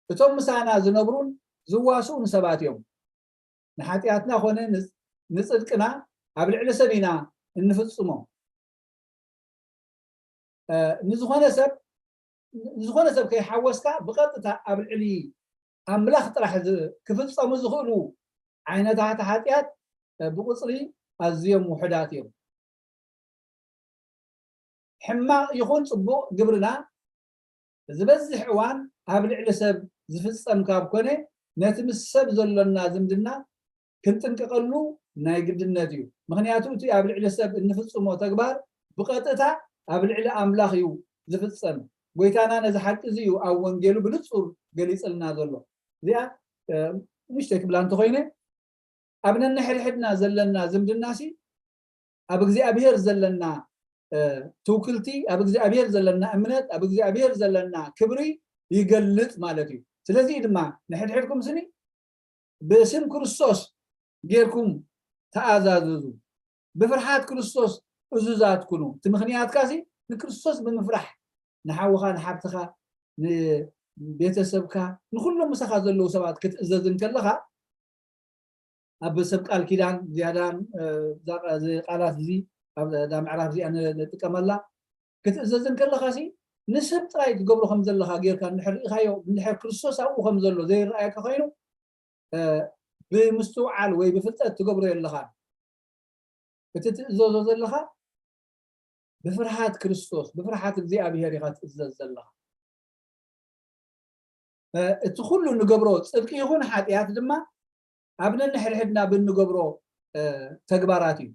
እቶም ምሳና ዝነብሩን ዝዋስኡን ሰባት እዮም። ንሓጢኣትና ኾነ ንጽድቅና ኣብ ልዕሊ ሰብ ኢና እንፍጽሞ። ንዝኾነ ሰብ ንዝኾነ ሰብ ከይሓወስካ ብቐጥታ ኣብ ልዕሊ ኣምላኽ ጥራሕ ክፍጸሙ ዝኽእሉ ዓይነታት ሓጢኣት ብቁፅሪ ኣዝዮም ውሑዳት እዮም። ሕማቕ ይኹን ፅቡቕ ግብርና ዝበዝሕ እዋን ኣብ ልዕሊ ሰብ ዝፍጸም ካብ ኮነ ነቲ ምስ ሰብ ዘሎና ዝምድና ክንጥንቀቐሉ ናይ ግድነት እዩ። ምኽንያቱ እቲ ኣብ ልዕሊ ሰብ እንፍጽሞ ተግባር ብቐጥታ ኣብ ልዕሊ ኣምላኽ እዩ ዝፍጸም። ጎይታና ነዚ ሓቂ እዚ እዩ ኣብ ወንጌሉ ብንጹር ገሊጽልና ዘሎ። እዚኣ ንእሽተይ ክብላ እንተኾይነ ኣብ ነንሕድሕድና ዘለና ዝምድናሲ ኣብ እግዚኣብሔር ዘለና ትውክልቲ፣ ኣብ እግዚኣብሔር ዘለና እምነት፣ ኣብ እግዚኣብሔር ዘለና ክብሪ ይገልጽ ማለት እዩ። ስለዚ ድማ ንሕድሕድኩም ስኒ ብስም ክርስቶስ ጌርኩም ተኣዛዘዙ፣ ብፍርሓት ክርስቶስ እዙዛት ኩኑ። እቲ ምኽንያትካ ሲ ንክርስቶስ ብምፍራሕ ንሓውኻ ንሓብትኻ ንቤተሰብካ ንኩሎም ምሳኻ ዘለዉ ሰባት ክትእዘዝ እንከለኻ ኣብ ሰብ ቃል ኪዳን ዝያዳ እዚ ቃላት እዚ ኣብዛ ምዕራፍ እዚኣ ንጥቀመላ ክትእዘዝ እንከለኻ ሲ ንሰብ ጥራይ ትገብሮ ከም ዘለኻ ጌርካ እንድሕር ርኢኻዮ እንድሕር ክርስቶስ ኣብኡ ከም ዘሎ ዘይረኣየካ ኮይኑ ብምስትውዓል ወይ ብፍልጠት ትገብሮ የለኻን። እቲ ትእዘዞ ዘለኻ ብፍርሃት ክርስቶስ ብፍርሃት እግዚኣብሔር ኢኻ ትእዘዝ ዘለኻ። እቲ ኩሉ ንገብሮ ጽድቂ ይኹን ሓጢኣት ድማ ኣብ ነንሕድሕድና ብንገብሮ ተግባራት እዩ።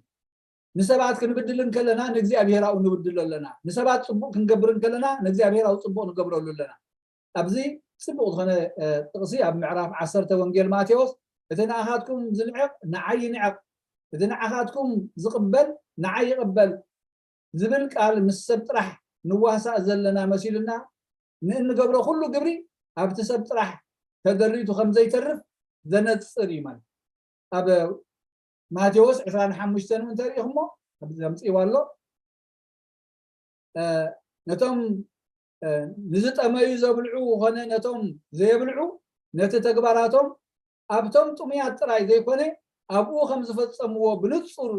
ንሰባት ክንብድል እንከለና ንእግዚኣብሔር ኣብኡ ንብድሎ ኣለና። ንሰባት ጽቡቕ ክንገብር እንከለና ንእግዚኣብሔር ኣብኡ ጽቡቕ ንገብረሉ ኣለና። ኣብዚ ጽቡቕ ዝኾነ ጥቕሲ ኣብ ምዕራፍ ዓሰርተ ወንጌል ማቴዎስ እቲ ንኣኻትኩም ዝንዕቕ ንዓይ ይንዕቕ፣ እቲ ንዓኻትኩም ዝቕበል ንዓይ ይቕበል ዝብል ቃል ምስ ሰብ ጥራሕ ንዋሳእ ዘለና መሲሉና ንእንገብሮ ኩሉ ግብሪ ኣብቲ ሰብ ጥራሕ ተደሪቱ ከም ዘይተርፍ ዘነጽር እዩ ማለት ኣብ ማቴዎስ ዕስራን ሓሙሽተን እውን ተሪኢኹሞ ኣብዚ ዘምፅእዋ ኣሎ ነቶም ንዝጠመዩ ዘብልዑ ኾነ ነቶም ዘየብልዑ ነቲ ተግባራቶም ኣብቶም ጥሙያት ጥራይ ዘይኮነ ኣብኡ ከም ዝፈጸምዎ ብንጹር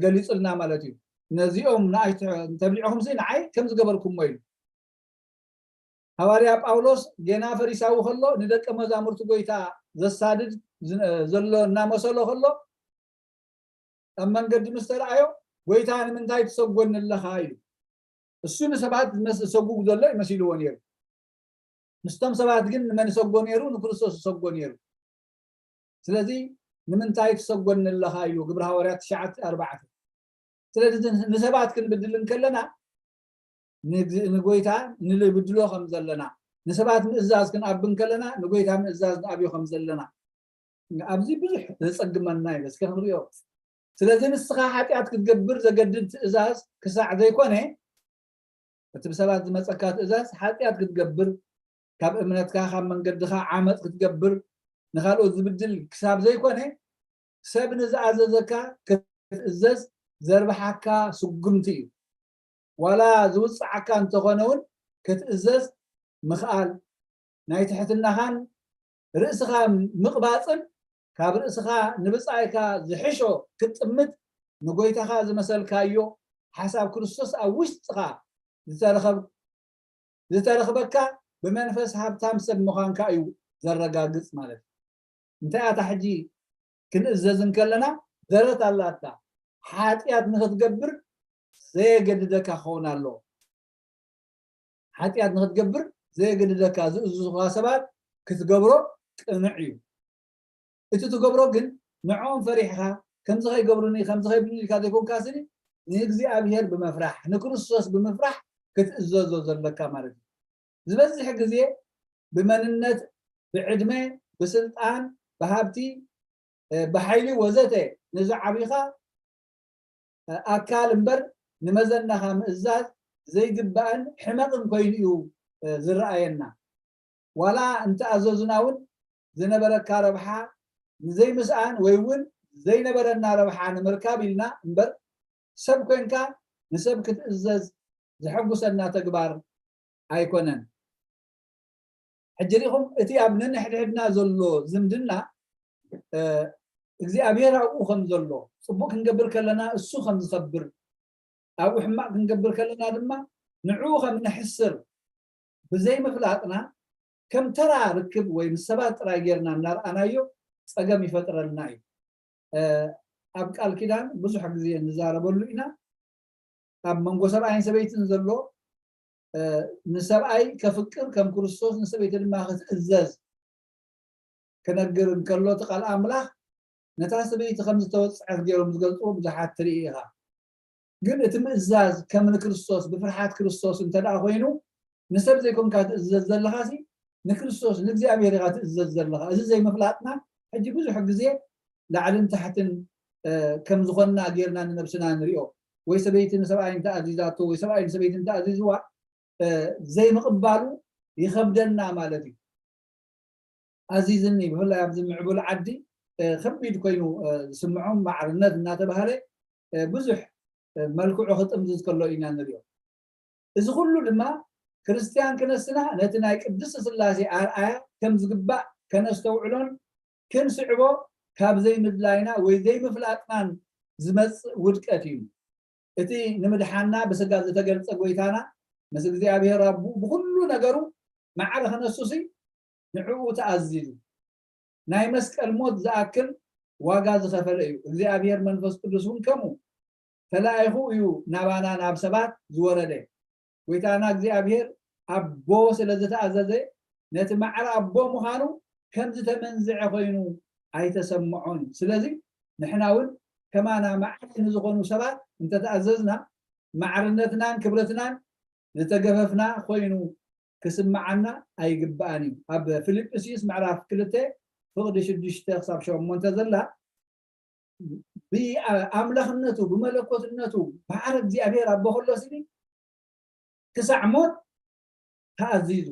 ገሊጹልና ማለት እዩ። ነዚኦም ንኣሽቱ እንተብሊዕኹምሲ ንዓይ ከም ዝገበርኩሞ ኢሉ። ሃዋርያ ጳውሎስ ጌና ፈሪሳዊ ከሎ ንደቀ መዛሙርቲ ጎይታ ዘሳድድ ዘሎ እናመሰሎ ከሎ ኣብ መንገዲ ምስ ተረኣዮ ጎይታ ንምንታይ ትሰጎኒ ኣለኻ ኢሉ። እሱ ንሰባት ዝሰጉግ ዘሎ ይመሲልዎ ነይሩ። ምስቶም ሰባት ግን ንመን ይሰጎ ነይሩ? ንክርስቶስ ይሰጎ ነይሩ። ስለዚ ንምንታይ ትሰጎኒ ኣለኻ ኢሉ ግብሪ ሃዋርያት ትሽዓተ ኣርባዕተ። ስለዚ ንሰባት ክንብድል እንከለና ንጎይታ ንብድሎ ከም ዘለና ንሰባት ምእዛዝ ክንኣቢ እንከለና ንጎይታ ምእዛዝ ንኣብዮ ከም ዘለና ኣብዚ ብዙሕ ዘጸግመና እዩ እስከ ክንሪኦ ስለዚ ንስኻ ሓጢኣት ክትገብር ዘገድድ ትእዛዝ ክሳዕ ዘይኮነ እቲ ብሰባት ዝመጸካ ትእዛዝ ሓጢኣት ክትገብር ካብ እምነትካ ካብ መንገድኻ ዓመፅ ክትገብር ንካልኦት ዝብድል ክሳብ ዘይኮነ ሰብ ንዝኣዘዘካ ክትእዘዝ ዘርብሓካ ስጉምቲ እዩ ዋላ ዝውፅዓካ እንተኾነ እውን ክትእዘዝ ምኽኣል ናይ ትሕትናኻን ርእስኻ ምቕባፅን ካብ ርእስኻ ንብፃይካ ዝሕሾ ክትጥምት ንጎይታኻ ዝመሰልካዮ ሓሳብ ክርስቶስ ኣብ ውሽጥኻ ዝተረኸብ ዝተረኽበካ ብመንፈስ ሃብታም ሰብ ምዃንካ እዩ ዘረጋግፅ ማለት እዩ እንታይ ኣታ ሕጂ ክንእዘዝ እንከለና ደረት ኣላታ ሓጢኣት ንክትገብር ዘየገድደካ ክኸውን ኣለዎ ሓጢኣት ንክትገብር ዘየገድደካ ዝእዝዙኻ ሰባት ክትገብሮ ቅኑዕ እዩ እቲ ትገብሮ ግን ንዕኦም ፈሪሕኻ ከምዚ ከይገብሩኒ ከምዚ ከይብሉኒ ኢልካ ዘይኮንካ ስኒ ንእግዚኣብሔር ብምፍራሕ ንክርስቶስ ብምፍራሕ ክትእዘዞ ዘለካ ማለት እዩ። ዝበዝሕ ግዜ ብመንነት፣ ብዕድመ፣ ብስልጣን፣ ብሃብቲ፣ ብሓይሊ ወዘተ ንዝዓቢኻ ኣካል እምበር ንመዘናኻ ምእዛዝ ዘይግባእን ሕመቕን ኮይኑ እዩ ዝረኣየና። ዋላ እንተኣዘዙና እውን ዝነበረካ ረብሓ ንዘይምስኣን ወይ እውን ዘይነበረና ረብሓ ንምርካብ ኢልና እምበር ሰብ ኮንካ ንሰብ ክትእዘዝ ዘሐጉሰና ተግባር ኣይኮነን። ሕጂ ሪኹም እቲ ኣብ ነንሕድሕድና ዘሎ ዝምድና እግዚኣብሔር ኣብኡ ከም ዘሎ፣ ፅቡቅ ክንገብር ከለና እሱ ከም ዝኸብር፣ ኣብኡ ሕማቅ ክንገብር ከለና ድማ ንዕኡ ከም ነሕስር ብዘይምፍላጥና ከም ተራ ርክብ ወይ ምስ ሰባት ጥራይ ጌርና እናርኣናዮ ፀገም ይፈጥረልና እዩ። ኣብ ቃል ኪዳን ብዙሕ ግዜ ንዛረበሉ ኢና። ኣብ መንጎ ሰብኣይን ሰበይትን ዘሎ ንሰብኣይ ከፍቅር ከም ክርስቶስ ንሰበይቲ ድማ ክትእዘዝ ክነግር እንከሎ እቲ ቃል ኣምላኽ ነታ ሰበይቲ ከም ዝተወፅዐት ገይሮም ዝገልፅዎ ብዙሓት ትርኢ ኢኻ። ግን እቲ ምእዛዝ ከም ንክርስቶስ ብፍርሓት ክርስቶስ እንተ ደኣ ኮይኑ ንሰብ ዘይኮንካ ትእዘዝ ዘለኻ ሲ ንክርስቶስ ንእግዚኣብሔር ኢኻ ትእዘዝ ዘለኻ። እዚ ዘይምፍላጥና ሕጂ ብዙሕ ግዜ ላዕልን ታሕትን ከም ዝኾንና ጌርና ንነብስና ንሪኦ። ወይ ሰበይቲ ንሰብኣይ እንተኣዚዛቶ ወይ ሰብኣይ ንሰበይቲ እንተኣዚዝዋ ዘይምቕባሉ ይኸብደና ማለት እዩ። ኣዚዝኒ ብፍላይ ኣብዚ ምዕቡል ዓዲ ከቢድ ኮይኑ ዝስምዖም ማዕርነት እናተባህለ ብዙሕ መልክዑ ክጥምዝዝ ከሎ ኢና ንሪኦ። እዚ ኩሉ ድማ ክርስትያን ክነስና ነቲ ናይ ቅድስቲ ስላሴ ኣርኣያ ከም ዝግባእ ከነስተውዕሎን ክንስዕቦ ካብ ዘይምድላይና ወይ ዘይምፍላጥናን ዝመፅእ ውድቀት እዩ። እቲ ንምድሓና ብስጋ ዝተገልፀ ጎይታና ምስ እግዚኣብሔር ኣቡ ብኩሉ ነገሩ ማዕረ ክነሱሲ ንዕኡ ተኣዚዙ ናይ መስቀል ሞት ዝኣክል ዋጋ ዝኸፈለ እዩ። እግዚኣብሔር መንፈስ ቅዱስ እውን ከምኡ ተላኢኹ እዩ ናባና ናብ ሰባት ዝወረደ። ጎይታና እግዚኣብሔር ኣቦ ስለ ዝተኣዘዘ ነቲ ማዕረ ኣቦ ምዃኑ ከም ዝተመንዝዐ ኮይኑ ኣይተሰምዖን። ስለዚ ንሕና እውን ከማና ማዕረ ንዝኾኑ ሰባት እንተተኣዘዝና ማዕርነትናን ክብረትናን ዝተገፈፍና ኮይኑ ክስምዓና ኣይግባእን እዩ። ኣብ ፊልጵስዩስ ምዕራፍ ክልተ ፍቕዲ ሽዱሽተ ክሳብ ሸሞንተ ዘላ ብኣምላኽነቱ ብመለኮትነቱ ማዕረ እግዚኣብሔር ኣቦ ከሎ ስኒ ክሳዕ ሞት ተኣዚዙ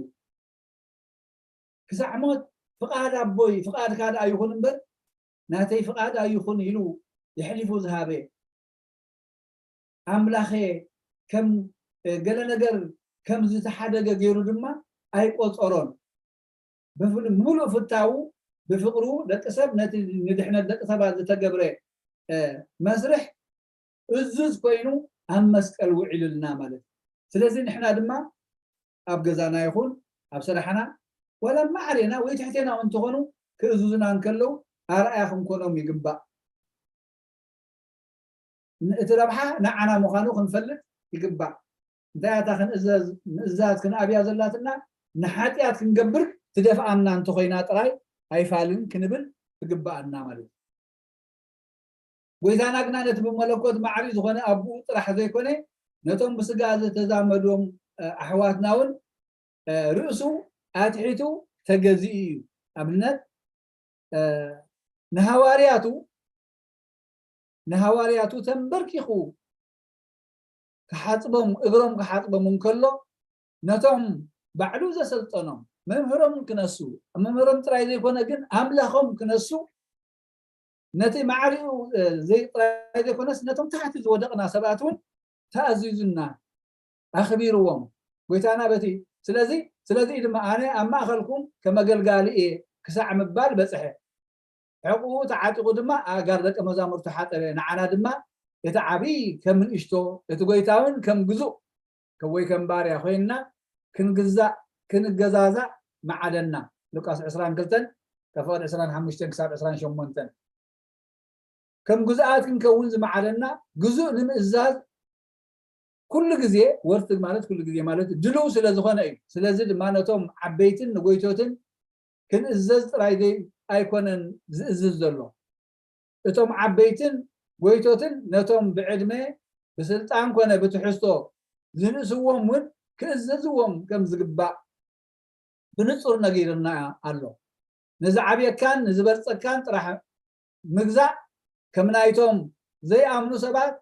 ክሳዕ ሞት ፍቓድ ኣቦይ ፍቓድካ ደኣ ይኹን እምበር ናተይ ፍቓድ ኣይኹን ኢሉ የሕሊፉ ዝሃበ ኣምላኸ ከም ገለ ነገር ከም ዝተሓደገ ገይሩ ድማ ኣይቆፀሮን። ብምሉእ ፍታዉ ብፍቕሩ ደቂ ሰብ ነቲ ንድሕነት ደቂ ሰባት ዝተገብረ መስርሕ እዙዝ ኮይኑ ኣብ መስቀል ውዒሉልና ማለት እዩ። ስለዚ ንሕና ድማ ኣብ ገዛና ይኹን ኣብ ስራሕና ዋላ ማዕሬና ወይ ትሕቴና እውን እንተኾኑ ክእዙዙና እንከለዉ ኣርኣያ ክንኮኖም ይግባእ። እቲ ረብሓ ንዓና ምዃኑ ክንፈልጥ ይግባእ። እንታይ እታ ክንእዘዝ ምእዛዝ ክንኣብያ ዘላትና ንሓጢኣት ክንገብር ትደፍኣና እንተኾይና ጥራይ ኣይፋልን ክንብል ትግባኣና ማለት እዩ። ጎይታና ግና ነቲ ብመለኮት ማዕሪ ዝኾነ ኣቦኡ ጥራሕ ዘይኮነ ነቶም ብስጋ ዝተዛመዶም ኣሕዋትና እውን ርእሱ ኣትሒቱ ተገዚኡ እዩ። ኣብነት ንሃዋርያቱ ንሃዋርያቱ ተንበርኪኹ ክሓፅቦም እግሮም ክሓፅቦም እንከሎ ነቶም ባዕሉ ዘሰልጠኖም መምህሮም ክነሱ መምህሮም ጥራይ ዘይኮነ ግን ኣምላኾም ክነሱ ነቲ ማዕሪኡ ጥራይ ዘይኮነስ ነቶም ታሕቲ ዝወደቕና ሰባት እውን ተኣዚዙና ኣኽቢርዎም ጎይታና በቲ ስለዚ ስለዚ ድማ ኣነ ኣብ ማእኸልኩም ከመገልጋሊ እየ ክሳዕ ምባል በፅሐ። ሕቑኡ ተዓጢቑ ድማ ኣእጋር ደቀ መዛሙርቱ ሓጠበ። ንዓና ድማ እቲ ዓብዪ ከም ንእሽቶ እቲ ጎይታ እውን ከም ግዙእ ወይ ከም ባርያ ኮይንና ክንግዛእ ክንገዛዛእ መዓደና። ሉቃስ ዕስራን ክልተን ካብ ፍቕዲ ዕስራን ሓሙሽተን ክሳብ ዕስራን ሸሞንተን ከም ግዙኣት ክንከውን ዝመዓደና ግዙእ ንምእዛዝ ኩሉ ግዜ ወርት ማለት ኩሉ ግዜ ማለት ድልው ስለ ዝኾነ እዩ። ስለዚ ድማ ነቶም ዓበይትን ንጎይቶትን ክንእዘዝ ጥራይ ኣይኮነን ዝእዝዝ ዘሎ እቶም ዓበይትን ጎይቶትን ነቶም ብዕድመ ብስልጣን ኮነ ብትሕዝቶ ዝንእስዎም እውን ክእዘዝዎም ከም ዝግባእ ብንጹር ነጊርና ኣሎ። ንዝዓብየካን ንዝበልጸካን ጥራሕ ምግዛእ ከም ናይቶም ዘይኣምኑ ሰባት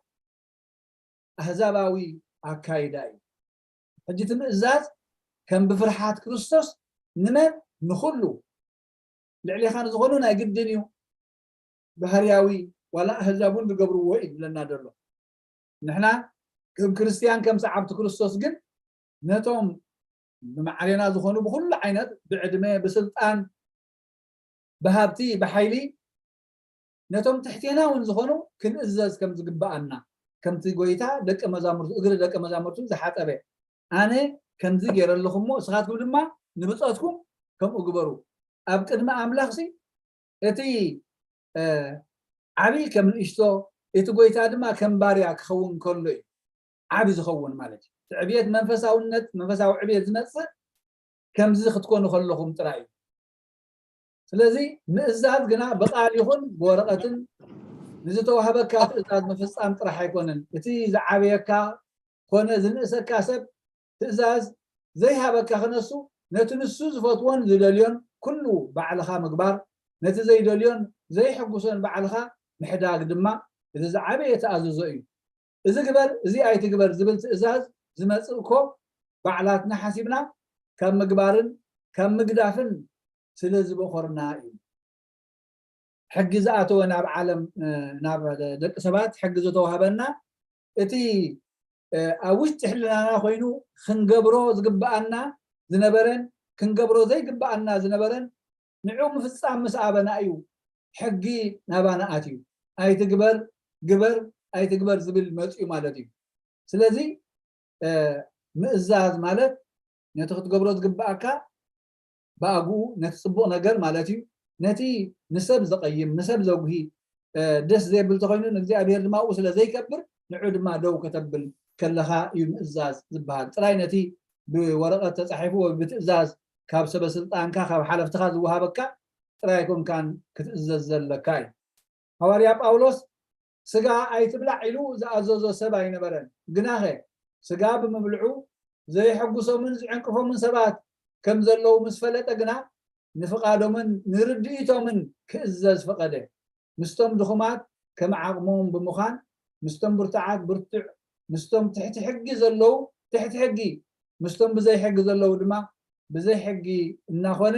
ኣህዛባዊ ኣካይዳ እዩ። ሕጂ እቲ ምእዛዝ ከም ብፍርሓት ክርስቶስ ንመን ንኹሉ ልዕሌኻ ንዝኾኑ ናይ ግድን እዩ። ባህርያዊ ዋላ ኣህዛብ እውን ዝገብርዎ እዩ ዝብለና ዘሎ። ንሕና ከም ክርስትያን ከም ሰዓብቲ ክርስቶስ ግን ነቶም ብማዕሬና ዝኾኑ ብኩሉ ዓይነት ብዕድመ ብስልጣን ብሃብቲ ብሓይሊ ነቶም ትሕቴና እውን ዝኾኑ ክንእዘዝ ከም ዝግብኣና ከምቲ ጎይታ ደቂ መዛሙርቱ እግሪ ደቂ መዛሙርቱ ዝሓጠበ ኣነ ከምዚ ገይረ ኣለኹ እሞ እስኻትኩም ድማ ንብፀትኩም ከምኡ ግበሩ። ኣብ ቅድሚ ኣምላኽሲ እቲ ዓብይ ከም ንእሽቶ እቲ ጎይታ ድማ ከም ባርያ ክኸውን ከሎ እዩ ዓቢ ዝኸውን ማለት እዩ። ትዕብየት መንፈሳውነት መንፈሳዊ ዕብየት ዝመፅእ ከምዚ ክትኮኑ ከለኹም ጥራይ እዩ። ስለዚ ምእዛዝ ግና ብቃል ይኹን ብወረቐትን ንዝተዋህበካ ትእዛዝ ምፍፃም ጥራሕ ኣይኮነን። እቲ ዝዓበየካ ኮነ ዝንእሰካ ሰብ ትእዛዝ ዘይሃበካ ክነሱ ነቲ ንሱ ዝፈትዎን ዝደልዮን ኩሉ ባዕልኻ ምግባር፣ ነቲ ዘይደልዮን ዘይሕጉሶን ባዕልኻ ምሕዳግ ድማ እቲ ዝዓበየ ተኣዘዞ እዩ። እዚ ግበር እዚ ኣይትግበር ዝብል ትእዛዝ ዝመፅእ እኮ ባዕላትና ሓሲብና ካብ ምግባርን ካብ ምግዳፍን ስለ ዝበኾርና እዩ። ሕጊ ዝኣተወ ናብ ዓለም ናብ ደቂ ሰባት ሕጊ ዝተዋህበና እቲ ኣብ ውሽጢ ሕልናና ኮይኑ ክንገብሮ ዝግብኣና ዝነበረን ክንገብሮ ዘይግብኣና ዝነበረን ንዑ ምፍፃም ምስ ኣበና እዩ ሕጊ ናባና ኣትዩ። ኣይትግበር ግበር ኣይትግበር ዝብል መፅዩ ማለት እዩ። ስለዚ ምእዛዝ ማለት ነቲ ክትገብሮ ዝግብኣካ ብኣግኡ ነቲ ፅቡቕ ነገር ማለት እዩ። ነቲ ንሰብ ዘቐይም ንሰብ ዘጉሂ ደስ ዘብል ተኮይኑ ንእግዚኣብሔር ድማ ኣብኡ ስለ ዘይከብር ንዑ ድማ ደው ከተብል ከለኻ እዩ ምእዛዝ ዝበሃል። ጥራይ ነቲ ብወረቐት ተፃሒፉ ወይ ብትእዛዝ ካብ ሰበ ስልጣንካ ካብ ሓለፍትኻ ዝወሃበካ ጥራይ ኣይኮንካን ክትእዘዝ ዘለካ እዩ። ሃዋርያ ጳውሎስ ስጋ ኣይትብላዕ ኢሉ ዝኣዘዞ ሰብ ኣይነበረን። ግናኸ ስጋ ብምብልዑ ዘየሐጉሶምን ዝዕንቅፎምን ሰባት ከም ዘለዉ ምስ ፈለጠ ግና ንፍቓዶምን ንርድኢቶምን ክእዘዝ ፈቐደ። ምስቶም ድኹማት ከም ዓቕሞም ብምዃን ምስቶም ብርቱዓት ብርቱዕ ምስቶም ትሕቲ ሕጊ ዘለዉ ትሕቲ ሕጊ ምስቶም ብዘይ ሕጊ ዘለዉ ድማ ብዘይ ሕጊ እናኾነ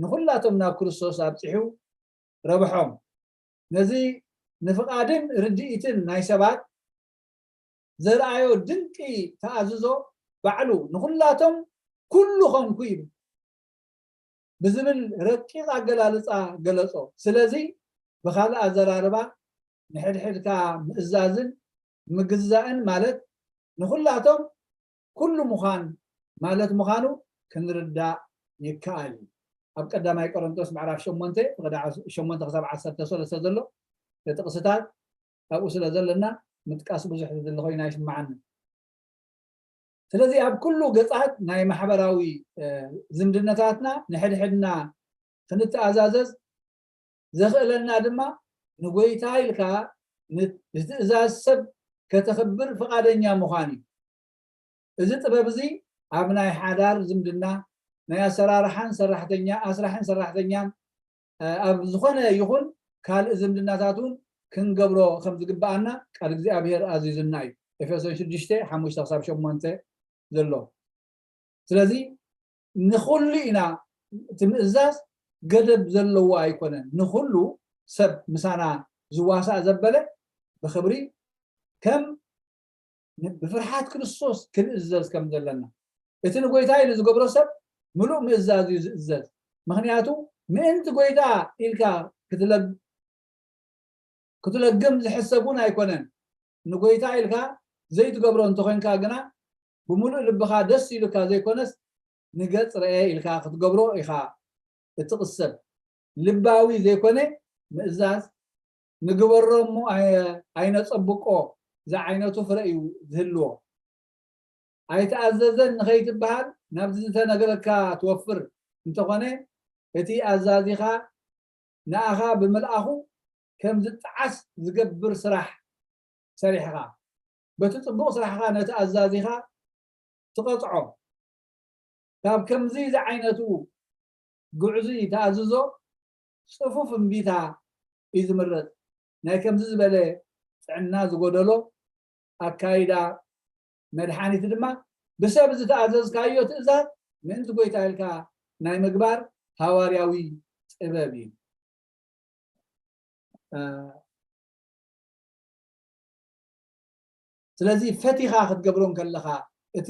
ንኹላቶም ናብ ክርስቶስ ኣብፂሑ ረብሖም። ነዚ ንፍቓድን ርድኢትን ናይ ሰባት ዘርኣዮ ድንቂ ተኣዝዞ ባዕሉ ንኹላቶም ኩሉ ኾንኩ ይብል ብዝብል ረቂቕ ኣገላልፃ ገለጾ። ስለዚ ብኻልእ ኣዘራርባ ንሕድሕድካ ምእዛዝን ምግዛእን ማለት ንኹላቶም ኩሉ ምዃን ማለት ምዃኑ ክንርዳእ ይከኣል እዩ። ኣብ ቀዳማይ ቆሮንቶስ ምዕራፍ ሸሞንተ ፍቕዲ ሸሞንተ ክሳብ ዓሰርተ ሰለስተ ዘሎ ጥቕስታት ኣብኡ ስለ ዘለና ምጥቃስ ብዙሕ ዝድሊ ኮይኑ ኣይስምዓንን። ስለዚ ኣብ ኩሉ ገፃት ናይ ማሕበራዊ ዝምድነታትና ንሕድሕድና ክንተኣዛዘዝ ዘኽእለና ድማ ንጎይታ ኢልካ ንትእዛዝ ሰብ ከተኽብር ፍቓደኛ ምዃን እዩ። እዚ ጥበብ እዚ ኣብ ናይ ሓዳር ዝምድና ናይ ኣሰራርሓን ሰራሕተኛ ኣስራሕን ሰራሕተኛን ኣብ ዝኾነ ይኹን ካልእ ዝምድናታት እውን ክንገብሮ ከም ዝግብኣና ቃል እግዚኣብሔር ኣዚዙና እዩ። ኤፌሶን ሽዱሽተ ሓሙሽተ ክሳብ ሸሞንተ ዘሎ። ስለዚ ንኹሉ ኢና እቲ ምእዛዝ ገደብ ዘለዎ ኣይኮነን። ንኹሉ ሰብ ምሳና ዝዋሳእ ዘበለ ብኽብሪ ከም ብፍርሓት ክርስቶስ ክንእዘዝ ከም ዘለና እቲ ንጎይታ ኢሉ ዝገብሮ ሰብ ምሉእ ምእዛዝ እዩ ዝእዘዝ። ምኽንያቱ ምእንቲ ጎይታ ኢልካ ክትለግም ዝሕሰብ እውን ኣይኮነን። ንጎይታ ኢልካ ዘይትገብሮ እንተኾይንካ ግና ብምሉእ ልብኻ ደስ ኢሉካ ዘይኮነስ ንገፅ ረኤ ኢልካ ክትገብሮ ኢኻ እትቕሰብ። ልባዊ ዘይኮነ ምእዛዝ ንግበሮ እሞ ኣይነፀብቆ ዝዓይነቱ ፍረ እዩ ዝህልዎ። ኣይተኣዘዘን ንኸይትበሃል ናብዚ ዝተነገረካ ትወፍር እንተኾነ እቲ ኣዛዚኻ ንኣኻ ብምልኣኹ ከም ዝጠዓስ ዝገብር ስራሕ ሰሪሕኻ፣ በቲ ጽቡቕ ስራሕኻ ነቲ ኣዛዚኻ ትቐጽዖ። ካብ ከምዚ ዝዓይነቱ ግዕዙይ ተኣዝዞ ጽፉፍ እምቢታ እዩ ዝምረጽ። ናይ ከምዚ ዝበለ ጥዕና ዝጎደሎ ኣካይዳ መድሓኒት ድማ ብሰብ ዝተኣዘዝካዮ ትእዛዝ ምእንቲ ጎይታ ኢልካ ናይ ምግባር ሃዋርያዊ ጥበብ እዩ። ስለዚ ፈቲኻ ክትገብሮ እንከለኻ፣ እቲ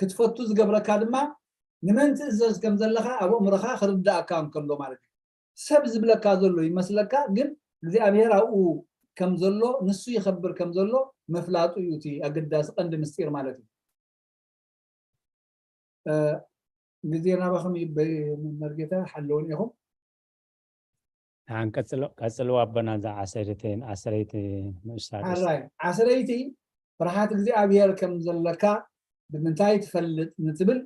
ክትፈቱ ዝገብረካ ድማ ንመን ትእዘዝ ከም ዘለኻ ኣብ ኣእምሮኻ ክርዳእካ እንከሎ ማለት እዩ። ሰብ ዝብለካ ዘሎ ይመስለካ፣ ግን እግዚኣብሔር ኣብኡ ከም ዘሎ፣ ንሱ ይኸብር ከም ዘሎ ምፍላጡ እዩ እቲ ኣገዳሲ ቀንዲ ምስጢር ማለት እዩ። ግዜ ናባኹም ይበይ። መርጌታ ሓለውን ኢኹም። ንሓን ቀጽሎ ቀጽልዎ ኣቦና። እዛ ዓሰርተይን ዓሰርተይቲ ንኡሳ ኣርእስቲ። ሓራይ ዓሰርተይቲ፣ ፍርሃት እግዚኣብሔር ከም ዘለካ ብምንታይ ትፈልጥ ንትብል፣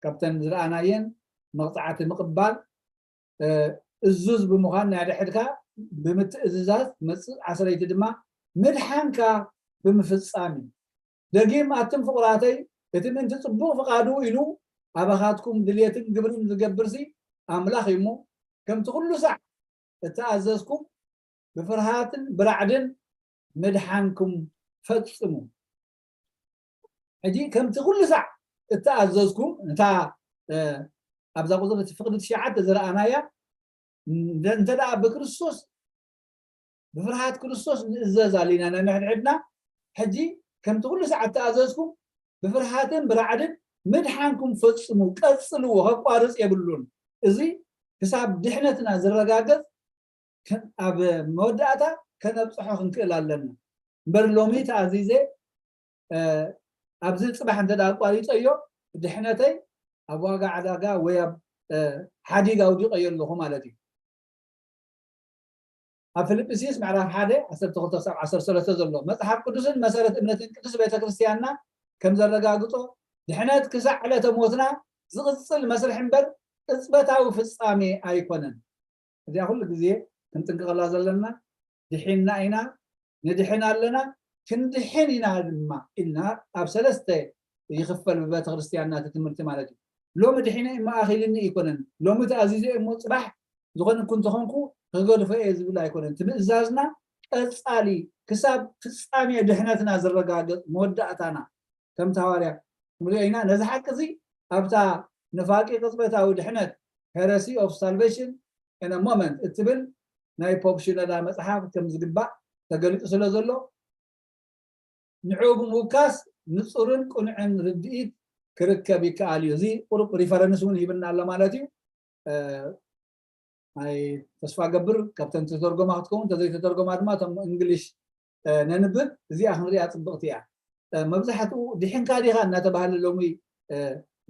ካብተን ዝረኣናየን መቕጻዕቲ ምቕባል፣ እዙዝ ብምዃን ናይ ድሕድካ ብምትእዝዛዝ ትመጽእ። ዓሰርተይቲ ድማ ምድሓንካ ብምፍጻም እዩ። ደጊም ኣቱም ፍቑራተይ፣ እቲ ምእንቲ ጽቡቕ ፍቓዱ ኢሉ ኣባኻትኩም ድልየትን ግብርን ዝገብርሲ ኣምላኽ እዩ እሞ፣ ከምቲ ኩሉ ሳዕ እተኣዘዝኩም ብፍርሃትን ብራዕድን ምድሓንኩም ፈጽሙ። ሕጂ ከምቲ ኩሉ ሳዕ እተኣዘዝኩም፣ እታ ኣብዛ ቁፅሪ እቲ ፍቕዲ ትሽዓተ ዝረኣናያ፣ እንተ ደኣ ብክርስቶስ ብፍርሃት ክርስቶስ ንእዘዝ ኣሊና ነንሕድሕድና፣ ሕጂ ከምቲ ኩሉ ሰዓት ተኣዘዝኩም ብፍርሃትን ብራዕድን ምድሓንኩም ፈጽሙ፣ ቀጽልዎ፣ ከቋርጽ የብሉን። እዚ ክሳብ ድሕነትና ዝረጋገጽ ኣብ መወዳእታ ከነብጽሖ ክንክእል ኣለና። እምበር ሎሚ ተኣዚዘ ኣብዚ ጽባሕ እንተ ኣቋሪጸዮ ድሕነተይ ኣብ ዋጋ ዕዳጋ ወይ ኣብ ሓዲግ ኣውዲቀዮ ኣለኹ ማለት እዩ። ኣብ ፊልጵስዩስ ምዕራፍ ሓደ ዓሰርተ ክልተ ክሳብ ዓሰርተ ሰለስተ ዘሎ መጽሓፍ ቅዱስን መሰረት እምነትን ቅድስት ቤተክርስትያንና ከም ዘረጋግጾ ድሕነት ክሳዕ ዕለተ ሞትና ዝቕጽል መስርሕ እምበር ቅጽበታዊ ፍጻሜ ኣይኮነን። እዚኣ ኩሉ ግዜ ክንጥንቀቐላ ዘለና። ድሒንና ኢና፣ ንድሕን ኣለና፣ ክንድሕን ኢና ድማ ኢልና ኣብ ሰለስተ ይኽፈል ብቤተክርስትያንና እቲ ትምህርቲ ማለት እዩ። ሎሚ ድሒነ እሞ ኣኺልኒ ኣይኮነን፣ ሎሚ ተኣዚዘ እሞ ጽባሕ ዝኾነ እኮ እንተኾንኩ ክገድፎ እየ ዝብል ኣይኮነን። እቲ ምእዛዝና ቀጻሊ ክሳብ ፍጻሜ ድሕነትና ዝረጋገጽ መወዳእታና ከምቲ ሃዋርያ ንሪኦ ኢና። ነዚ ሓቂ እዚ ኣብታ ንፋቂ ቅጽበታዊ ድሕነት፣ Heresy of Salvation in a Moment እትብል ናይ ፖፕ ሽኖዳ መጽሓፍ ከም ዝግባእ ተገሊጹ ስለ ዘሎ ንዕኡ ብምውካስ ንጹርን ቅኑዕን ርድኢት ክርከብ ይከኣል እዩ። እዚ ቁሩብ ሪፈረንስ እውን ሂብና ኣሎ ማለት እዩ። ኣይ ተስፋ ገብር ካብተን ተተርጎማ ክትከውን፣ እንተዘይተተርጎማ ድማ እቶም እንግሊሽ ነንብብ። እዚኣ ክንሪኣ ጽብቕቲ እያ። መብዛሕትኡ ድሒንካ ዲኻ እናተባህለ ሎሚ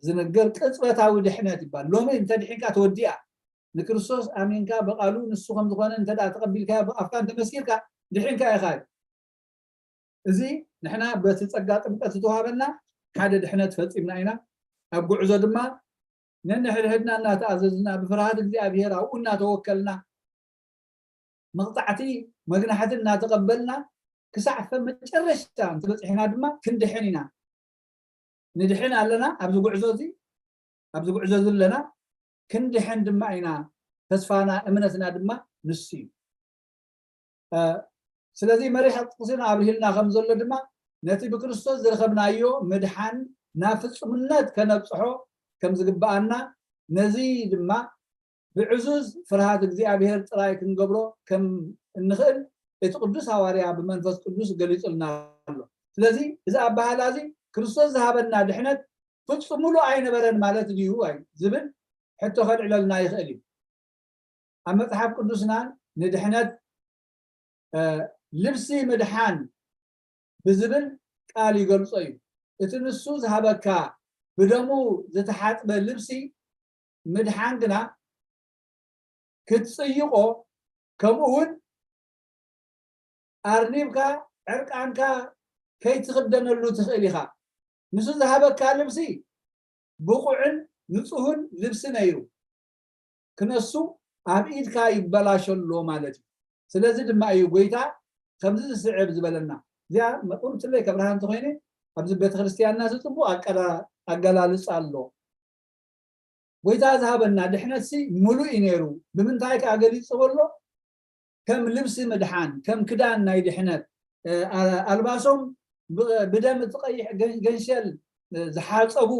ዝንገር ቅጽበታዊ ድሕነት ይባል። ሎሚ እንተ ድሒንካ ተወዲኣ። ንክርስቶስ ኣሚንካ ብቓሉ ንሱ ከም ዝኾነ እንተ ደኣ ተቐቢልካዮ ብኣፍካ እንተመስኪርካ ድሒንካ ኢኻ እዩ። እዚ ንሕና በቲ ጸጋ ጥምቀት ዝተዋሃበና ሓደ ድሕነት ፈጺምና ኢና። ኣብ ጉዕዞ ድማ ነንሕድሕድና እናተኣዘዝና ብፍርሃት እግዚኣብሔር ኣብኡ እናተወከልና መቕጻዕቲ መግናሕቲ እናተቐበልና ክሳዕ ፈ መጨረሽታ እንተበጺሕና ድማ ክንድሕን ኢና። ንድሕን ኣለና ኣብዚ ጉዕዞ እዚ፣ ኣብዚ ጉዕዞ እዚ ኣለና፣ ክንድሕን ድማ ኢና። ተስፋና እምነትና ድማ ንሱ እዩ። ስለዚ መሪሕ ጥቕስና ኣብርሂልና ከም ዘሎ ድማ ነቲ ብክርስቶስ ዝረኸብናዮ ምድሓን ናብ ፍጹምነት ከነብጽሖ ከም ዝግብኣና፣ ነዚ ድማ ብዕዙዝ ፍርሃት እግዚኣብሔር ጥራይ ክንገብሮ ከም እንኽእል እቲ ቅዱስ ሃዋርያ ብመንፈስ ቅዱስ ገሊጹልና ኣሎ። ስለዚ እዚ ኣበሃህላ እዚ ክርስቶስ ዝሃበና ድሕነት ፍጹም ምሉእ ኣይነበረን ማለት ድዩ ኣይ ዝብል ሕቶ ከልዕለልና ይኽእል እዩ። ኣብ መጽሓፍ ቅዱስና ንድሕነት ልብሲ ምድሓን ብዝብል ቃል ይገልጾ እዩ። እቲ ንሱ ዝሃበካ ብደሙ ዝተሓጽበ ልብሲ ምድሓን ግና ክትጽይቖ፣ ከምኡ እውን ኣርኒብካ ዕርቃንካ ከይትኽደነሉ ትኽእል ኢኻ። ንሱ ዝሃበካ ልብሲ ብቑዕን ንጹህን ልብሲ ነይሩ ክነሱ ኣብ ኢድካ ይበላሸ ኣሎ ማለት እዩ። ስለዚ ድማ እዩ ጎይታ ከምዚ ዝስዕብ ዝበለና። እዚኣ መቁርትለይ ከብርሃ እንተኮይነ ኣብዚ ቤተክርስትያንና እዚ ጽቡቅ ኣቀላ- ኣገላልጻ ኣሎ። ጎይታ ዝሃበና ድሕነትሲ ምሉእ እዩ ነይሩ። ብምንታይ ከኣ ገሊጽዎ ኣሎ? ከም ልብሲ ምድሓን፣ ከም ክዳን ናይ ድሕነት፣ እ፣ ኣ- ኣልባሶም ብ- ብደም እቲ ቀይሕ ገን- ገንሸል፣ እ፣ ዝሓጸቡ፣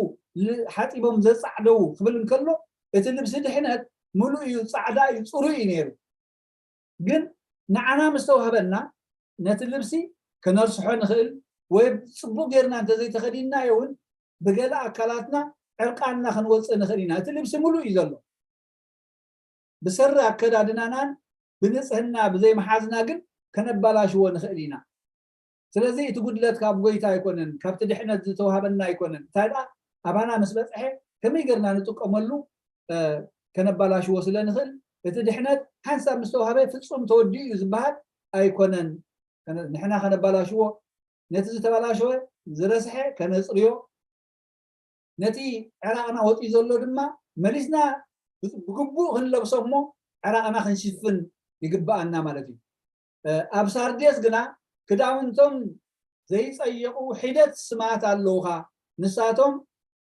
ል- ሓጺቦም ዘጻዕደዉ ክብል እንከሎ፣ እቲ ልብሲ ድሕነት ምሉእ እዩ፣ ጻዕዳ እዩ፣ ጽሩይ እዩ ነይሩ። ግን ንዓና ምስ ተዋህበና ነቲ ልብሲ ከነርስሖ ንኽእል፣ ወይ ጽቡቕ ጌርና እንተዘይተኸዲንናዮ እውን ብገለ ኣካላትና ዕርቃንና ክንወፅእ ንኽእል ኢና። እቲ ልብሲ ምሉእ እዩ ዘሎ። ብሰሪ ኣከዳድናናን ብንፅህና ብዘይምሓዝና ግን ከነባላሽዎ ንኽእል ኢና። ስለዚ እቲ ጉድለት ካብ ጎይታ ኣይኮነን፣ ካብቲ ድሕነት ዝተዋሃበና ኣይኮነን። እንታይ ደኣ ኣባና ምስ በፅሐ ከመይ ጌርና ንጥቀመሉ ከነባላሽዎ ስለ ንኽእል፣ እቲ ድሕነት ሓንሳብ ምስ ተዋህበ ፍጹም ተወዲኡ እዩ ዝበሃል ኣይኮነን። ንሕና ከነባላሽዎ፣ ነቲ ዝተባላሸወ ዝረስሐ ከነጽርዮ፣ ነቲ ዕራቕና ወጺኡ ዘሎ ድማ መሊስና ብግቡእ ክንለብሶ እሞ ዕራቕና ክንሽፍን ይግብኣና ማለት እዩ። ኣብ ሳርዴስ ግና ክዳውንቶም ዘይጸየቑ ሒደት ስማት ኣለውኻ፣ ንሳቶም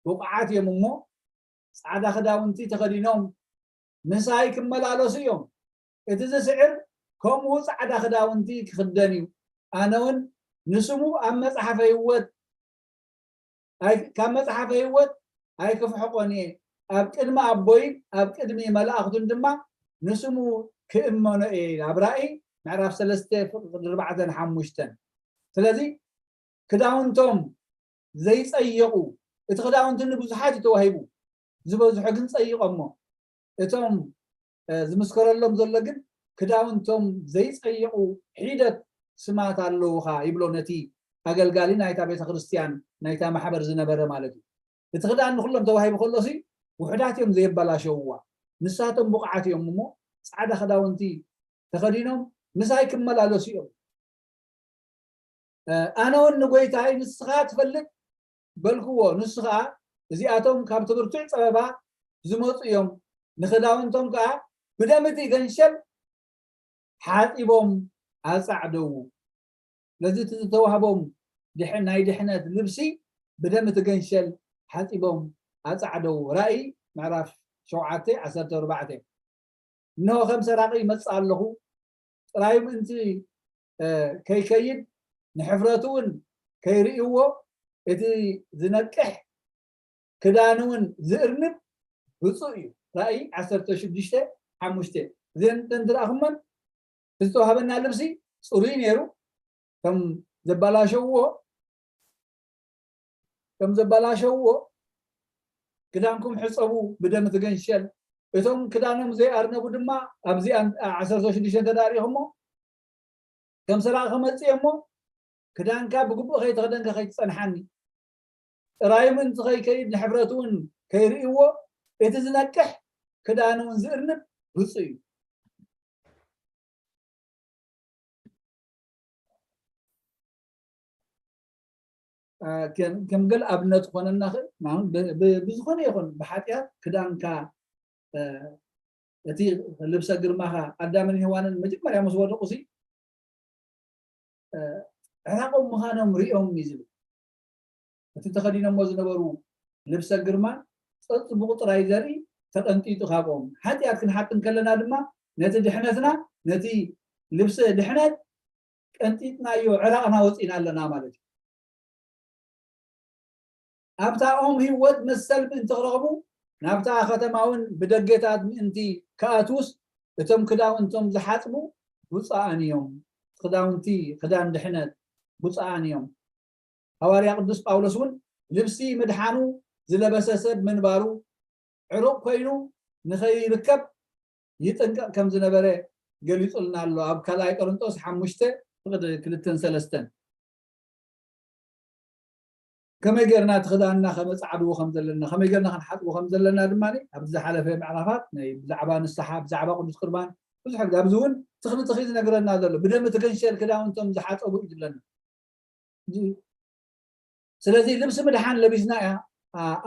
ብቑዓት እዮም እሞ ጻዕዳ ክዳውንቲ ተኸዲኖም ምሳይ ክመላለሱ እዮም። እቲ ዝስዕር ከምኡ ጻዕዳ ክዳውንቲ ክኽደን እዩ። ኣነ እውን ንስሙ ኣብ መጽሓፈ ህይወት ኣይ- ካብ መጽሓፈ ህይወት ኣይክፍሕቆን እየ። ኣብ ቅድሚ ኣቦይን ኣብ ቅድሚ መላእኽቱን ድማ ንስሙ ክእመኖ እየ። ኣብ ራእይ ምዕራፍ ሰለስተ ፍቕዲ ኣርባዕተን ሓሙሽተን። ስለዚ ክዳውንቶም ዘይጸየቑ፣ እቲ ክዳውንቲ ንብዙሓት እዩ ተዋሂቡ፣ ዝበዝሑ ግን ጸይቖሞ። እቶም ዝምስከረሎም ዘሎ ግን ክዳውንቶም ዘይጸየቑ ሒደት ስማት ኣለውኻ ይብሎ ነቲ ኣገልጋሊ ናይታ ቤተ ክርስቲያን ናይታ ማሕበር ዝነበረ ማለት እዩ። እቲ ክዳን ንኩሎም ተዋሂቡ ከሎሲ ውሑዳት እዮም ዘየበላሸውዋ፣ ንሳቶም ብቑዓት እዮም እሞ ጻዕዳ ክዳውንቲ ተኸዲኖም ምሳይ ክመላለሱ እዮም። ኣነ እውን ንጎይታይ ንስኻ ትፈልጥ በልክዎ። ንሱ ኸዓ እዚኣቶም ካብቲ ብርቱዕ ጸበባ ዝመጹ እዮም፣ ንኽዳውንቶም ከኣ ብደም እቲ ገንሸል ሓጺቦም ኣጻዕደዉ። ስለዚ እቲ ዝተዋህቦም ድሕ- ናይ ድሕነት ልብሲ ብደም እቲ ገንሸል ሓጺቦም ኣጻዕደዉ። ራእይ ምዕራፍ ሸውዓተ ዓሰርተ ኣርባዕተ። እንሆ ከም ሰራቂ ይመጽእ ኣለኹ፣ ጥራይ ምእንቲ ከይከይድ ንሕፍረቱ እውን ከይርእይዎ እቲ ዝነቅሕ ክዳን እውን ዝእርንብ ብፁዕ እዩ። ራእይ ዓሰርተ ሽዱሽተ ሓሙሽተ። እዘን እንትን ትረኣኹመን ዝተዋህበና ልብሲ ፅሩይ ነይሩ፣ ከም ዘባላሸውዎ ከም ዘባላሸውዎ ክዳንኩም ሕፀቡ ብደም እቲ ገንሸል፣ እቶም ክዳኖም ዘይኣርነቡ ድማ ኣብዚኣ ዓሰርተ ሽዱሽተ እንተዳሪኹሞ ከም ሰራቂ ክመፅእ እሞ ክዳንካ ብግቡእ ከይተኸደንካ ከይትፀንሓኒ፣ ጥራይ ምእንቲ ከይከይድ ንሕፍረቱ እውን ከይርእይዎ እቲ ዝነቅሕ ክዳኑ እውን ዝእርንብ ብፁዕ እዩ። ከም ገል ኣብነት ክኾነና ክእል ብዝኾነ ይኹን ብሓጢኣት ክዳንካ እቲ ልብሰ ግርማኻ ኣዳምን ሄዋንን መጀመርያ ምስ ወደቑ ሲ ዕራቆም ምዃኖም ሪኦም እዩ ዝብል። እቲ ተኸዲኖሞ ዝነበሩ ልብሰ ግርማ ፀፅቡቑ ጥራይ ዘርኢ ተቐንጢጡ ካብኦም። ሓጢኣት ክንሓጥ እንከለና ድማ ነቲ ድሕነትና ነቲ ልብሰ ድሕነት ቀንጢጥናዮ ዕራቕና ወፂና ኣለና ማለት እዩ። ኣብታ ኦም ህይወት መሰል ምእንቲ ክረኽቡ ናብታ ከተማ እውን ብደገታት ምእንቲ ክኣትዉስ እቶም ክዳውንቶም ዝሓፅቡ ብፁዓን እዮም። ክዳውንቲ ክዳን ድሕነት ብፁዓን እዮም። ሃዋርያ ቅዱስ ጳውሎስ እውን ልብሲ ምድሓኑ ዝለበሰ ሰብ ምንባሩ ዕሩቕ ኮይኑ ንኸይርከብ ይጥንቀቕ ከም ዝነበረ ገሊጹልና ኣሎ። ኣብ ካልኣይ ቆሮንጦስ ሓሙሽተ ፍቕዲ ክልተን ሰለስተን። ከመይ ጌርና እቲ ክዳንና ከመጻዕድዎ ከም ዘለና፣ ከመይ ጌርና ክንሓጥቦ ከም ዘለና ድማ ኣብዚ ዝሓለፈ ምዕራፋት ናይ ብዛዕባ ንስሓ፣ ብዛዕባ ቅዱስ ቁርባን ብዙሕ ግዜ ኣብዚ እውን ትኽሊ ትኽሊ ዝነግረና ዘሎ ብደም እቲ ገንሸል ክዳውንቶም ዝሓጸቡ እዩ ዝብለና። ስለዚ ልብሲ ምድሓን ለቢስና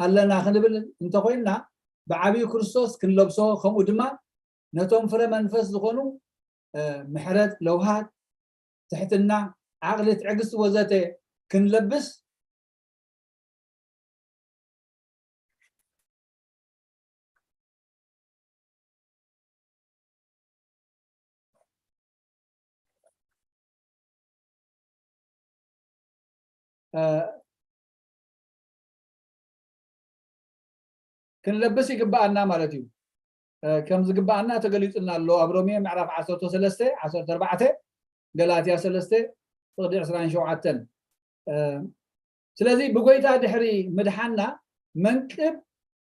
ኣለና ክንብል እንተኮይንና ብዓብዩ ክርስቶስ ክንለብሶ ከምኡ ድማ ነቶም ፍረ መንፈስ ዝኾኑ ምሕረት፣ ለውሃት፣ ትሕትና፣ ዓቕሊ፣ ትዕግስቲ ወዘተ ክንለብስ ክንለብስ ይግብኣና ማለት እዩ። ከም ዝግብኣና ተገሊጹልና ኣሎ ኣብ ሮሜ ምዕራፍ ዓሰርተ ሰለስተ ዓሰርተ ኣርባዕተ፣ ገላትያ ሰለስተ ፍቕዲ ዕስራን ሸውዓተን። ስለዚ ብጎይታ ድሕሪ ምድሓና መንቅብ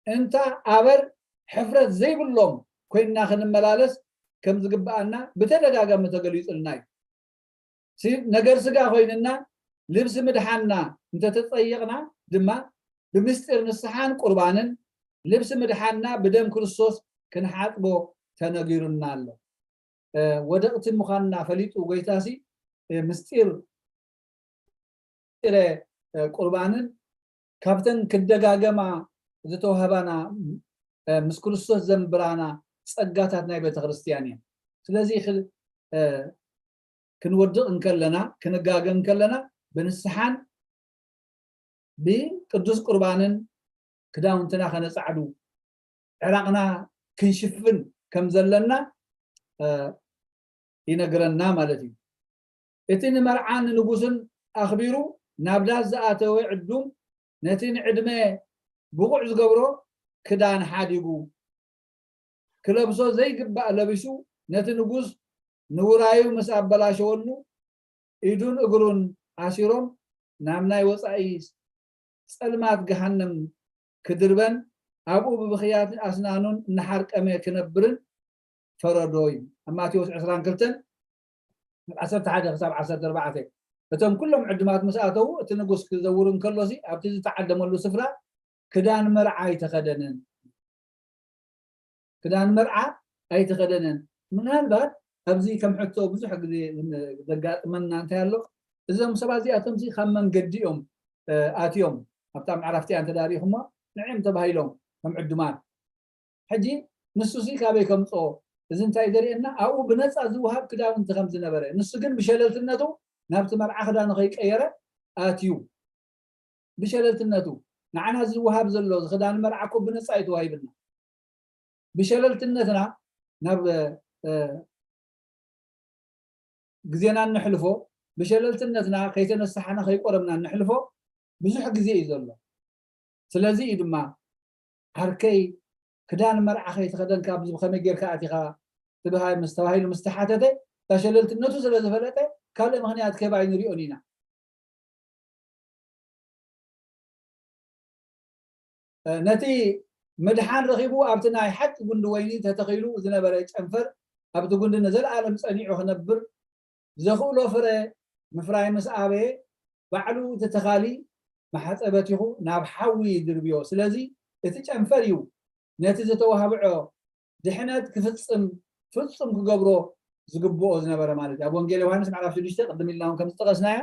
እንታ ኣበር ሕፍረት ዘይብሎም ኮይንና ክንመላለስ ከም ዝግብኣና ብተደጋጋሚ ተገሊጹልና እዩ። ነገር ስጋ ኮይንና ልብሲ ምድሓና እንተተጸየቕና ድማ ብምስጢር ንስሓን ቁርባንን ልብሲ ምድሓና ብደም ክርስቶስ ክንሓጥቦ ተነጊሩና ኣሎ። ወደቕቲ ምዃንና ፈሊጡ ጎይታሲ ምስጢር ቁርባንን ካብተን ክደጋገማ ዝተዋህባና ምስ ክርስቶስ ዘንብራና ጸጋታት ናይ ቤተክርስትያን እዮም። ስለዚ ክንወድቕ እንከለና ክንጋገ እንከለና ብንስሓን ብቅዱስ ቁርባንን ክዳውንትና ከነጻዕዱ ዕራቕና ክንሽፍን ከም ዘለና ይነግረና ማለት እዩ። እቲ ንመርዓን ንንጉስን ኣኽቢሩ ናብ ዳስ ዝኣተወ ዕዱም ነቲ ንዕድመ ብቑዕ ዝገብሮ ክዳን ሓዲጉ ክለብሶ ዘይግባእ ለቢሱ ነቲ ንጉስ ንውራዩ ምስ ኣበላሸወሉ ኢዱን እግሩን ኣሲሮም ናብ ናይ ወፃኢ ፀልማት ገሃነም ክድርበን ኣብኡ ብብኽያት ኣስናኑን እናሓርቀመ ክነብርን ፈረዶ እዩ። ኣብ ማቴዎስ ዕስራን ክልተን ዓሰርተ ሓደ ክሳብ ዓሰርተ ኣርባዕተ። እቶም ኩሎም ዕድማት ምስ ኣተዉ እቲ ንጉስ ክዘውር እንከሎሲ ኣብቲ ዝተዓደመሉ ስፍራ ክዳን መርዓ ኣይተኸደነን። ክዳን መርዓ ኣይተኸደነን። ምናልባት ኣብዚ ከም ሕቶ ብዙሕ ግዜ ዘጋጥመና እንታይ ኣሎ፣ እዞም ሰባት እዚኣቶም ካብ መንገዲ እዮም ኣትዮም ኣብታ መዕረፍቲ እያ እንተዳሪኹሞ ንዕም ተባሂሎም ከም ዕዱማት። ሕጂ ንሱሲ ካበይ ከምፅኦ? እዚ እንታይ ዘርእየና ኣብኡ ብነፃ ዝወሃብ ክዳውንቲ ከም ዝነበረ፣ ንሱ ግን ብሸለልትነቱ ናብቲ መርዓ ክዳኑ ከይቀየረ ኣትዩ። ብሸለልትነቱ ንዓና ዝወሃብ ዘሎ ክዳን መርዓ እኮ ብነፃ እዩ ተዋሂብና። ብሸለልትነትና ናብ ግዜና እነሕልፎ፣ ብሸለልትነትና ከይተነሳሕና ከይቆረብና እነሕልፎ ብዙሕ ግዜ እዩ ዘሎ። ስለዚ እዩ ድማ ዓርከይ ክዳን መርዓ ከይተኸደንካ ኣብዚ ብኸመይ ጌርካ ኣቲኻ ትብሃ ምስ ተባሂሉ ምስ ተሓተተ እታ ሸለልትነቱ ስለ ዝፈለጠ ካልእ ምኽንያት ክህብ ኣይንሪኦን ኢና። ነቲ ምድሓን ረኺቡ ኣብቲ ናይ ሓቂ ጉንዲ ወይኒ ተተኺሉ ዝነበረ ጨንፈር ኣብቲ ጉንዲ ንዘለኣለም ጸኒዑ ክነብር ዘኽእሎ ፍረ ምፍራይ ምስ ኣበየ ባዕሉ እቲ ተኻሊ መሓፀ በቲኹ ናብ ሓዊ ይድርብዮ። ስለዚ እቲ ጨንፈር እዩ ነቲ ዝተዋህብዖ ድሕነት ክፍፅም ፍፁም ክገብሮ ዝግብኦ ዝነበረ ማለት እዩ። ኣብ ወንጌል ዮሃንስ ምዕራፍ ሽዱሽተ ቅድም ኢልና እውን ከም ዝጠቐስናዮ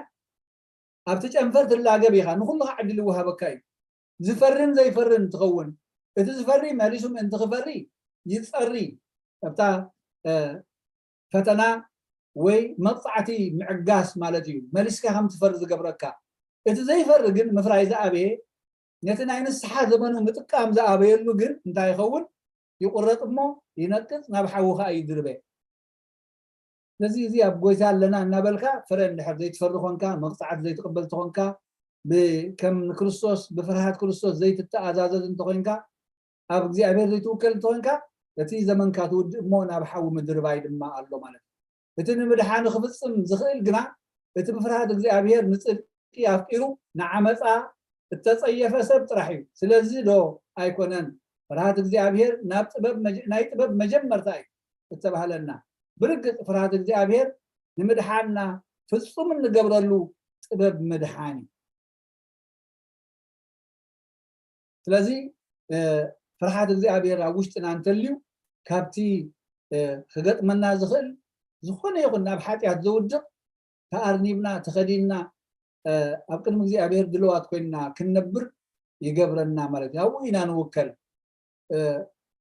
ኣብቲ ጨንፈር ትላገብ ኢኻ፣ ንኹሉ ከዓ ዕድል ይወሃበካ እዩ። ዝፈርን ዘይፈርን ትኸውን። እቲ ዝፈሪ መሊሱ ምእንቲ ክፈሪ ይፀሪ። ኣብታ ፈተና ወይ መቕፃዕቲ ምዕጋስ ማለት እዩ። መሊስካ ከም ትፈሪ ዝገብረካ። እቲ ዘይፈሪ ግን ምፍራይ ዝኣበየ ነቲ ናይ ንስሓ ዘመኑ ምጥቃም ዝኣበየሉ ግን እንታይ ይኸውን? ይቑረጥ እሞ ይነቅፅ፣ ናብ ሓዊ ከዓ ይድርበ። ስለዚ እዚ ኣብ ጎይታ ኣለና እናበልካ ፍረ እንድሕር ዘይትፈሪ ኮንካ፣ መቕፃዕቲ ዘይትቕበል እንተኾንካ፣ ከም ንክርስቶስ ብፍርሃት ክርስቶስ ዘይትተኣዛዘዝ እንተኾይንካ፣ ኣብ እግዚኣብሔር ዘይትውከል እንተኾይንካ፣ እቲ ዘመንካ ትውድእ እሞ ናብ ሓዊ ምድርባይ ድማ ኣሎ ማለት እዩ። እቲ ንምድሓኑ ክፍፅም ዝኽእል ግና እቲ ብፍርሃት እግዚኣብሔር ንፅድቂ ኣፍቂሩ ንዓመፃ እተፀየፈ ሰብ ጥራሕ እዩ። ስለዚ ዶ ኣይኮነን ፍርሃት እግዚኣብሔር ናይ ጥበብ መጀመርታ እዩ እተባህለና? ብርግፅ ፍርሃት እግዚኣብሔር ንምድሓንና ፍፁም እንገብረሉ ጥበብ ምድሓን እዩ። ስለዚ ፍርሓት እግዚኣብሔር ኣብ ውሽጥና እንተልዩ ካብቲ ክገጥመና ዝኽእል ዝኾነ ይኹን ናብ ሓጢኣት ዘውድቕ ተኣርኒብና ተኸዲንና ኣብ ቅድሚ እግዚኣብሔር ድልዋት ኮይንና ክንነብር ይገብረና ማለት እዩ። ኣብኡ ኢና ንውከል።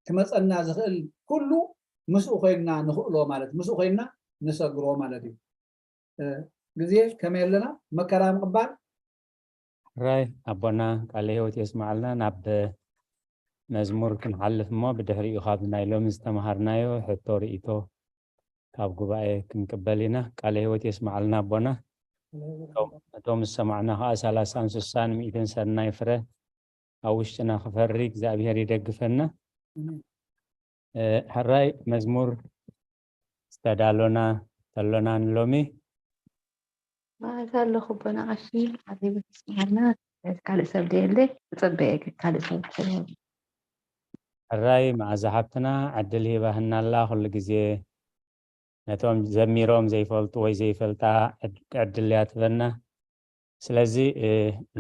ክመፀና ዝኽእል ኩሉ ምስኡ ኮይንና ንኽእሎ ማለት ምስኡ ኮይንና ንሰግሮ ማለት እዩ። ግዜ ከመይ ኣለና መከራ ምቕባል። ራይ ኣቦና ቃለ ህይወት የስማዓልና። ናብ መዝሙር ክንሓልፍ እሞ ብድሕሪኡ ካብ ናይ ሎሚ ዝተምሃርናዮ ሕቶ ርእይቶ ካብ ጉባኤ ክንቅበል ኢና። ቃለ ህይወት የስማዓልና ኣቦና። እቶም ዝሰማዕና ከዓ ሰላሳን ስሳን ሚእትን ሰናይ ፍረ ኣብ ውሽጥና ክፈሪ እግዚኣብሔር ይደግፈና። ሕራይ መዝሙር ዝተዳሎና ተሎና ንሎሚ መዓዛ ኣለኹ ኣቦና ቀሺ። ዓብይ ቤት ስማርና። ካልእ ሰብ ደየለ። ተጸበየ ካልእ ሰብ። ሕራይ መዓዛ ሓብትና ዕድል ሂባህና ኣላ። ኩሉ ግዜ ነቶም ዘሚሮም ዘይፈልጡ ወይ ዘይፈልጣ ዕድል እያ ትበና። ስለዚ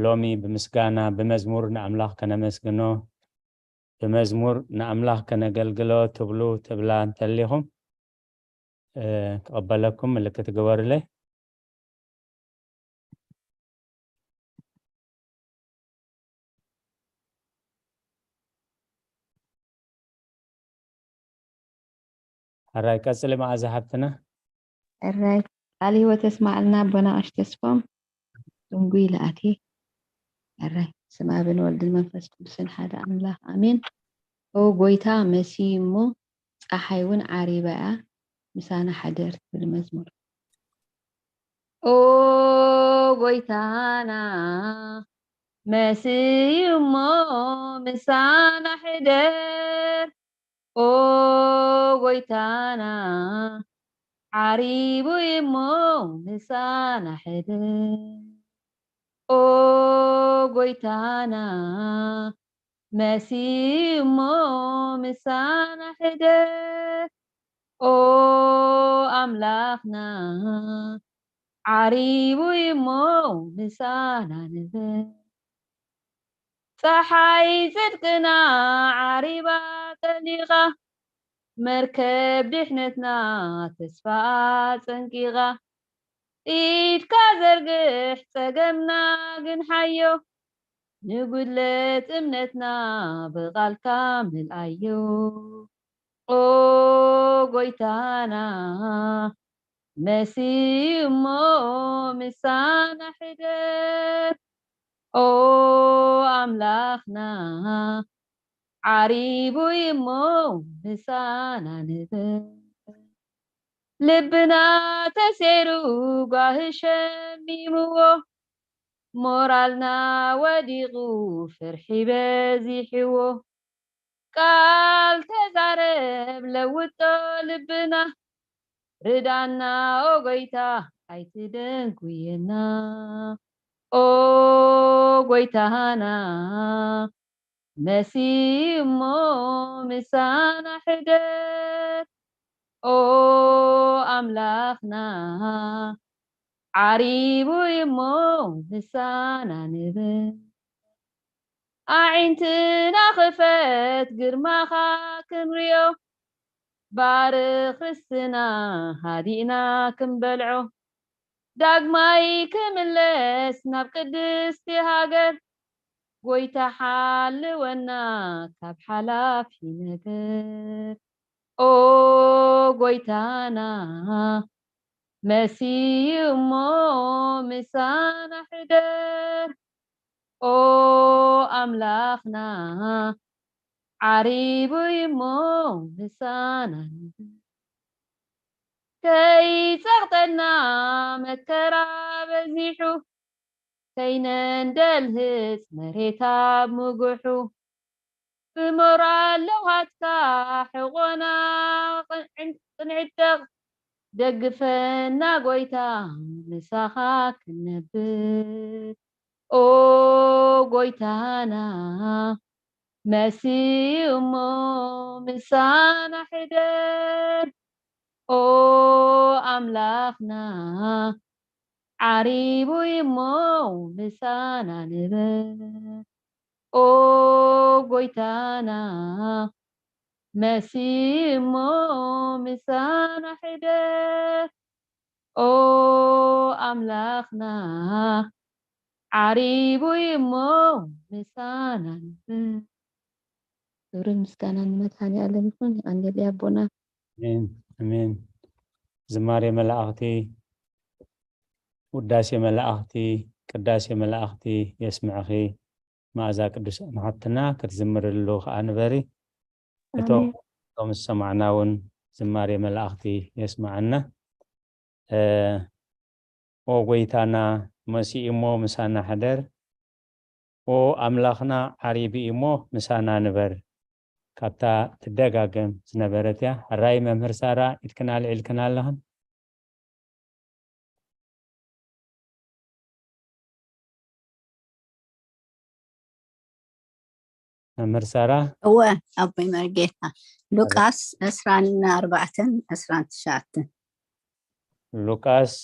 ሎሚ ብምስጋና ብመዝሙር ንኣምላኽ ከነመስግኖ፣ ብመዝሙር ንኣምላኽ ከነገልግሎ ትብሉ ትብላ እንተሊኹም ክቕበለኩም ምልክት ግበሩለይ። ሕራይ ቀጽሊ መዓዛ ሓብትና። ሕራይ ቃል ህይወት የስማዕልና ኣቦና ቀሺ ተስፎም። ድንጉይ ለኣቴ። ሕራይ ስም ኣብን ወልድን መንፈስ ቅዱስን ሓደ ኣምላኽ ኣሜን። ኦ ጎይታ መሲዩ እሞ ጸሓይ እውን ዓሪባ እያ ምሳና ሓደር ትብል መዝሙር። ኦ ጎይታና መሲዩ እሞ ምሳና ሕደር። ኦ ጎይታና ዓሪቡ እሞ ምሳና ሕደር። ኦ ጎይታና መሲዩ እሞ ምሳና ሕደር። ኦ ኣምላኽና ዓሪቡ እሞ ምሳና ንበር። ጸሓይ ጽድቅና ዓሪባ ጠሊቓ፣ መርከብ ድሕነትና ተስፋኣ ጸንቂቓ። ኢድካ ዘርግሕ ጸገምና ግን ሓዮ፣ ንጉድለት እምነትና ብቓልካ ምልኣዮ። ኦ ጎይታና መሲዩ እሞ ምሳና ሕደር። ኦ ኣምላኽና ዓሪቡ እሞ ምሳና ንበር። ልብና ተሴሩ ጓሂ ሸሚምዎ፣ ሞራልና ወዲቑ ፍርሒ በዚሕዎ። ቃል ተዛረብ ለውጦ ልብና፣ ርዳና ኦ ጎይታ ኣይትደንጉየና። ኦ ጎይታና መሲዩ እሞ ምሳና ሕደር። ኦ ኣምላኽና ዓሪቡ እሞ ምሳና ንበር። ኣዒንትና ክፈት ግርማኻ ክንሪኦ፣ ባርኽ ርስትና ሃዲእና ክንበልዖ። ዳግማይ ክምለስ ናብ ቅድስቲ ሃገር፣ ጎይታ ሓልወና ካብ ሓላፊ ነገር። ኦ ጎይታና መሲዩ እሞ ምሳና ሕደር። ኦ ኣምላኽና ዓሪቡ እሞ ምሳና ንበር። ከይጸቕጠና መከራ በዚሑ፣ ከይነንደልህጽ መሬት ኣብ ምጉሑ። ብሞራል ለውሃትካ ሕቖና ክንዕጠቕ፣ ደግፈና ጎይታ ምሳኻ ክንነብር። ኦ ጎይታና መሲዩ እሞ ምሳና ሕደር። ኦ ኣምላኽና ዓሪቡ እሞ ምሳና ንበር። ኦ ጎይታና መሲዩ እሞ ምሳና ሕደር። ኦ ኣምላኽና ዓሪቡ እሞ ምሳና ንበር። ክብርን ምስጋናን ንመድሃኔ ዓለም ይኹን። የቐንየለይ ኣቦና። ኣሜን ኣሜን። ዝማሬ መላእኽቲ፣ ውዳሴ መላእኽቲ፣ ቅዳሴ መላእኽቲ የስምዕኺ። መኣዛ ቅዱሳን ሓብትና ክትዝምርሉ ከኣ ንበሪ። እቶም እቶም ዝሰማዕና እውን ዝማሬ መላእኽቲ የስምዓና። እ፣ ኦ ጎይታና መሲኡ እሞ ምሳና ሕደር፣ ኦ ኣምላኽና ዓሪቡ እሞ ምሳና ንበር። ካብታ ትደጋገም ዝነበረት እያ። ሕራይ መምህር ሳራ፣ ኢድክን ኣልዒልክን ኣለኽን። መምህር ሳራ። እወ፣ ኣቦይ መርጌታ። ሉቃስ ዕስራን ኣርባዕተን ዕስራን ትሽዓተን። ሉቃስ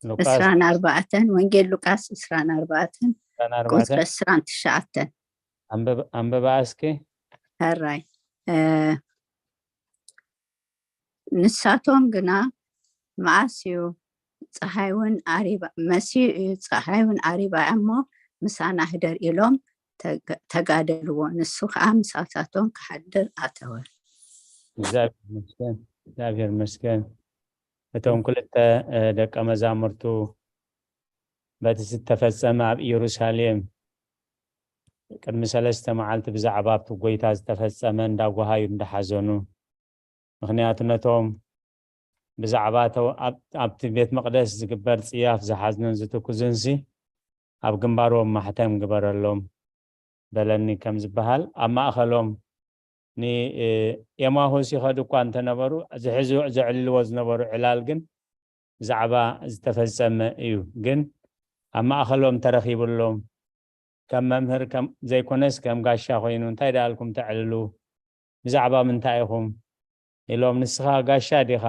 ሉቃስ ዕስራን ኣርባዕተን፣ ወንጌል ሉቃስ ዕስራን ኣርባዕተን ዕስራን ኣርባዕተን። ቁጽሪ ዕስራን ትሽዓተን። ኣንብብ- ኣንብባ እስኪ። ሕራይ እ፣ ንሳቶም ግና፣ መዓስ እዩ? ጸሓይ እውን ዓሪባ፣ መሲኡ እዩ፣ ጸሓይ እውን ዓሪባ እሞ ምሳና ህደር ኢሎም ተጋ- ተጋደልዎ። ንሱ ኸኣ ምሳታቶም ክሓድር ኣተወ። እግዚኣብሔር ይመስገን፣ እግዚኣብሔር ይመስገን። እቶም ክልተ እ፣ ደቀ መዛሙርቱ በቲ ዝተፈጸመ ኣብ ኢየሩሳሌም ቅድሚ ሰለስተ መዓልቲ ብዛዕባ ኣብቲ ጎይታ ዝተፈጸመ እንዳጓሃዩ እንዳሓዘኑ፣ ምኽንያቱ ነቶም ብዛዕባ ተው- ኣብ- ኣብቲ ቤት መቕደስ ዝግበር ጽያፍ ዝሓዝኑን ዝትኩዙንሲ ኣብ ግንባሮም ማሕተም ግበረሎም በለኒ ከም ዝበሃል፣ ኣብ ማእኸሎም ንኤማሁስ ይኸዱ እኳ እንተነበሩ፣ ዝሕዙ- ዘዕልልዎ ዝነበሩ ዕላል ግን ብዛዕባ ዝተፈጸመ እዩ። ግን ኣብ ማእኸሎም ተረኺቡሎም፣ ከም መምህር ከም ዘይኮነስ ከም ጋሻ ኮይኑ፣ "እንታይ ደኣልኩም ተዕልሉ? ብዛዕባ ምንታይ ኢኹም?" ኢሎም፣ "ንስኻ ጋሻ ዲኻ?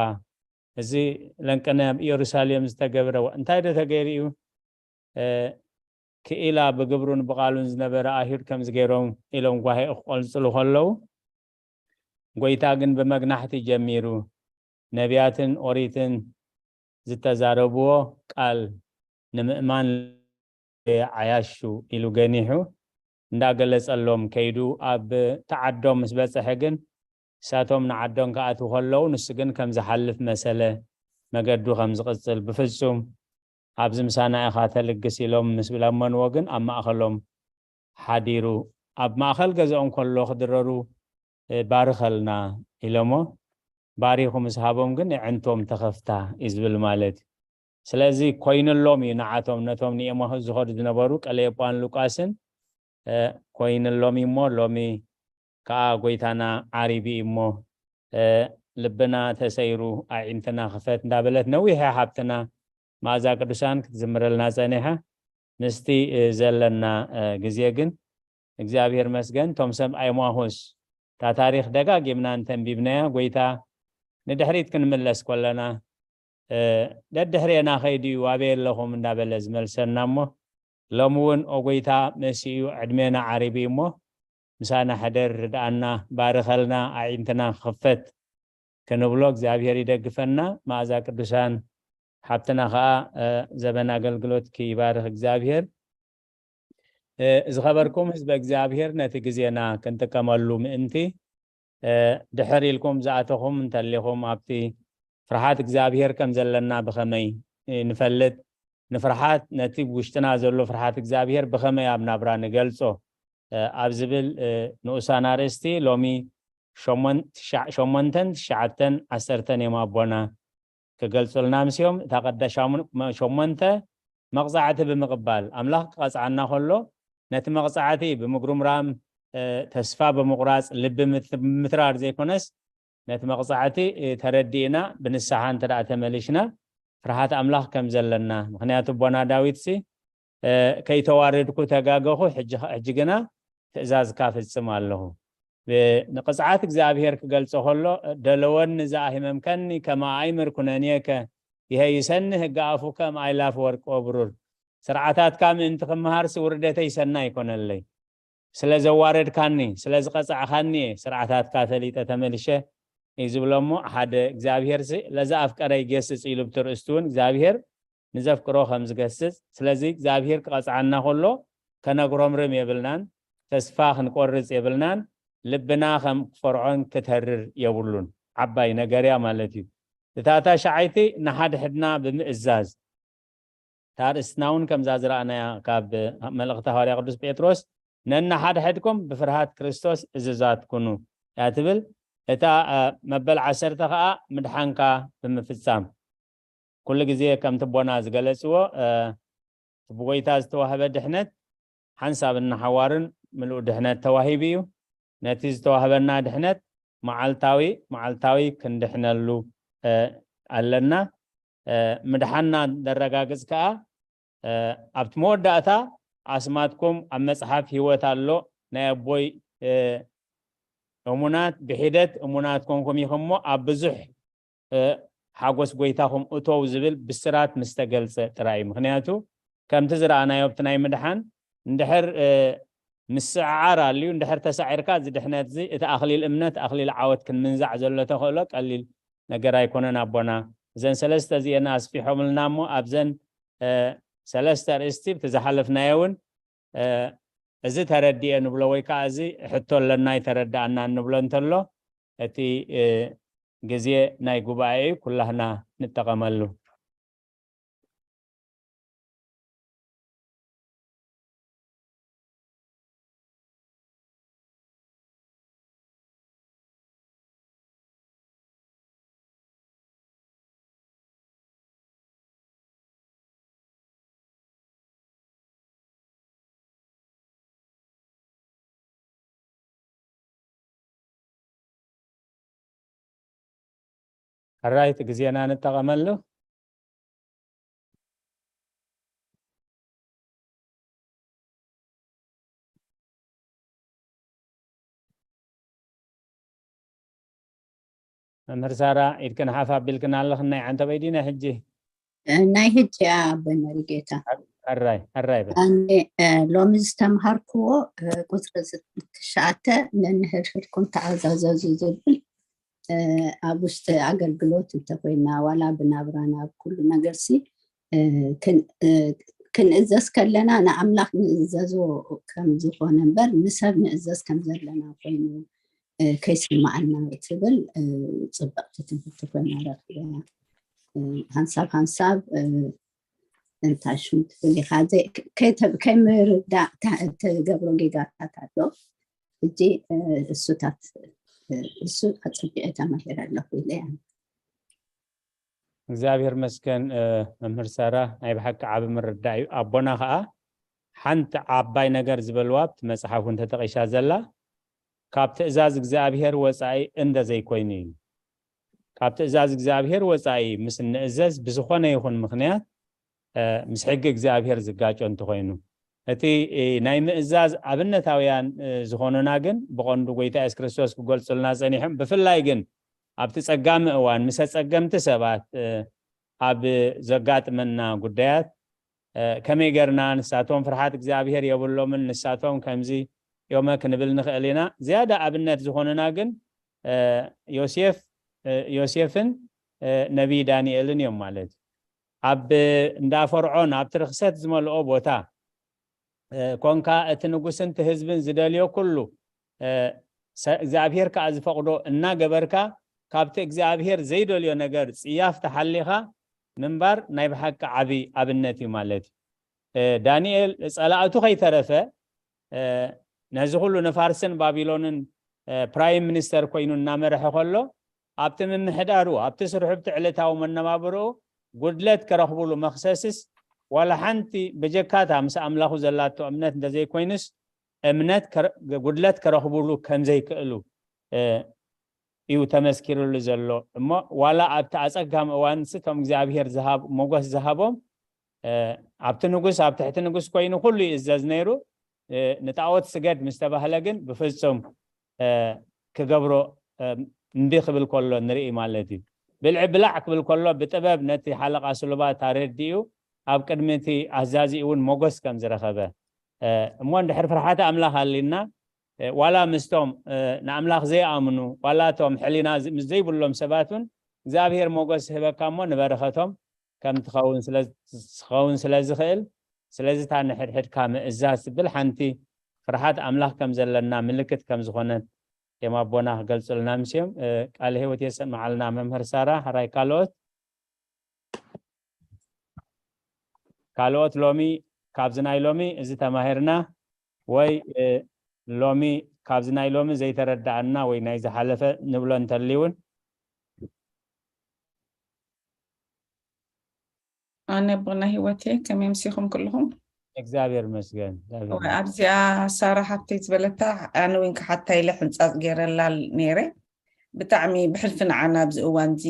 እዚ ለንቅነ ኣብ ኢየሩሳሌም ዝተገብረ እንታይ ዶ ተገይሩ እዩ?" እ፣ ክኢላ ብግብሩን ብቓሉን ዝነበረ ኣይሁድ ከምዚ ገይሮም ኢሎም ጓሄ ክቆልጽሉ ከለዉ፣ ጎይታ ግን ብመግናሕቲ ጀሚሩ፣ ነቢያትን ኦሪትን ዝተዛረብዎ ቃል ንምእማን ዓያሹ ኢሉ ገኒሑ እንዳገለጸሎም ከይዱ፣ ኣብ ተዓዶም ምስ በጽሐ ግን፣ ንሳቶም ንዓዶም ክኣትዉ ከለዉ፣ ንሱ ግን ከም ዝሓልፍ መሰለ፣ መገዱ ከም ዝቕጽል፣ ብፍጹም ኣብዚ ምሳና ኢኻ ተልግስ ኢሎም ምስ ለመንዎ ግን፣ ኣብ ማእኸሎም ሓዲሩ፣ ኣብ ማእኸል ገዝኦም ከሎ ክድረሩ፣ እ፣ "ባርኸልና" ኢሎሞ፣ ባሪኹ ምስ ሃቦም ግን፣ ኣዕንቶም ተኸፍታ እዩ ዝብል ማለት እዩ። ስለዚ ኮይንሎም እዩ ንዓቶም፣ ነቶም ንኤማሁስ ዝኸዱ ዝነበሩ ቀለዮጳን ሉቃስን፣ እ፣ ኮይንሎም እዩ እሞ፣ ሎሚ ከኣ ጎይታና ዓሪቡ እዩ እሞ፣ እ፣ ልብና ተሰይሩ፣ ኣዒንትና ክፈት እንዳበለት ነዊሕ እያ ሓብትና መኣዛ ቅዱሳን ክትዝምረልና ጸኒሓ። ምስቲ፣ እ፣ ዘለና፣ እ፣ ግዜ ግን እግዚኣብሔር መስገን፣ እቶም ሰብ ኣይማሁስ፣ እታ ታሪኽ ደጋጊምና እንተንቢብናያ፣ ጎይታ ንድሕሪት ክንምለስ ከለና፣ እ፣ "ደድሕሬና ኸይዱ እዩ፣ ኣበይ ኣለኹም?" እንዳበለ ዝመልሰና እሞ፣ ሎሚ እውን፣ "ኦ ጎይታ መሲኡ፣ ዕድሜና ዓሪቡ እዩ እሞ፣ ምሳና ሕደር፣ ርድኣና፣ ባርኸልና፣ ኣዒንትና ክኽፈት" ክንብሎ እግዚኣብሔር ይደግፈና። መኣዛ ቅዱሳን ሓብትና ኸኣ፣ እ፣ ዘበን ኣገልግሎትኪ ይባርኽ እግዚኣብሔር። እ፣ ዝኸበርኩም ህዝበ እግዚኣብሔር፣ ነቲ ግዜና ክንጥቀመሉ ምእንቲ፣ እ፣ ድሕር ኢልኩም ዝኣተኹም እንተሊኹም፣ ኣብቲ ፍርሃት እግዚኣብሔር ከም ዘለና ብኸመይ፣ እ፣ ንፈልጥ? ንፍርሃት፣ ነቲ ውሽጥና ዘሎ ፍርሃት እግዚኣብሔር ብኸመይ ኣብ ናብራ ንገልጾ? እ፣ ኣብ ዝብል፣ እ፣ ንኡሳን ኣርእስቲ ሎሚ ሸሞን-፣ ትሽዓ-፣ ሸሞንተን ትሽዓተን ዓሰርተን እዮም ኣቦና ክገልጹልና ኣምስዮም። እታ ቀዳሻሙን መ-፣ ሸሞንተ መቕጻዕቲ ብምቕባል፣ ኣምላኽ ክቐጽዓና ከሎ፣ ነቲ መቕጻዕቲ ብምጉርምራም፣ እ፣ ተስፋ ብምቑራጽ፣ ልቢ ምት-፣ ምትራር ዘይኮነስ፣ ነቲ መቕጻዕቲ፣ እ፣ ተረዲእና ብንስሓ እንተ ደኣ ተመሊሽና፣ ፍርሃት ኣምላኽ ከም ዘለና። ምኽንያቱ ኣቦና ዳዊትሲ፣ እ፣ "ከይተዋረድኩ ተጋገኹ፣ ሕጂ ኸ-፣ ሕጂ ግና ትእዛዝካ ፍጽም ኣለኹ።" ብ-፣ ንቕጽዓት እግዚኣብሔር ክገልጾ ከሎ፣ "ደለወኒ ዘኣሂመምከኒ፣ ከመ ኣእምር ኩነንየከ፣ ይሄይሰኒ ህገ ኣፉከ እምኣእላፍ ወርቅ ወብሩር።" ስርዓታትካ ምእንቲ ክመሃርሲ ውርደተይ ሰናይ ይኮነለይ። ስለ ዘዋረድካኒ፣ ስለ ዝቐጻዕካኒ እየ ስርዓታትካ ፈሊጠ ተመልሸ እዩ ዝብሎ። እሞ ሓደ እግዚኣብሔርሲ "ለዘ ኣፍቀረ ይገስጽ" ኢሉ ብትርእስቱ እውን እግዚኣብሔር ንዘፍቅሮ ከም ዝገስጽ፣ ስለዚ እግዚኣብሔር ክቐጽዓና ከሎ ከነጉረምርም የብልናን፣ ተስፋ ክንቆርጽ የብልናን፣ ልብና ከም ፈርዖን ክተርር የብሉን። ዓባይ ነገር እያ ማለት እዩ። እታ ታሽዓይቲ ንሓድሕድና ብምእዛዝ፣ እታ ኣርእስትና እውን ከምዛ ዝረኣናያ ካብ መልእኽቲ ሃዋርያ ቅዱስ ጴጥሮስ፣ ነንሓድሕድኩም ብፍርሃት ክርስቶስ እዙዛት ኩኑ እያ ትብል። እታ መበል ዓሰርተ ከዓ ምድሓንካ ብምፍጻም፣ ኩሉ ግዜ ከምቲ ኣቦና ዝገለጽዎ፣ እቲ ብጎይታ ዝተዋህበ ድሕነት ሓንሳብን ንሓዋሩን ምሉእ ድሕነት ተዋሂቡ እዩ። ነቲ ዝተዋህበና ድሕነት መዓልታዊ መዓልታዊ ክንድሕነሉ ኣለና። ምድሓንና ነረጋግጽ ከኣ ኣብቲ መወዳእታ ኣስማትኩም ኣብ መጽሓፍ ህይወት ኣሎ፣ ናይ ኣቦይ እሙናት፣ ብሒደት እሙናት ኮንኩም ኢኹም እሞ ኣብ ብዙሕ ሓጎስ ጎይታኹም እተው ዝብል ብስራት ምስ ተገልጸ ጥራይ እዩ። ምኽንያቱ ከምቲ ዝረኣናዮ ኣብቲ ናይ ምድሓን እንድሕር ምስዕዓር ኣልዩ፣ እንድሕር ተሳዒርካ እዚ ድሕነት እዚ፣ እቲ ኣኽሊል እምነት ኣኽሊል ዓወት ክንምንዛዕ ዘሎ ተኽእሎ ቀሊል ነገር ኣይኮነን ኣቦና። እዘን ሰለስተ እዚአን ኣስፊሖምልና እሞ ኣብዘን ሰለስተ ኣርእስቲ ብቲ ዝሓለፍናዮ እውን እዚ ተረዲኤ ንብሎ ወይ ከዓ እዚ ሕቶ ኣለና ኣይተረዳኣና እንብሎ እንተሎ፣ እቲ ግዜ ናይ ጉባኤ እዩ፣ ኩላህና ንጠቐመሉ። ሕራይ እቲ ግዜና ንጠቐመሉ። መምህር ሳራ ኢድክን ሓፍ ኣቢልክን ኣለኽን፣ ናይ ዓንተበይ ድዩ ናይ ሕጂ? ናይ ሕጂ እያ ኣቦይ መሪጌታ። ሕራይ ሕራይ በል። ኣነ ሎሚ ዝተምሃርክዎ ቁፅሪ ትሽዓተ፣ ነንሕድሕድኩም ተዓዛዘዙ ዝብል ኣብ ውሽጢ ኣገልግሎት እንተኮይና ዋላ ብናብራና ኣብ ኩሉ ነገርሲ ክንእዘዝ ከለና ንኣምላኽ ንእዘዞ ከም ዝኾነ እምበር ንሰብ ንእዘዝ ከም ዘለና ኮይኑ ከይስማዓና ትብል ፅብቕቲ ትምህርቲ ኮይና ረኪበያ። ሓንሳብ ሓንሳብ እንታይ ሽሙ ትብል ኢኻ ከይምርዳእ ትገብሮ ጌጋታት ኣሎ። ሕጂ እሱታት እሱ ኣፀቢቐ ተማሂረ ኣለኹ ኢለ እያ። እግዚኣብሔር መስገን መምህር ሳራ፣ ናይ ብሓቂ ዓቢ ምርዳእ እዩ። ኣቦና ከዓ ሓንቲ ዓባይ ነገር ዝበልዋ ኣብቲ መፅሓፍ እውን ተጠቂሻ ዘላ ካብ ትእዛዝ እግዚኣብሔር ወፃኢ እንደ ዘይኮይኑ እዩ። ካብ ትእዛዝ እግዚኣብሔር ወፃኢ ምስ እንእዘዝ ብዝኾነ ይኹን ምኽንያት ምስ ሕጊ እግዚኣብሔር ዝጋጮ እንተኾይኑ፣ እቲ ናይ ምእዛዝ ኣብነታውያን ዝኾኑና ግን ብቐንዱ ጎይታ የሱስ ክርስቶስ ክገልጹልና ጸኒሖም። ብፍላይ ግን ኣብቲ ጸጋሚ እዋን ምስ ኣጸገምቲ ሰባት ኣብ ዘጋጥመና ጉዳያት ከመይ ጌርና ንሳቶም ፍርሓት እግዚኣብሔር የብሎምን ንሳቶም ከምዚ እዮመ ክንብል ንኽእል ኢና። ዝያዳ ኣብነት ዝኾኑና ግን ዮሴፍ ዮሴፍን ነቢይ ዳንኤልን እዮም ማለት እዩ። ኣብ እንዳ ፈርዖን ኣብቲ ርኽሰት ዝመልኦ ቦታ ኮንካ እቲ ንጉስን እቲ ህዝብን ዝደልዮ ኩሉ እግዚኣብሔር ከዓ ዝፈቕዶ እናገበርካ ካብቲ እግዚኣብሔር ዘይደልዮ ነገር ፅያፍ ተሓሊኻ ምንባር ናይ ብሓቂ ዓብይ ኣብነት እዩ ማለት እዩ። ዳንኤል ፀላእቱ ከይተረፈ ነዚ ኩሉ ንፋርስን ባቢሎንን ፕራይም ሚኒስተር ኮይኑ እናመረሐ ከሎ ኣብቲ ምምሕዳሩ ኣብቲ ስርሑ ኣብቲ ዕለታዊ መነባብርኡ ጉድለት ከረኽቡሉ መኽሰስስ ዋላ ሓንቲ በጀካታ ምስ ኣምላኹ ዘላቶ እምነት እንተዘይኮይኑስ እምነት ጉድለት ከረኽቡሉ ከምዘይክእሉ እዩ ተመስኪርሉ ዘሎ። እሞ ዋላ ኣብቲ ኣፀጋሚ እዋንስ እቶም እግዚኣብሔር ሞጎስ ዝሃቦም ኣብቲ ንጉስ ኣብ ትሕቲ ንጉስ ኮይኑ ኩሉ ይእዘዝ ነይሩ። ንጣዖት ስገድ ምስ ተባህለ ግን ብፍፁም ክገብሮ እምቢ ክብል ከሎ ንርኢ ማለት እዩ። ብልዒ ብላዕ ክብል ከሎ ብጥበብ ነቲ ሓለቓ ስሉባት ኣረዲኡ ኣብ ቅድሚ እቲ ኣዛዚኡ እውን ሞጎስ ከም ዝረኸበ እሞ እንድሕር ፍርሓተ ኣምላኽ ኣልና ዋላ ምስቶም ንኣምላኽ ዘይኣምኑ ዋላ እቶም ሕሊና ምስ ዘይብሎም ሰባት እውን እግዚኣብሔር ሞጎስ ዝህበካ እሞ ንበረኸቶም ከም ትኸውን ክኸውን ስለ ዝኽእል ስለዚ እታ ንሕድሕድካ ምእዛዝ ትብል ሓንቲ ፍርሓት ኣምላኽ ከም ዘለና ምልክት ከም ዝኾነት እም ኣቦና ክገልፁልና ምስዮም። ቃል ህይወት የሰማዓልና መምህር ሳራ። ሕራይ ካልኦት ካልኦት ሎሚ ካብዚ ናይ ሎሚ እዚ ተማሂርና ወይ ሎሚ ካብዚ ናይ ሎሚ ዘይተረዳኣና ወይ ናይ ዝሓለፈ ንብሎ እንተልዩ እውን ኣነ ኣቦና ህይወቴ ከመይ ምሲኹም ኩልኹም? እግዚኣብሔር ይመስገን። ኣብዚኣ ሳራ ሓፍተይ ዝበለታ ኣነ እውን ክሓታ ኢለ ሕንፃፅ ገይረላ ነይረ። ብጣዕሚ ብሕልፊ ንዓና ኣብዚ እዋን እዚ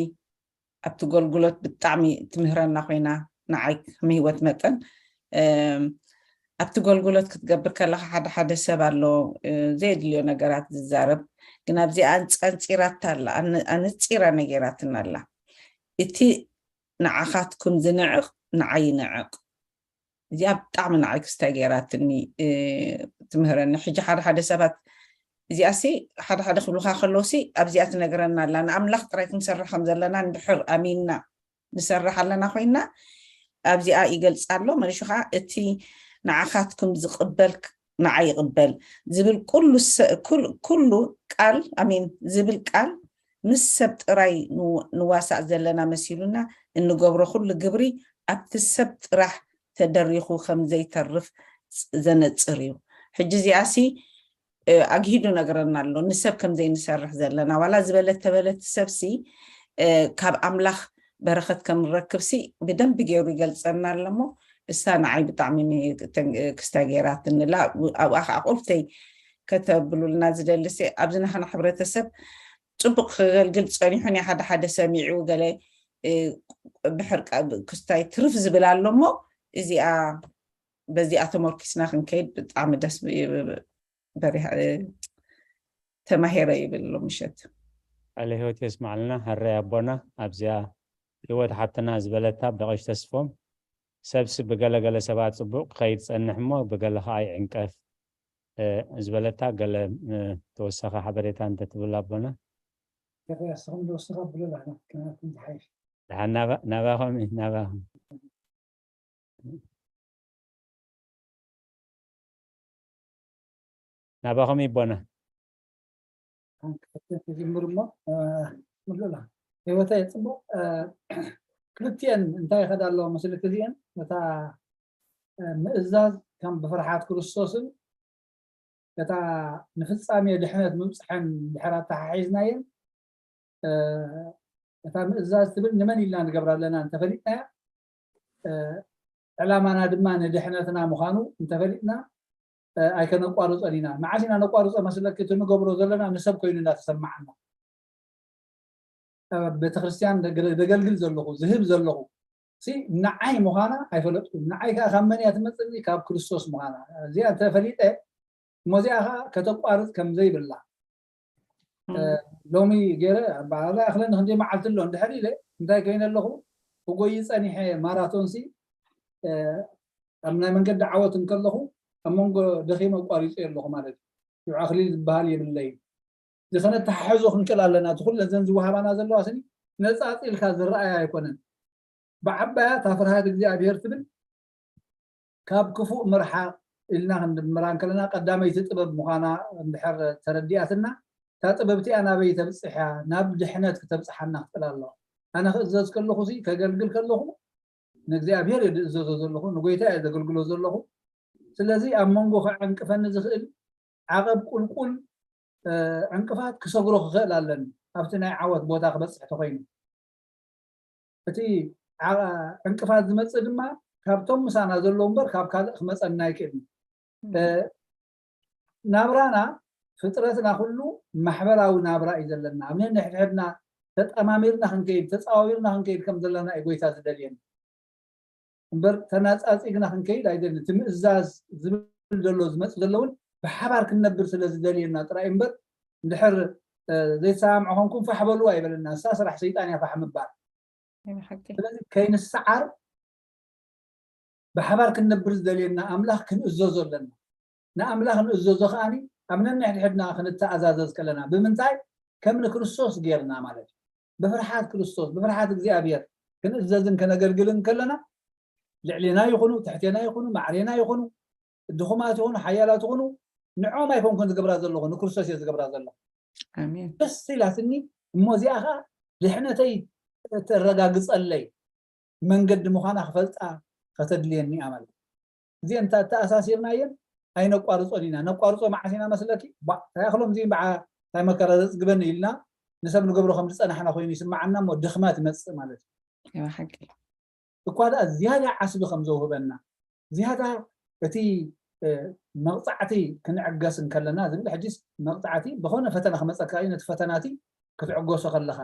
ኣብቲ ጎልጉሎት ብጣዕሚ ትምህረና ኮይና ንዓይ ከም ህይወት መጠን ኣብቲ ጎልጉሎት ክትገብር ከለካ ሓደ ሓደ ሰብ ኣሎ ዘየድልዮ ነገራት ዝዛረብ፣ ግን ኣብዚኣ ኣንፀንፂራታ ኣላ፣ ኣነፂራ ነጌራትና ኣላ። እቲ ንዓኻትኩም ዝንዕቕ ንዓይ ይንዕቕ። እዚኣ ብጣዕሚ ንዓይ ክስታይ ገይራትኒ ትምህረኒ። ሕጂ ሓደ ሓደ ሰባት እዚኣሲ ሓደ ሓደ ክብሉካ ከለውሲ ኣብዚኣ ትነግረና ኣላ። ንኣምላኽ ጥራይ ክንሰርሕ ከም ዘለና እንድሕር ኣሚንና ንሰርሕ ኣለና ኮይና ኣብዚኣ ይገልፃ ኣሎ። መሊሹ ከዓ እቲ ንዓኻትኩም ዝቕበል ንዓይ ይቕበል ዝብል ኩሉ ቃል ኣሜን ዝብል ቃል ምስ ሰብ ጥራይ ንዋሳእ ዘለና መሲሉና እንገብሮ ኩሉ ግብሪ ኣብቲ ሰብ ጥራሕ ተደሪኹ ከም ዘይተርፍ ዘነፅር እዩ። ሕጂ እዚኣሲ ኣግሂዱ ነግረና ኣሎ ንሰብ ከም ዘይንሰርሕ ዘለና። ዋላ ዝበለት ተበለት ሰብሲ ካብ ኣምላኽ በረኸት ከም ንረክብሲ ብደንቢ ገይሩ ይገልፀና ኣሎ እሞ እሳ ንዓይ ብጣዕሚ ክስታይ ገይራትኒ ኣላ። ኣብኣ ከዓ ቁልፍተይ ከተብሉልና ዝደሊ ሲ ኣብዚ ናህና ሕብረተሰብ ፅቡቕ ክገልግል ፀኒሑ ናይ ሓደ ሓደ ሰሚዑ ገለ ብሕርቃ ክስታይ ትርፍ ዝብል ኣሎ እሞ እዚኣ በዚኣ ተመርኪስና ክንከይድ ብጣዕሚ ደስ በሪሕ ተማሂረ ይብል ሎምሸት። ቃለ ህይወት የስማዕልና። ሕራይ ኣቦና ኣብዚኣ ህይወት ሓፍትና ዝበለታ ብደቐሽ ተስፎም ሰብሲ ብገለገለ ሰባት ፅቡቕ ክኸይድ ፀንሕ እሞ ብገለ ከዓ ይዕንቀፍ ዝበለታ ገለ ተወሳኺ ሓበሬታ እንተትብል ኣቦና። ንስኹም ዝወሰኻ ብሎ ላና ከናኩም ዝሓይሽ ናባኹም ናባኹም ናባኹም ይቦና። ክፍትን ክጅምር እሞ ምሉላ ህይወተይ ፅቡቅ ክልቲኤን እንታይ ይኸዳ ኣለዎ መስልክ እዚኤን ነታ ምእዛዝ ከም ብፍርሓት ክርስቶስን እታ ንፍፃሜ ድሕነት ምብፅሐን ድሕር ኣተሓሒዝናየን እታ ምእዛዝ ትብል ንመን ኢልና ንገብራ ኣለና እንተፈሊጥናያ ዕላማና ድማ ንድሕነትና ምዃኑ እንተፈሊጥና ኣይከነቋርፆን ኢና። መዓስ ኢና ነቋርፆ መስለኪ? እቲ ንገብሮ ዘለና ንሰብ ኮይኑ እንዳተሰማዓና። ኣብ ቤተክርስትያን ደገልግል ዘለኹ ዝህብ ዘለኹ ንዓይ ምዃና ኣይፈለጥኩን። ንዓይ ከዓ ካብ መን እያ ትመፅኒ? ካብ ክርስቶስ ምዃና እዚኣ እንተፈሊጠ እሞ እዚኣ ከዓ ከተቋርፅ ከምዘይብላ ሎሚ ገይረ ኣባላ እኽለኒ ክንደይ መዓልቲ ኣሎ እንድሕር ኢለ እንታይ ኮይነ ኣለኹ ክጎይ ፀኒሐ ማራቶን ሲ ኣብ ናይ መንገዲ ዓወት እንከለኹ ኣብ መንጎ ደኺመ ኣቋሪፀ ኣለኹ ማለት እዩ። ሽዑ ኣኽሊል ዝበሃል የብለይን። እዚ ከነተሓሕዞ ክንክእል ኣለና። እቲ ኩለን ዘን ዝወሃባና ዘለዋ ስኒ ነፃፂልካ ዝረኣያ ኣይኮነን። ብዓባያ እታ ፍርሃት እግዚኣብሔር ትብል ካብ ክፉእ ምርሓቕ ኢልና ክንድምራ እንከለና ቀዳመይቲ ጥበብ ምዃና እንድሕር ተረዲኣትና እታ ጥበብ እቲኣ ናበይ ተብፅሕ እያ? ናብ ድሕነት ክተብፅሓና ክትኽእል ኣለዋ። ኣነ ክእዘዝ ከለኹ ሲ ከገልግል ከለኹ ንእግዚኣብሔር እየ ዝእዘዞ ዘለኹ፣ ንጎይታ እየ ዘገልግሎ ዘለኹ። ስለዚ ኣብ መንጎ ከዐንቅፈኒ ዝኽእል ዓቐብ ቁልቁል ዕንቅፋት ክሰግሮ ክኽእል ኣለኒ ኣብቲ ናይ ዓወት ቦታ ክበፅሕ ተኾይኑ። እቲ ዕንቅፋት ዝመፅእ ድማ ካብቶም ምሳና ዘለዉ እምበር ካብ ካልእ ክመፀና ኣይክእልን። ናብራና ፍጥረትና ኩሉ ማሕበራዊ ናብራ እዩ ዘለና። ኣብ ነንሕድሕድና ተጠማሚርና ክንከይድ ተፃዋዊርና ክንከይድ ከም ዘለና እዩ ጎይታ ዝደልየና። እምበር ተናፃፂግና ክንከይድ ኣይደልን። እቲ ምእዛዝ ዝብል ዘሎ ዝመፅእ ዘሎ እውን ብሓባር ክንነብር ስለ ዝደልየና ጥራይ እምበር እንድሕር ዘይተሰማምዖ ኮንኩም ፋሕ በልዋ ኣይበለና። እሳ ስራሕ ሰይጣን እያ ፋሕ ምባል። ስለዚ ከይንሰዓር ብሓባር ክንነብር ዝደልየና ኣምላኽ ክንእዘዞ ኣለና። ንኣምላኽ ንእዘዞ ከዓኒ ኣብ ነንሕድሕድና ክንተኣዛዘዝ ከለና ብምንታይ ከም ንክርስቶስ ጌርና ማለት እዩ። ብፍርሓት ክርስቶስ ብፍርሓት እግዚኣብሔር ክንእዘዝን ከነገልግልን ከለና ልዕሌና ይኹኑ ትሕቴና ይኹኑ ማዕሬና ይኹኑ ድኹማት ይኹኑ ሓያላት ይኹኑ ንዖም ኣይኮንኩን ዝገብራ ዘለኹ ንክርስቶስ እየ ዝገብራ ዘለኹ። ኣሜን። ደስ ኢላትኒ። እሞ እዚኣ ከዓ ድሕነተይ ተረጋግፀለይ መንገዲ ምዃና ክፈልጣ ከተድልየኒ እያ ማለት እዩ። እዚአን እንተ- ተኣሳሲርናየን ኣይነቋርፆን ኢና። ነቋርፆ መዓስ ኢና መስለኪ? ባ- እንታይ ኣኽሎም እዚን በዓ እንታይ መከራ ዘፅግበኒ ኢልና ንሰብ ንገብሮ ከም ዝፀናሕና ኮይኑ ይስማዓና እሞ ድኽመት ይመፅእ ማለት እዩ። እዋ ሓቂ እኳ ደኣ ዝያዳ ዓስቢ ከም ዘውህበና ዝያዳ እቲ እ፣ መቕፃዕቲ ክንዕገስ እንከለና ዝብል ሕጂስ መቕፃዕቲ ብኾነ ፈተና ክመፀካ እዩ። ነቲ ፈተናቲ ክትዕገሶ ከለኻ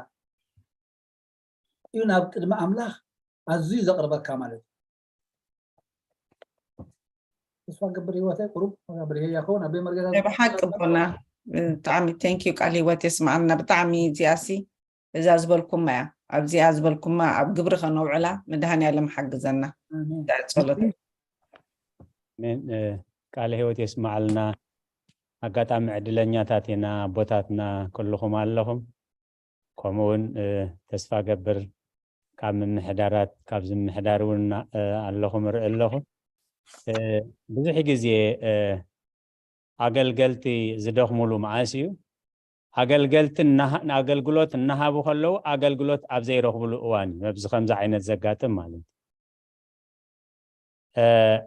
እዩ ናብ ቅድሚ ኣምላኽ ኣዝዩ ዘቕርበካ ማለት እዩ። ተስፋ ገብር ህይወተይ ቁሩብ ብርሄ ያኸውን ኣበይ መርገታ ናይ ብሓቂ ኣቦና ብጣዕሚ ቴንኪዩ ቃል ህይወት የስማዓልና። ብጣዕሚ እዚኣሲ እዛ ዝበልኩማ እያ ኣብዚኣ ዝበልኩማ ኣብ ግብሪ ከነውዕላ መድሃኒ ያለም ሓግዘና። ኣሜን። ዳዕ ጸሎት ኣሜን። እ፣ ቃለ ህይወት የስማዓልና። ኣጋጣሚ ዕድለኛታት ኢና፣ ኣቦታትና ኩልኹም ኣለኹም። ከምኡ እውን እ፣ ተስፋ ገብር ካብ ምምሕዳራት ካብዚ ምምሕዳር እውን እና- እ፣ ኣለኹም ርኢ ኣለኹ። እ፣ ብዙሕ ግዜ እ፣ ኣገልገልቲ ዝደኽሙሉ መዓስ እዩ? ኣገልገልቲ እናሃ- ንኣገልግሎት እናሃቡ ከለዉ ኣገልግሎት ኣብ ዘይረኽብሉ እዋን እዩ ኣብዚ ከምዚ ዓይነት ዘጋጥም ማለት እዩ። እ፣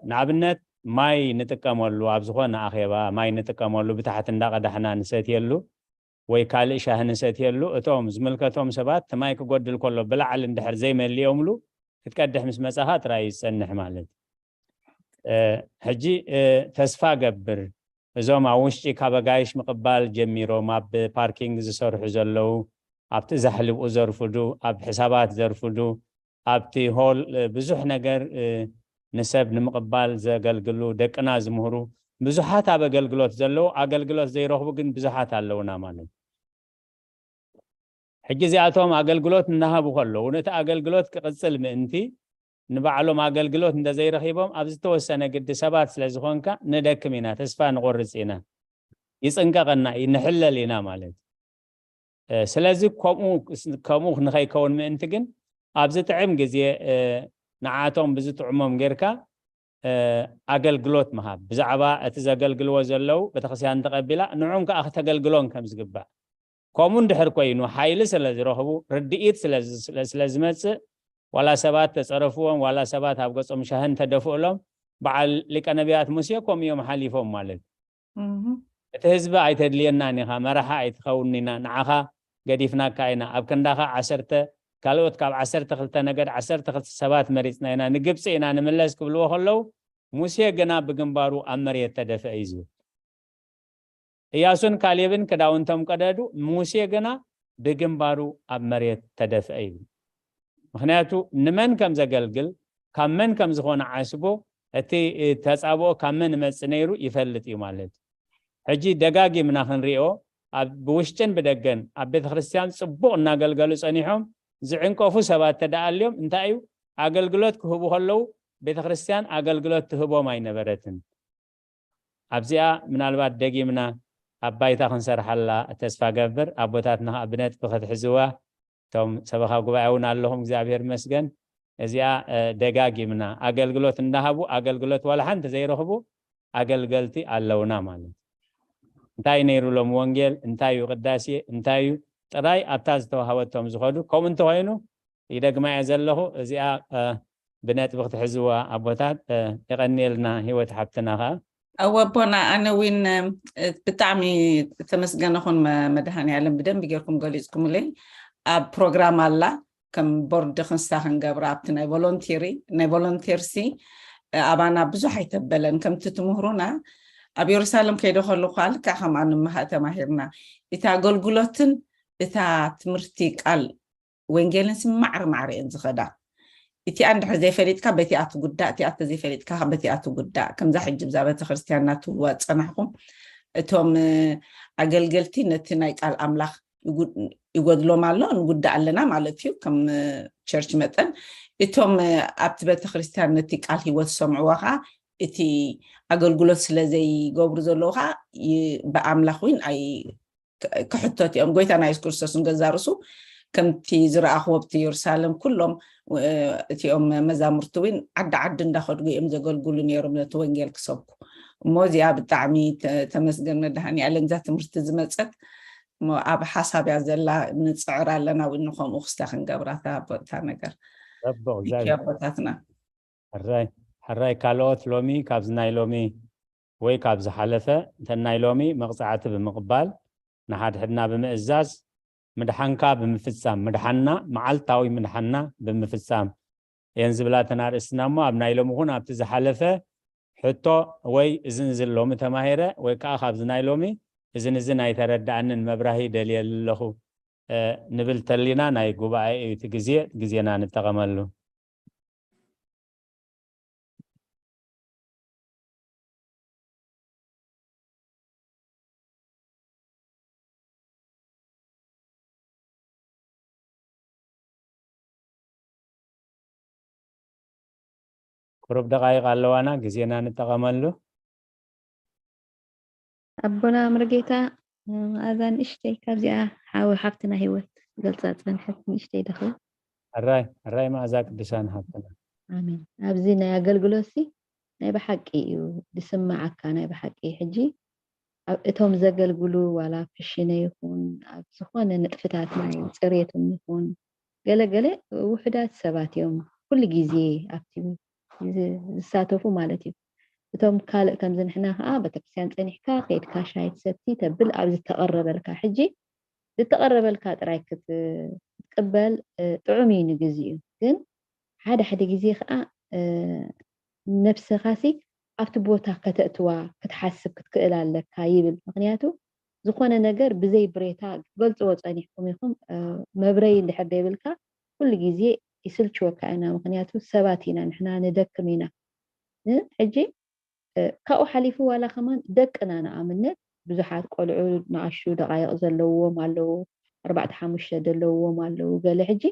ንኣብነት ማይ ንጥቀመሉ ኣብ ዝኾነ ኣኼባ ማይ ንጥቀመሉ ብታሕቲ እንዳቐዳሕና ንሰትየሉ ወይ ካልእ ሻሂ ንሰትየሉ እቶም ዝምልከቶም ሰባት እቲ ማይ ክጎድል ከሎ ብላዕሊ እንድሕር ዘይመሊኦምሉ ክትቀድሕ ምስ መጻኻ ጥራይ እዩ ዝጸንሕ ማለት እዩ። እ፣ ሕጂ እ፣ ተስፋ ገብር እዞም ኣብ ውሽጢ ካብ ኣጋይሽ ምቕባል ጀሚሮም ኣብ ፓርኪንግ ዝሰርሑ ዘለዉ ኣብቲ ዛሕሊ ብኡ ዘርፍዱ ኣብ ሕሳባት ዘርፍዱ ኣብቲ ሆል እ፣ ብዙሕ ነገር እ፣ ንሰብ ንምቕባል ዘገልግሉ ደቅና ዝምህሩ ብዙሓት ኣብ ኣገልግሎት ዘለዉ ኣገልግሎት ዘይረኽቡ ግን ብዙሓት ኣለዉና ማለት እዩ። ሕጂ እዚኣቶም ኣገልግሎት እናሃቡ ከለዉ ነቲ ኣገልግሎት ክቕፅል ምእንቲ ንባዕሎም ኣገልግሎት እንተዘይረኺቦም ኣብ ዝተወሰነ ግዲ ሰባት ስለ ዝኾንካ ንደክም ኢና፣ ተስፋ ንቆርፅ ኢና፣ ይፅንቀቐና እዩ፣ ንሕለል ኢና ማለት እዩ። እ፣ ስለዚ ከምኡ ከምኡ ንኸይከውን ምእንቲ ግን ኣብዚ ጥዕም ግዜ እ፣ ንዓቶም ብዝጥዕሞም ጌርካ እ፣ ኣገልግሎት ምሃብ ብዛዕባ እቲ ዘገልግልዎ ዘለዉ ቤተክርስትያን ተቐቢላ ንዖም ከዓ ክተገልግሎን ከም ዝግባእ ከምኡ እንድሕር ኮይኑ ሓይሊ ስለ ዝረኽቡ ርድኢት ስለ ዝ- ስለ- ስለ ዝመፅእ ዋላ ሰባት ተፀረፍዎም ዋላ ሰባት ኣብ ገፆም ሻህን ተደፍእሎም በዓል ሊቀ ነቢያት ሙሴ ከምኡ እዮም ሓሊፎም ማለት እዩ። እህ፣ እቲ ህዝቢ ኣይተድልየናን ኢኻ መራሒ ኣይትኸውን ኢና ንዓኻ ገዲፍናካ ኢና ኣብ ክንዳኻ ዓሰርተ ካልኦት ካብ ዓሰርተ ክልተ ነገድ ዓሰርተ ክልተ ሰባት መሪፅና ኢና ንግብፂ ኢና ንምለስ ክብልዎ ከለዉ ሙሴ ግና ብግንባሩ ኣብ መሬት ተደፍአ እዩ ዝብል። እያሱን ካሌብን ክዳውንቶም ቀደዱ፣ ሙሴ ግና ብግንባሩ ኣብ መሬት ተደፍአ ይብል። ምኽንያቱ ንመን ከም ዘገልግል ካብ መን ከም ዝኾነ ዓስቦ እቲ ተጻብኦ ካብ መን ይመጽእ ነይሩ ይፈልጥ እዩ ማለት እዩ። ሕጂ ደጋጊምና ክንሪኦ ኣብ ብውሽጥን ብደገን ኣብ ቤተ ክርስቲያን ጽቡቕ እናገልገሉ ጸኒሖም ዝዕንቀፉ ሰባት ተደኣልዮም እንታይ እዩ ኣገልግሎት ክህቡ ከለዉ ቤተ ክርስቲያን ኣገልግሎት ትህቦም ኣይነበረትን። ኣብዚኣ ምናልባት ደጊምና ኣብ ባይታ ክንሰርሓላ ተስፋ ገብር ኣቦታትና ከዓ ብነጥቢ ክትሕዝዋ እቶም ሰበኻ ጉባኤ እውን ኣለኹም እግዚኣብሔር መስገን እዚኣ ደጋጊምና ኣገልግሎት እንዳሃቡ ኣገልግሎት ዋላ ሓንቲ ዘይረኽቡ ኣገልገልቲ ኣለውና ማለት እንታይ ነይሩ ሎም ወንጌል እንታይ እዩ ቅዳሴ እንታይ እዩ ጥራይ ኣብታ ዝተዋሃበቶም ዝኸዱ ከምኡ እንተኮይኑ ይደግማ እየ ዘለኹ እዚኣ ብነጥቢ ክትሕዝዋ ኣቦታት የቐንየልና ህይወት ሓብትና ከዓ እወ ኣቦና ኣነ ዊን ብጣዕሚ ተመስገነኹን መድሃኒ ኣለም ብደንብ ጌርኩም ገሊፅኩምለይ ኣብ ፕሮግራም ኣላ ከም ቦርድ ክንሳ ክንገብራ ኣብቲ ናይ ቮሎንቴሪ ናይ ቮሎንቴርሲ ኣባና ብዙሕ ኣይተበለን ከምቲ ትምህሩና ኣብ የሩሳሌም ከይደ ከለኩ ልክዕ ከምኣ ንመሃ ተማሂርና እቲ ኣገልግሎትን እታ ትምህርቲ ቃል ወንጌልን ሲ ማዕረ ማዕረ እየን ዝኸዳ እቲኣ እንድሕር ዘይፈሊጥካ በቲኣ ትጉዳእ እቲኣ ተዘይፈሊጥካ በቲኣ ትጉዳእ ከምዛ ሕጂ ብዛ ቤተክርስትያንና ትህዋ ዝፀናሕኩም እቶም ኣገልገልቲ ነቲ ናይ ቃል ኣምላኽ ይጎድሎም ኣሎ ንጉዳእ ኣለና ማለት እዩ ከም ቸርች መጠን እቶም ኣብቲ ቤተክርስትያን ነቲ ቃል ህይወት ዝሰምዕዎ ከዓ እቲ ኣገልግሎት ስለ ዘይገብሩ ዘለዉ ከዓ ብኣምላኽ እውን ኣይ ክሕተት እዮም ጎይታና የሱስ ክርስቶስ ንገዛ ርእሱ ከምቲ ዝረኣኽዎ ኣብቲ የሩሳሌም ኩሎም እቲኦም መዛሙርቲ እውን ዓዲ ዓዲ እንዳኸድጉ እዮም ዘገልግሉ ነይሮም ነቲ ወንጌል ክሰብኩ እሞ እዚኣ ብጣዕሚ ተመስገን መድሃኒ ኣለም እዛ ትምህርቲ ዝመፀት እሞ ኣብ ሓሳብ እያ ዘላ፣ ንፅዕር ኣለና እውን ንከምኡ ክስተ ክንገብራታ ኣቦታ ነገር ረቦ ይኪ እግዚኣብሔር ኣቦታትና ሕራይ ሕራይ ካልኦት ሎሚ ካብዚ ናይ ሎሚ ወይ ካብ ዝሓለፈ እንተ ናይ ሎሚ መቕፃዕቲ ብምቕባል ንሓድሕድና ብምእዛዝ ምድሓንካ ብምፍፃም ምድሓንና መዓልታዊ ምድሓንና ብምፍፃም እየን ዝብላ እተን ኣርእስትና እሞ ኣብ ናይ ሎሚ እውን ኣብቲ ዝሓለፈ ሕቶ ወይ እዝን እዝን ሎሚ ተማሂረ ወይ ከዓ ካብዚ ናይ ሎሚ እዝን እዝን ኣይተረዳእንን መብራሂ ደልየ ኣለኹ ንብል ተሊና ናይ ጉባኤ እዩ እቲ ግዜ ግዜና ንጠቐመሉ። ቁሩብ ደቃይቕ ኣለዋና ግዜና ንጠቐመሉ። ኣቦና ምርጌታ ኣዛን እሽተይ ካብዚኣ ሓዊ ሓብትና ህይወት ገልፃ ፀንሐት ንእሽተይ ደኸ ሕራይ ሕራይ መኣዛ ቅዱሳን ሓብትና። ኣሜን። ኣብዚ ናይ ኣገልግሎት ሲ ናይ ብሓቂ እዩ ዝስማዓካ ናይ ብሓቂ ሕጂ እቶም ዘገልግሉ ዋላ ክሽነ ይኹን ኣብ ዝኾነ ንጥፍታት ናይ ፅሬትን ይኹን ገለገለ ውሕዳት ሰባት እዮም ኩሉ ግዜ ኣብቲ ዝሳተፉ ማለት እዩ። እቶም ካልእ ከምዚ ንሕና ከዓ ቤተክርስትያን ፀኒሕካ ከይድካ ሻይ ትሰቲ ተብል ኣብ ዝተቐረበልካ ሕጂ ዝተቐረበልካ ጥራይ ክትቅበል ጥዑም እዩ ንግዚኡ ግን ሓደ ሓደ ግዜ ከዓ ነብስኻሲ ኣብቲ ቦታ ከተእትዋ ክትሓስብ ክትክእል ኣለካ ይብል። ምክንያቱ ዝኾነ ነገር ብዘይ ብሬታ ክትገልፅዎ ፀኒሕኩም ኢኹም መብረይ እንድሕር ዘይብልካ ኩሉ ግዜ ይስልችወካ ኢና። ምክንያቱ ሰባት ኢና ንሕና ንደክም ኢና። ሕጂ ካብኡ ሓሊፉ ዋላ ከማን ደቅና ንኣብነት ብዙሓት ቆልዑ ንኣሽቱ ደቃይቕ ዘለውዎም ኣለዉ፣ ኣርባዕተ ሓሙሽተ ዘለውዎም ኣለዉ። ገለ ሕጂ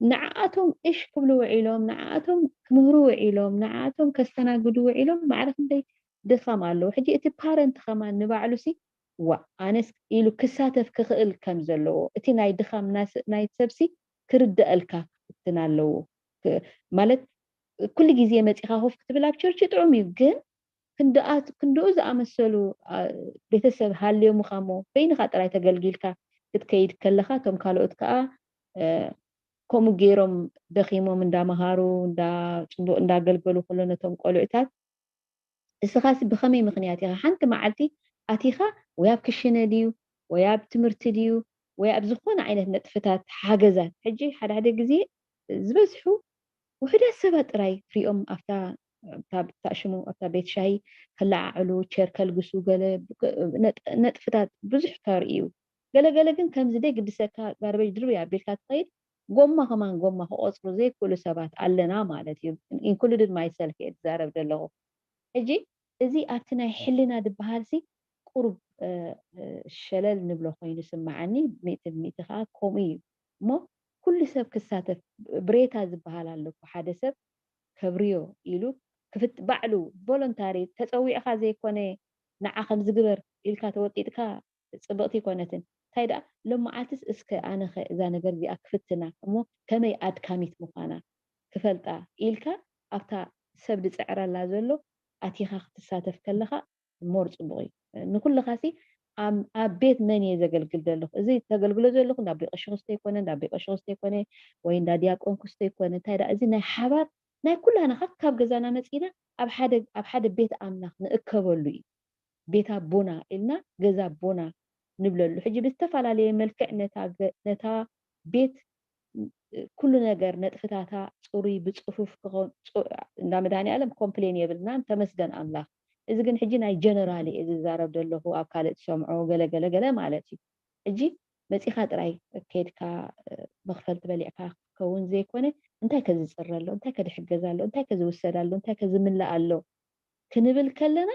ንዓኣቶም እሽ ክብሉ ውዒሎም ንዓኣቶም ክምህሩ ውዒሎም ንዓኣቶም ከስተናግዱ ውዒሎም ማዕረ ክንደይ ድኻም ኣለዎ ሕጂ እቲ ፓረንት ከማን ንባዕሉ ሲ ዋ ኣነስ ኢሉ ክሳተፍ ክኽእል ከም ዘለዎ እቲ ናይ ድኻም ናይ ሰብሲ ክርደአልካ ክፍትን ኣለዎ ማለት ኩሉ ግዜ መፂኻ ኮፍ ክትብል ኣብ ቸርች ጥዑም እዩ ግን ክንድኡ ዝኣመሰሉ ቤተሰብ ሃልዮምኻ ሞ በይንኻ ጥራይ ተገልጊልካ ክትከይድ ከለኻ እቶም ካልኦት ከዓ ከምኡ ገይሮም ደኺሞም እንዳመሃሩ ጽቡቅ እንዳገልገሉ ከሎ ነቶም ቆልዑታት እስኻሲ ብኸመይ ምኽንያት ኢኻ ሓንቲ መዓልቲ ኣቲኻ ወይ ኣብ ክሽነ ድዩ ወይ ኣብ ትምህርቲ ድዩ ወይ ኣብ ዝኾነ ዓይነት ነጥፍታት ሓገዛት ሕጂ ሓደ ሓደ ግዜ ዝበዝሑ ውሕዳት ሰባት ጥራይ ትሪኦም ኣብታ ሽሙ ኣብታ ቤት ሻሂ ከለዓዕሉ ቸር ከልግሱ ገለ ነጥፍታት ብዙሕ ከርእዩ ገለገለ ግን ከምዚ ደይ ግድሰካ ጋርበጅ ድርብ ኣቢልካ ትኸይድ ጎማ ከማን ጎማ ክቆፅሩ ዘይክእሉ ሰባት ኣለና ማለት እዩ። ኢንክሉድድ ማይሰልፍ እየ ዝዛረብ ዘለኹ። ሕጂ እዚ ኣብቲ ናይ ሕልና ዝበሃል ሲ ቁሩብ ሸለል ንብሎ ኮይኑ ስምዓኒ፣ ሚእቲ ብሚእቲ ከዓ ከምኡ እዩ። እሞ ኩሉ ሰብ ክሳተፍ፣ ብሬታ ዝበሃል ኣሎ እኮ፣ ሓደ ሰብ ከብርዮ ኢሉ ክፍት ባዕሉ ቮለንታሪ ተፀዊዕኻ ዘይኮነ ንዓ ከምዚ ግበር ኢልካ ተወጢጥካ ፅብቕቲ ኣይኮነትን። እንታይ ደኣ ሎም መዓልትስ እስከ ኣነኸ እዛ ነገር እዚኣ ክፍትና እሞ ከመይ ኣድካሚት ምዃና ክፈልጣ ኢልካ ኣብታ ሰብ ድፅዕረላ ዘሎ ኣቲኻ ክትሳተፍ ከለኻ ሞር ፅቡቕ እዩ። ንኩልኻ ሲ ኣብ ቤት መን እየ ዘገልግል ዘለኹ? እዚ ተገልግሎ ዘለኹ እንዳ ኣቦይ ቀሺ ክስተ ይኮነ እንዳ ኣቦይ ቀሺ ክስተ ይኮነ ወይ እንዳ ዲያቆን ክስተ ይኮነ እንታይ ደኣ እዚ ናይ ሓባር ናይ ኩላና ካብ ገዛና መፂና ኣብ ሓደ ኣብ ሓደ ቤት ኣምላኽ ንእከበሉ እዩ። ቤት ኣቦና ኢልና ገዛ ኣቦና ንብለሉ። ሕጂ ብዝተፈላለየ መልክዕ ነታ ቤት ኩሉ ነገር ነጥፍታታ ፅሩይ ብፅፉፍ ክኸውን እንዳ መድሃኒኣለም ኮምፕሌን የብልናን ተመስገን ኣምላኽ። እዚ ግን ሕጂ ናይ ጀነራል እየ ዝዛረብ ዘለኹ ኣብ ካልእ ትሰምዖ ገለ ገለ ገለ ማለት እዩ። ሕጂ መፂኻ ጥራይ ከይድካ መኽፈልቲ በሊዕካ ክኸውን ዘይኮነ እንታይ ከዝፅረ ኣሎ እንታይ ከድሕገዝ ኣሎ እንታይ ከዝውሰድ ኣሎ እንታይ ከዝምልእ ኣሎ ክንብል ከለና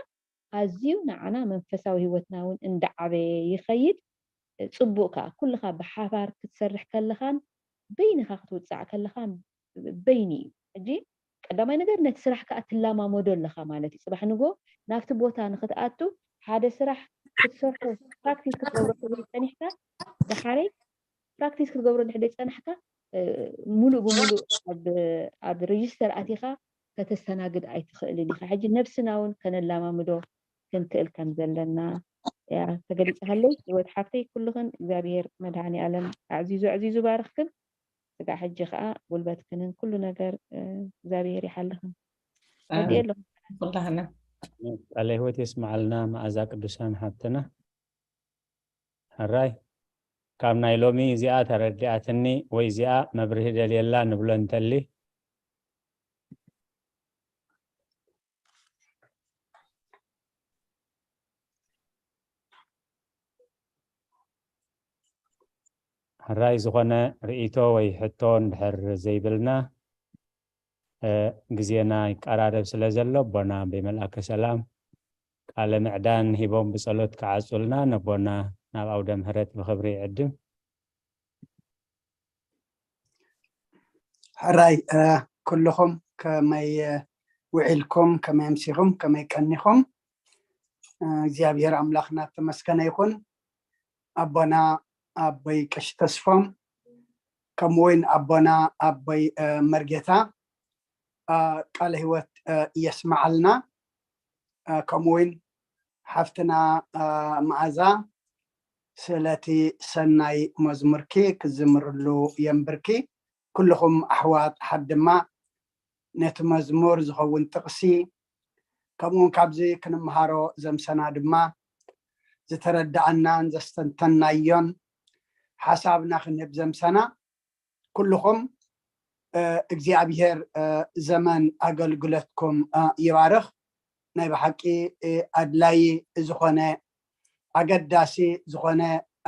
ኣዝዩ ንዓና መንፈሳዊ ህይወትና እውን እንዳዓበየ ይኸይድ። ፅቡቅ ከዓ ኩልኻ ብሓባር ክትሰርሕ ከለኻን በይንኻ ክትውፃዕ ከለኻን በይኒ እዩ። ሕጂ ቀዳማይ ነገር ነቲ ስራሕ ከዓ ትላማመዶ ኣለኻ ማለት እዩ። ፅባሕ ንጎ ናብቲ ቦታ ንክትኣቱ ሓደ ስራሕ ክትሰርሖ ፕራክቲስ ክትገብሮ ጸኒሕካ ደሓረይ ፕራክቲስ ክትገብሮ ድሕደይ ጸናሕካ ሙሉእ ብሙሉእ ኣብ ሬጅስተር ኣቲኻ ከተስተናግድ ኣይትኽእልን ኢኻ። ሕጂ ነብስና እውን ከነላማምዶ ክንክእል ከም ዘለና እያ ተገሊጻ ሃለይ። ህይወት ሓፍተይ፣ ኩልኽን እግዚኣብሔር መድኃኔ ዓለም ኣዕዚዙ ኣዕዚዙ ባርኽክን። ስጋዕ ሕጂ ኸኣ ጉልበትክንን ኩሉ ነገር፣ እ፣ እግዚኣብሔር ይሓልኽን። ረድኤ ኣለኹም። ኩላህና ቃለ ህይወት የስምዓልና መዓዛ ቅዱሳን ሓብትና። ሕራይ ካብ ናይ ሎሚ እዚኣ ተረዲኣትኒ ወይ እዚኣ መብርሂ ደልየላ ንብሎ እንተሊ ሕራይ ዝኾነ ርእይቶ ወይ ሕቶ እንድሕር ዘይብልና፣ እ፣ ግዜና ይቀራረብ ስለ ዘሎ ኣቦና ብመልኣከ ሰላም ቃለ ምዕዳን ሂቦም ብጸሎት ክዓጹልና ነቦና ናብ ኣውደ ምሕረት ብኽብሪ ይዕድም። ሕራይ፣ እ፣ ኩልኹም ከመይ፣ እ፣ ውዒልኩም፣ ከመይ ኣምሲኹም፣ ከመይ ቀኒኹም? እ፣ እግዚኣብሔር ኣምላኽና ተመስገነ ይኹን። ኣቦና ኣቦይ ቀሺ ተስፎም፣ ከምኡ እውን ኣቦና ኣቦይ፣ እ፣ መርጌታ፣ እ፣ ቃለ ህይወት፣ እ፣ የስምዓልና። እ፣ ከምኡ እውን ሓፍትና፣ እ፣ መዓዛ ስለቲ ሰናይ መዝሙርኪ ክዝምርሉ የንብርኪ። ኩልኹም ኣሕዋት ሓድ ድማ ነቲ መዝሙር ዝኸውን ጥቕሲ፣ ከምኡውን ካብዚ ክንምሃሮ ዘምሰና ድማ ዝተረዳኣናን ዘስተንተናዮን ሓሳብና ክንህብ ዘምሰና ኩልኹም፣ እ፣ እግዚኣብሔር፣ እ፣ ዘመን ኣገልግሎትኩም፣ እ፣ ይባርኽ። ናይ ብሓቂ፣ እ፣ ኣድላዪ ዝኾነ ኣገዳሲ ዝኾነ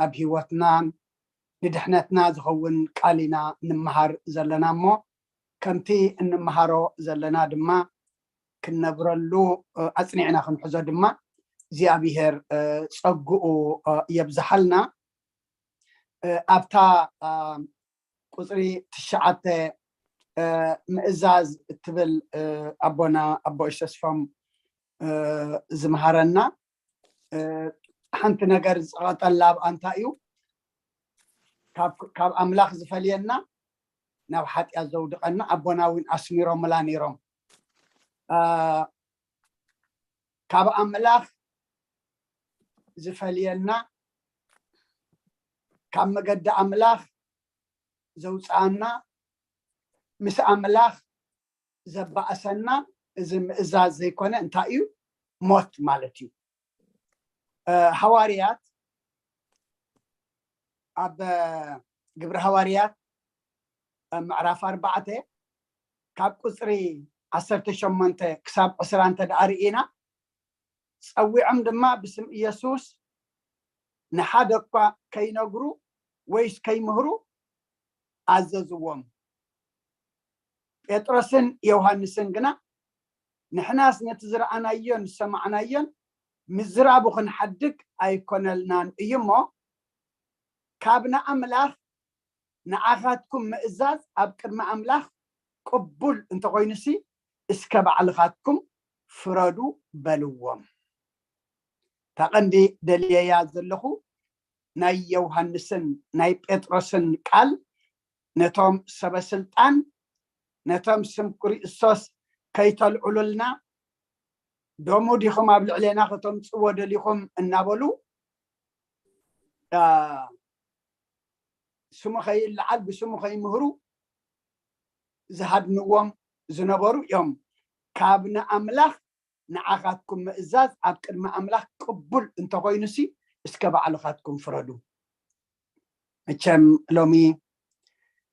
ኣብ ህይወትናን ንድሕነትና ዝኸውን ቃል ኢና ንምሃር ዘለና እሞ ከምቲ እንምሃሮ ዘለና ድማ ክንነብረሉ፣ እ፣ ኣጽኒዕና ክንሕዞ ድማ እግዚኣብሔር፣ እ፣ ጸግኡ፣ እ፣ የብዝሓልና። እ፣ ኣብታ፣ እ፣ ቁጽሪ ትሽዓተ፣ እ፣ ምእዛዝ እትብል፣ እ፣ ኣቦና ኣቦ እሽ ተስፎም፣ እ፣ ዝምሃረና፣ እ፣ ሓንቲ ነገር ዝጸቐጠላ ኣብኣ እንታይ እዩ? ካብ፣ ካብ ኣምላኽ ዝፈልየና፣ ናብ ሓጢኣት ዘውድቐና ኣቦና እውን ኣስሚሮምላ ነይሮም። እ፣ ካብ ኣምላኽ ዝፈልየና፣ ካብ መገዲ ኣምላኽ ዘውፅኣና፣ ምስ ኣምላኽ ዘባእሰና እዚ ምእዛዝ ዘይኮነ እንታይ እዩ? ሞት ማለት እዩ። እ፣ ሃዋርያት ኣብ፣ እ፣ ግብሪ ሃዋርያት ኣብ ምዕራፍ ኣርባዕተ ካብ ቁፅሪ ዓሰርተ ሸሞንተ ክሳብ ዕስራ እንተ ደኣ ርኢና፣ ጸዊዖም ድማ ብስም ኢየሱስ ንሓደ እኳ ከይነግሩ ወይስ ከይምህሩ ኣዘዝዎም። ጴጥሮስን ዮሃንስን ግና፣ ንሕናስ ነቲ ዝረኣናዮን ዝሰማዕናዮን ምዝራቡ ክንሓድግ ኣይኮነልናን እዩ እሞ፣ ካብ ንኣምላኽ ንዓኻትኩም ምእዛዝ ኣብ ቅድሚ ኣምላኽ ቅቡል እንተኾይኑሲ፣ እስከ ባዕልኻትኩም ፍረዱ በልዎም። እታ ቀንዲ ደልየያ ዘለኹ ናይ ዮሃንስን ናይ ጴጥሮስን ቃል ነቶም ሰበ ስልጣን፣ ነቶም ስም ክርስቶስ ከይተልዕሉልና፣ ደሙ ዲኹም ኣብ ልዕሌና ከተምጽዎ ደሊኹም እናበሉ፣ አ፣ ስሙ ከይለዓል ብስሙ ከይምህሩ ዝሃድንዎም ዝነበሩ እዮም። ካብ ንኣምላኽ ንዓኻትኩም ምእዛዝ ኣብ ቅድሚ ኣምላኽ ቅቡል እንተኾይኑሲ፣ እስከ ባዕልኻትኩም ፍረዱ። መቸም ሎሚ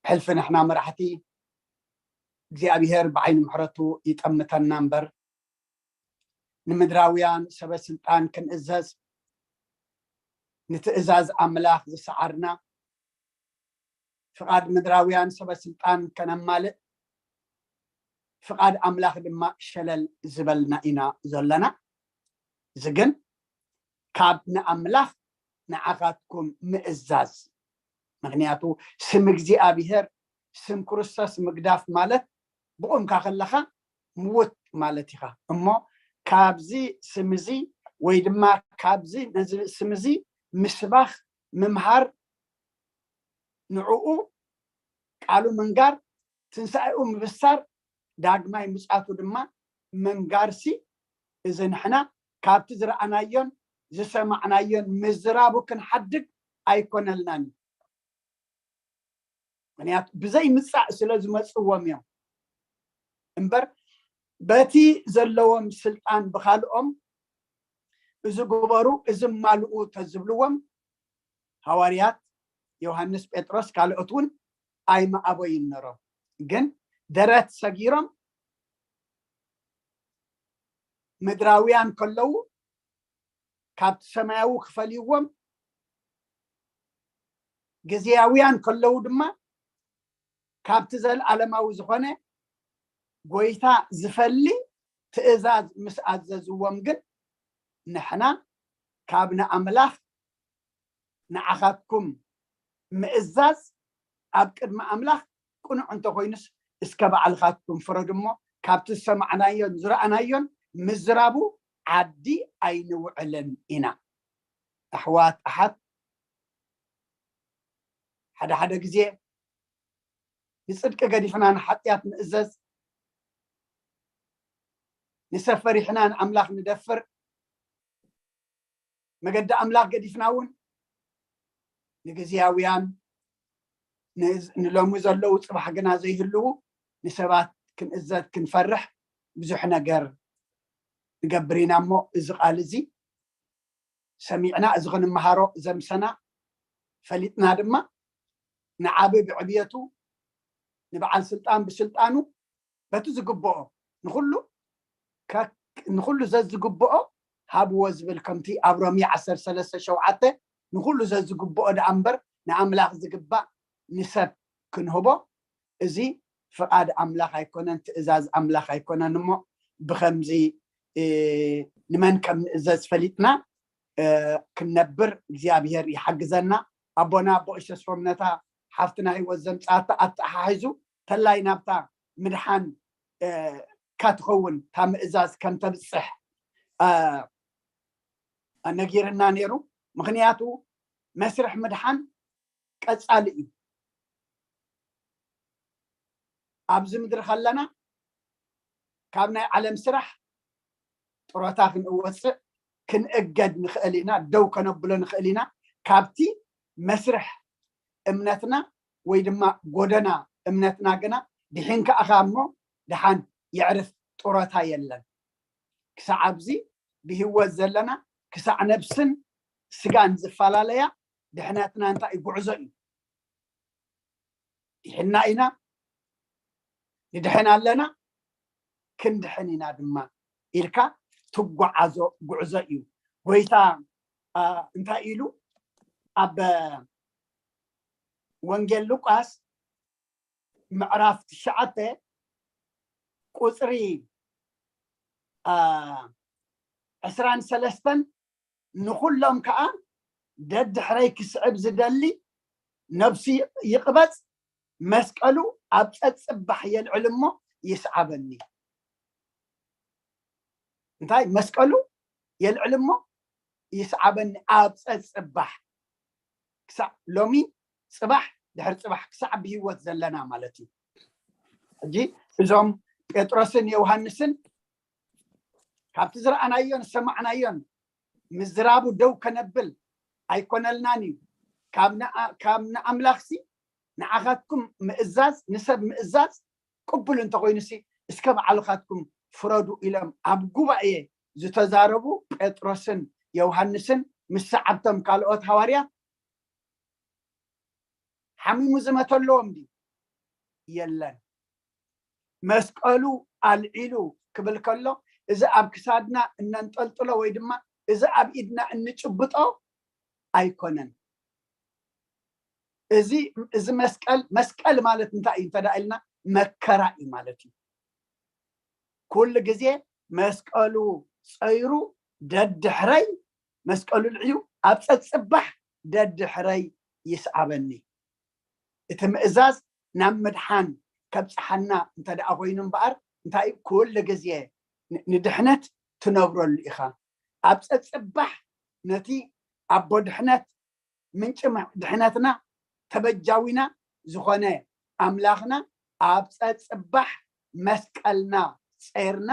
ብሕልፊ ንሕና መራሕቲ እግዚኣብሔር ብዓይኒ ምሕረቱ ይጠምተና እምበር፣ ንምድራውያን ሰበ ስልጣን ክንእዘዝ፣ ንትእዛዝ ኣምላኽ ዝሰዓርና፣ ፍቓድ ምድራውያን ሰበ ስልጣን ከነማልእ፣ ፍቓድ ኣምላኽ ድማ ሸለል ዝበልና ኢና ዘለና። እዚ ግን ካብ ንኣምላኽ ንዓኻትኩም ምእዛዝ። ምኽንያቱ ስም እግዚኣብሔር፣ ስም ክርስቶስ ምግዳፍ ማለት ብቑምካ ከለኻ ምውት ማለት ኢኻ። እሞ ካብዚ ስም እዚ ወይ ድማ ካብዚ ነዚ ስም እዚ ምስባኽ፣ ምምሃር፣ ንዕኡ ቃሉ ምንጋር፣ ትንሳኤኡ ምብሳር፣ ዳግማይ ምጽኣቱ ድማ ምንጋርሲ፣ እዚ ንሕና ካብቲ ዝረኣናዮን ዝሰማዕናዮን ምዝራቡ ክንሓድግ ኣይኮነልናን እዩ። ምክንያቱ ብዘይ ምጻእ ስለ ዝመጽዎም እዮም እምበር፣ በቲ ዘለዎም ስልጣን ብካልኦም እዚ ግበሩ፣ እዚ ማልኡ ተዝብልዎም፣ ሃዋርያት ዮሃንስ፣ ጴጥሮስ፣ ካልኦት እውን ኣይመኣበዩን ነሮም። ግን ደረት ሰጊሮም ምድራውያን ከለዉ ካብቲ ሰማያዊ ክፈልይዎም፣ ግዜያውያን ከለዉ ድማ ካብቲ ዘለዓለማዊ ዝኾነ ጎይታ ዝፈሊ ትእዛዝ ምስ ኣዘዝዎም ግን፣ ንሕና ካብ ንኣምላኽ ንዓኻትኩም ምእዛዝ ኣብ ቅድሚ ኣምላኽ ቅኑዕ እንተኾይኑስ፣ እስከ ባዕልኻትኩም ፍረዱ እሞ፣ ካብቲ ዝሰማዕናዮን ዝረኣናዮን ምዝራቡ ዓዲ ኣይንውዕልን ኢና። ኣሕዋት ኣሓት፣ ሓደ ሓደ ግዜ ንጽድቂ ገዲፍና ንሓጢኣት ንእዘዝ፣ ንሰብ ፈሪሕና ንኣምላኽ ንደፍር፣ መገዲ ኣምላኽ ገዲፍና እውን ንግዜያውያን፣ ንዝ-፣ ንሎሚ ዘለዉ ጽባሕ ግና ዘይህልዉ ንሰባት ክንእዘዝ ክንፈርሕ ብዙሕ ነገር ንገብር ኢና። እሞ እዚ ቃል እዚ ሰሚዕና፣ እዚ ክንመሃሮ ዘምሰና ፈሊጥና ድማ፣ ንዓቢ ብዕብየቱ፣ ንበዓል ስልጣን ብስልጣኑ፣ በቲ ዝግብኦ ንኹሉ ከ-፣ ንኹሉ ዘዝግብኦ ሃብዎ ዝብል፣ ከምቲ ኣብ ሮሜ ዓሰርተ ሰለስተ ሸውዓተ፣ ንኹሉ ዘዝግብኦ ደኣ እምበር ንኣምላኽ ዝግባእ ንሰብ ክንህቦ፣ እዚ ፍቓድ ኣምላኽ ኣይኮነን፣ ትእዛዝ ኣምላኽ ኣይኮነን። እሞ ብኸምዚ፣ እ፣ ንመን ከም ንእዘዝ ፈሊጥና፣ እ፣ ክንነብር እግዚኣብሔር ይሓግዘና። ኣቦና ኣቦ እሸስፎም ነታ ሓፍትና ህይወት ዘምጻኣታ ኣተሓሒዙ ተላይ ናብታ ምድሓን፣ እ፣ እካ ትኸውን፣ እታ ምእዛዝ ከም ተብጽሕ፣ እ፣ ነጊርና ነይሩ። ምኽንያቱ መስርሕ ምድሓን ቀጻሊ እዩ። ኣብዚ ምድሪ ከለና ካብ ናይ ዓለም ስራሕ ጥሮታ ክንወፅእ፣ ክንእገድ ንኽእል ኢና፣ ደው ከነብሎ ንኽእል ኢና። ካብቲ መስርሕ እምነትና ወይ ድማ ጎደና እምነትና ግና ድሒንካ ኢኻ እሞ፣ ደሓን የዕርፍ፣ ጥሮታ የለን። ክሳዕ ኣብዚ ብህይወት ዘለና፣ ክሳዕ ነብስን ስጋን ዝፈላለያ፣ ድሕነትና እንታይ እዩ? ጉዕዞ እዩ። ድሕና ኢና፣ ንድሕን ኣለና፣ ክንድሕን ኢና ድማ ኢልካ ትጓዓዞ ጉዕዞ እዩ። ጎይታ፣ አ፣ እንታይ ኢሉ? ኣብ ወንጌል ሉቃስ ምዕራፍ ትሽዓተ ቁጽሪ፣ አ፣ ዕስራን ሰለስተን፣ ንኹሎም ከኣ ደድሕረይ ክስዕብ ዝደሊ ነብሱ ይቕበጽ፣ መስቀሉ ኣብ ጸጽባሕ የልዕል እሞ ይስዓበኒ። እንታይ? መስቀሉ የልዕል እሞ ይስዓበኒ፣ ኣብ ጸጽባሕ። ክሳዕ ሎሚ፣ ጽባሕ፣ ድሕሪ ጽባሕ፣ ክሳዕ ብህይወት ዘለና ማለት እዩ። ሕጂ እዞም ጴጥሮስን ዮሃንስን ካብቲ ዝረኣናዮን ዝሰማዕናዮን ምዝራቡ ደው ከነብል ኣይኮነልናን እዩ። ካብ ንኣ-፣ ካብ ንኣምላኽሲ፣ ንዓኻትኩም ምእዛዝ፣ ንሰብ ምእዛዝ ቅቡል እንተኾይኑሲ፣ እስከ ባዕልኻትኩም ፍረዱ ኢሎም ኣብ ጉባኤ ዝተዛረቡ ጴጥሮስን ዮሃንስን ምስ ሰዓብቶም ካልኦት ሃዋርያት ሓሚሙ ዝመተለዎም ድዩ? የለን። መስቀሉ ኣልዒሉ ክብል ከሎ፣ እዚ ኣብ ክሳድና እነንጠልጥሎ ወይ ድማ እዚ ኣብ ኢድና እንጭብጦ ኣይኮነን። እዚ፣ እዚ መስቀል፣ መስቀል ማለት እንታይ እዩ እንተ ደኣ ኢልና፣ መከራ እዩ ማለት እዩ። ኩሉ ግዜ መስቀሉ ጸይሩ ደድሕረይ፣ መስቀሉ ልዕዩ ኣብ ጸጽባሕ ደድሕረይ ይስዓበኒ። እቲ ምእዛዝ ናብ ምድሓን ከብጽሓና እንተ ደኣ ኮይኑ እምበኣር፣ እንታይ እዩ? ኩሉ ግዜ ን-፣ ንድሕነት ትነብረሉ ኢኻ። ኣብ ጸጽባሕ ነቲ ኣቦ ድሕነት፣ ምንጪ ም-፣ ድሕነትና፣ ተበጃዊና ዝኾነ ኣምላኽና ኣብ ጸጽባሕ መስቀልና ጸይርና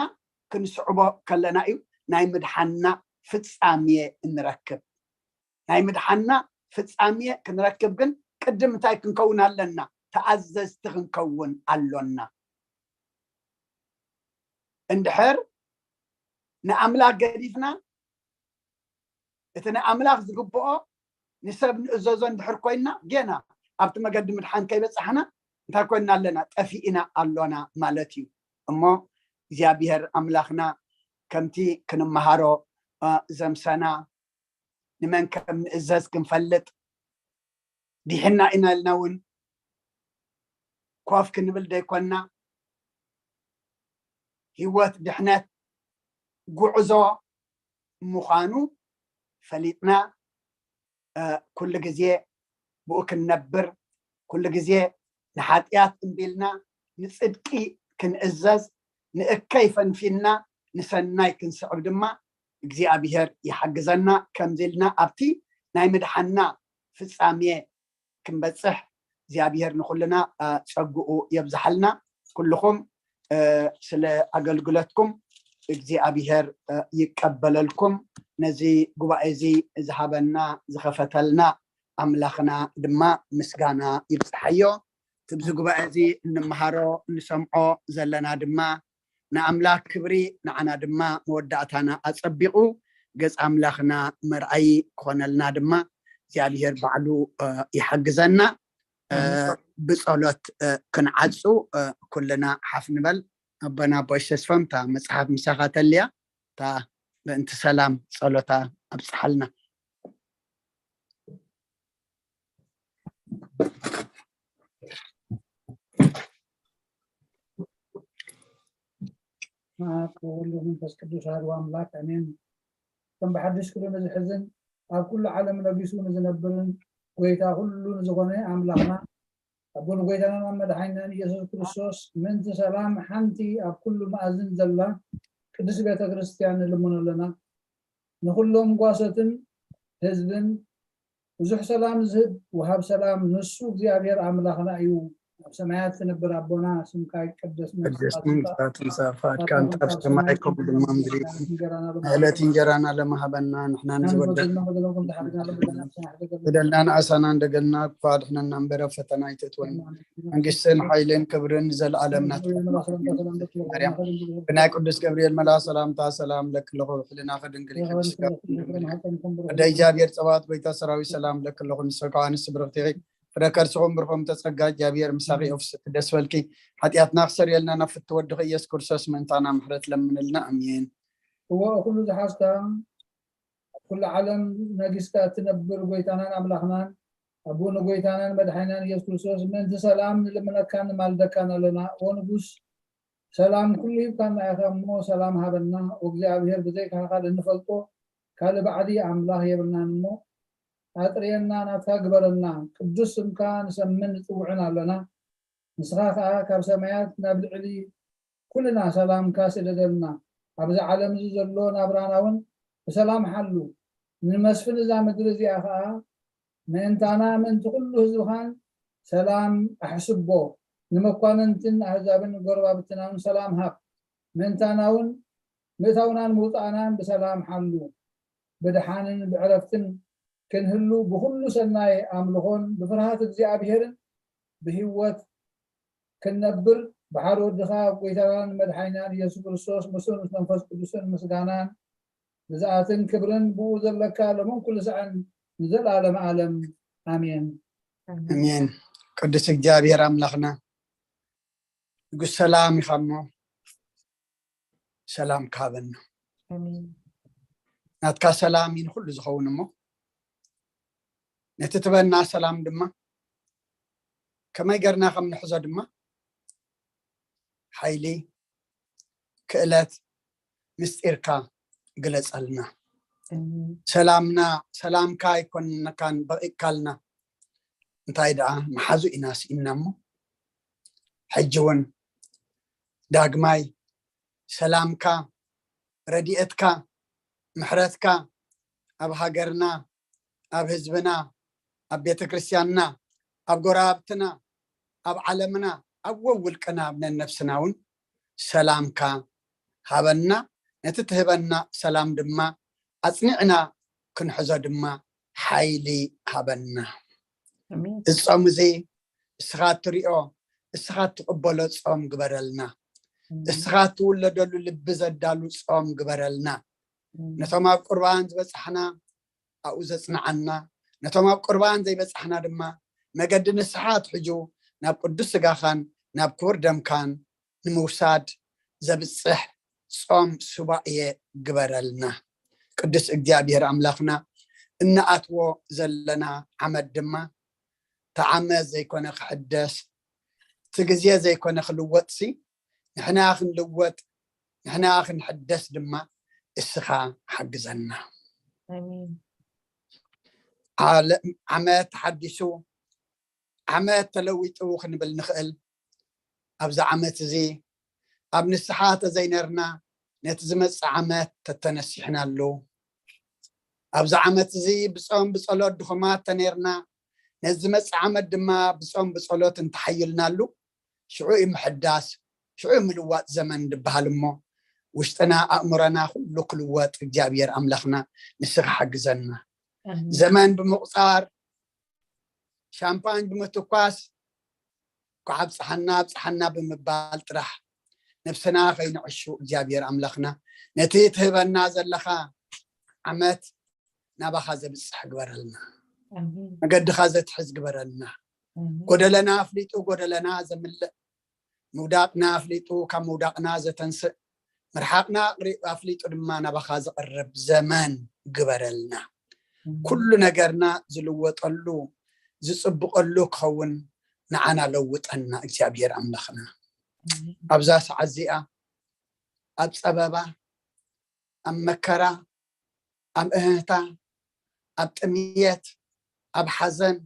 ክንስዕቦ ከለና እዩ ናይ ምድሓንና ፍጻሜ እንረክብ። ናይ ምድሓና ፍጻሜ ክንረክብ ግን ቅድም እንታይ ክንከውን ኣለና? ተኣዘዝቲ ክንከውን ኣሎና። እንድሕር ንኣምላኽ ገዲፍና፣ እቲ ንኣምላኽ ዝግብኦ ንሰብ ንእዘዞ እንድሕር ኮይና፣ ጌና ኣብቲ መገዲ ምድሓን ከይበጻሕና እንታይ ኮይና ኣለና? ጠፊእና ኣሎና ማለት እዩ። እሞ እግዚኣብሔር ኣምላኽና ከምቲ ክንመሃሮ ዘምሰና፣ ንመን ከም ንእዘዝ ክንፈልጥ፣ ዲሕና ኢና ኢልና እውን ኮፍ ክንብል ዘይኮንና፣ ህይወት ድሕነት ጉዕዞ ምዃኑ ፈሊጥና፣ ኩሉ ግዜ ብኡ ክንነብር፣ ኩሉ ግዜ ንሓጢኣት እምቢልና ንጽድቂ ክንእዘዝ፣ ንእከይ ፈንፊንና ንሰናይ ክንስዕብ ድማ እግዚኣብሔር ይሓግዘና። ከምዚ ኢልና ኣብቲ ናይ ምድሓና ፍጻሜ ክንበጽሕ እግዚኣብሔር ንኹልና ጸግኡ የብዝሓልና። ኩልኹም ስለ ኣገልግሎትኩም እግዚኣብሔር ይቀበለልኩም። ነዚ ጉባኤ እዚ ዝሃበና ዝኸፈተልና ኣምላኽና ድማ ምስጋና ይብጽሓዮ። ትብዚ ጉባኤ እዚ እንመሃሮ እንሰምዖ ዘለና ድማ ንኣምላኽ ክብሪ፣ ንዓና ድማ መወዳእታና ኣጸቢቑ ገጽ ኣምላኽና መርኣይ ክኾነልና ድማ እግዚኣብሔር ባዕሉ ይሓግዘና። ብጸሎት ክንዓጹ ኩልና ሓፍ ንበል። ኣቦና ኣቦይ ተስፋም እታ መጽሓፍ ምሳኻ ተልያ፣ እታ ምእንቲ ሰላም ጸሎታ ኣብጽሓልና። ኣብ ወልድ መንፈስ ቅዱስ ኣሐዱ ኣምላክ ኣሜን። ከም ብሓድሽ ክብሪ ንዝሕዝን ኣብ ኩሉ ዓለም ነጊሱ ንዝነብርን ጎይታ ኩሉ ንዝኾነ ኣምላኽና ኣቦን ጎይታናን ኣብ መድሓኒናን ኢየሱስ ክርስቶስ ምእንቲ ሰላም ሓንቲ ኣብ ኩሉ መኣዝን ዘላ ቅድስት ቤተ ክርስቲያን ንልምኖ ኣለና። ንኹሎም ጓሶትን ህዝብን ብዙሕ ሰላም ዝህብ ወሃብ ሰላም ንሱ እግዚኣብሔር ኣምላኽና እዩ። ኣብ ሰማያት ትነብር ኣቦና ስምካ ይቀደስ፣ ቅድስት መንግስታ ትምጻእ፣ ፍቃድካ እንተ ኣብ ሰማይ ከምኡ ድማ ምድሪ። ዕለት እንጀራና ለመሃበና ንሕና ንዝወደና በደልና ንኣሳና እንደገልና ክፋ ድሕነና እምበረ ፈተና ይትእትወና። መንግስትን ሓይልን ክብርን ንዘለኣለም ናትካ። ማርያም ብናይ ቅዱስ ገብርኤል መልኣ ሰላምታ ሰላም ለኪ ኣለኹ፣ ሕልና ከድንግል ከደ እግዚኣብሔር ጸባኦት ጎይታ ሰራዊት ሰላም ለኪ ኣለኹ፣ ንሰብካ ንስ ብርኽቲ ኢኺ፣ ፍረ ከርስኹም ብርኹም ተጸጋ እግዚኣብሔር ምሳኺ ኦፍስቲ ደስ በልኪ። ሓጢኣትና ክሰርየልና ናብ ፍትወ ወድኺ ኢየሱስ ክርስቶስ ምእንታና ምሕረት ለምንልና። ኣሜን። እወ ኩሉ ዝሓዝካ ኣብ ኩሉ ዓለም ነጊስካ እትነብር ጎይታናን ኣምላኽናን ኣቦ ንጎይታናን መድሓኒናን ኢየሱስ ክርስቶስ ምእንቲ ሰላም ንልምነካን ንማልደካን ኣለና። እወ ንጉስ ሰላም ኩሉ ሂብካና ኢኻ እሞ ሰላም ሃበና። እግዚኣብሔር ብዘይካ ካልእ እንፈልጦ ካልእ ባዕዲ ኣምላኽ የብልናን እሞ ኣጥርየና ናትካ ግበረና። ቅዱስ ስምካ ንሰምን ንጽውዕን ኣለና። ንስኻ ከኣ ካብ ሰማያት ናብ ልዕሊ ኩልና ሰላምካ ስደደልና። ኣብዚ ዓለም እዚ ዘሎ ናብራና እውን ብሰላም ሓሉ። ንመስፍን እዛ ምድሪ እዚኣ ከኣ ምእንታና ምእንቲ ኩሉ ህዝብኻን ሰላም ኣሕስቦ። ንመኳንንትን ኣህዛብን ጎረባብትና እውን ሰላም ሃብ። ምእንታና እውን ምእታውናን ምውፃእናን ብሰላም ሓሉ። ብድሓንን ብዕረፍትን ክንህሉ ብኩሉ ሰናይ ኣምልኾን ብፍርሃት እግዚኣብሔርን ብህይወት ክንነብር ብሓደ ወድኻ ጎይታናን መድሓኒናን ኢየሱስ ክርስቶስ ምስኡ ምስ መንፈስ ቅዱስን ምስጋናን ግዝኣትን ክብርን ብኡ ዘለካ ሎምን ኩሉ ሰዓን ንዘለኣለም ዓለም ኣሜን። ኣሜን። ቅዱስ እግዚኣብሔር ኣምላኽና ንጉስ ሰላም ኢኻ እሞ ሰላም ካበና። ናትካ ሰላም እዩ ንኩሉ ዝኸውን እሞ ነቲ ትበና ሰላም ድማ ከመይ ገርና ከም ንሕዞ ድማ ሓይሊ፣ ክእለት፣ ምስጢርካ ግለጸልና። ሰላምና ሰላምካ ኣይኮንካን በቂቅካልና። እንታይ ደኣ መሓዙ ኢና ስኢንና እሞ ሕጂ እውን ዳግማይ ሰላምካ፣ ረድኤትካ፣ ምሕረትካ ኣብ ሃገርና፣ ኣብ ህዝብና፣ ኣብ ቤተ ክርስቲያንና፣ ኣብ ጎረባብትና፣ ኣብ ዓለምና፣ ኣብ ወውልቅና ኣብ ነነብስና እውን ሰላምካ ሃበና። ነቲ ትህበና ሰላም ድማ ኣፅኒዕና ክንሕዞ ድማ ሓይሊ ሃበና። እዚ ጾም እዚ እስኻ እትሪኦ፣ እስኻ እትቕበሎ ጾም ግበረልና። እስኻ እትውለደሉ ልቢ ዘዳሉ ጾም ግበረልና። ነቶም ኣብ ቁርባን ዝበጻሕና ኣብኡ ዘጽንዓና፣ ነቶም ኣብ ቁርባን ዘይበጻሕና ድማ መገዲ ንስሓ ኣትሕጁ ናብ ቅዱስ ስጋኻን ናብ ክቡር ደምካን ንምውሳድ ዘብጽሕ ጾም ሱባኤ ግበረልና። ቅዱስ እግዚኣብሔር ኣምላኽና፣ እንኣትዎ ዘለና ዓመት ድማ እቲ ዓመት ዘይኮነ ክሕደስ፣ እቲ ግዜ ዘይኮነ ክልወጥሲ፣ ንሕና ክንልወጥ፣ ንሕና ክንሕደስ ድማ እስኻ ሓግዘና። ዓመት ተሓዲሱ፣ ዓመት ተለዊጡ ክንብል ንኽእል። ኣብዚ ዓመት እዚ ኣብ ንስሓ ተዘይነርና፣ ነቲ ዝመጽእ ዓመት ተተነሲሕናሉ፣ ኣብዚ ዓመት እዚ ብጾም ብጸሎት ድኹማት ተነርና፣ ነዚ ዝመጽእ ዓመት ድማ ብጾም ብጸሎት እንተሓይልናሉ፣ ሽዑ እዩ ምሕዳስ፣ ሽዑ እዩ ምልዋጥ ዘመን ዝበሃል እሞ፣ ውሽጥና ኣእምሮና ኩሉ ክልወጥ እግዚኣብሔር ኣምላኽና ንስኻ ሓግዘና። ዘመን ብምቑጻር፣ ሻምፓኝ ብምትኳስ፣ ኳዕ ኣብጽሓና ኣብጽሓና ብምባል ጥራሕ ነብስና ከይንዕሹ እግዚኣብሔር ኣምላኽና ነቲ ትህበና ዘለኻ ዓመት ናባኻ ዘብጽሕ ግበረልና። መገድኻ ዘትሕዝ ግበረልና። ጎደለና ኣፍሊጡ ጎደለና ዘምልእ፣ ምውዳቕና ኣፍሊጡ ካብ ምውዳቕና ዘተንስእ፣ ምርሓቕና ኣፍሊጡ ድማ ናባኻ ዘቕርብ ዘመን ግበረልና። ኩሉ ነገርና ዝልወጠሉ ዝጽብቐሉ ክኸውን ንዓና ለውጠና እግዚኣብሔር ኣምላኽና። ኣብዛ ሰዓት እዚኣ ኣብ ጸበባ፣ ኣብ መከራ፣ ኣብ እህህታ፣ ኣብ ጥምየት፣ ኣብ ሓዘን፣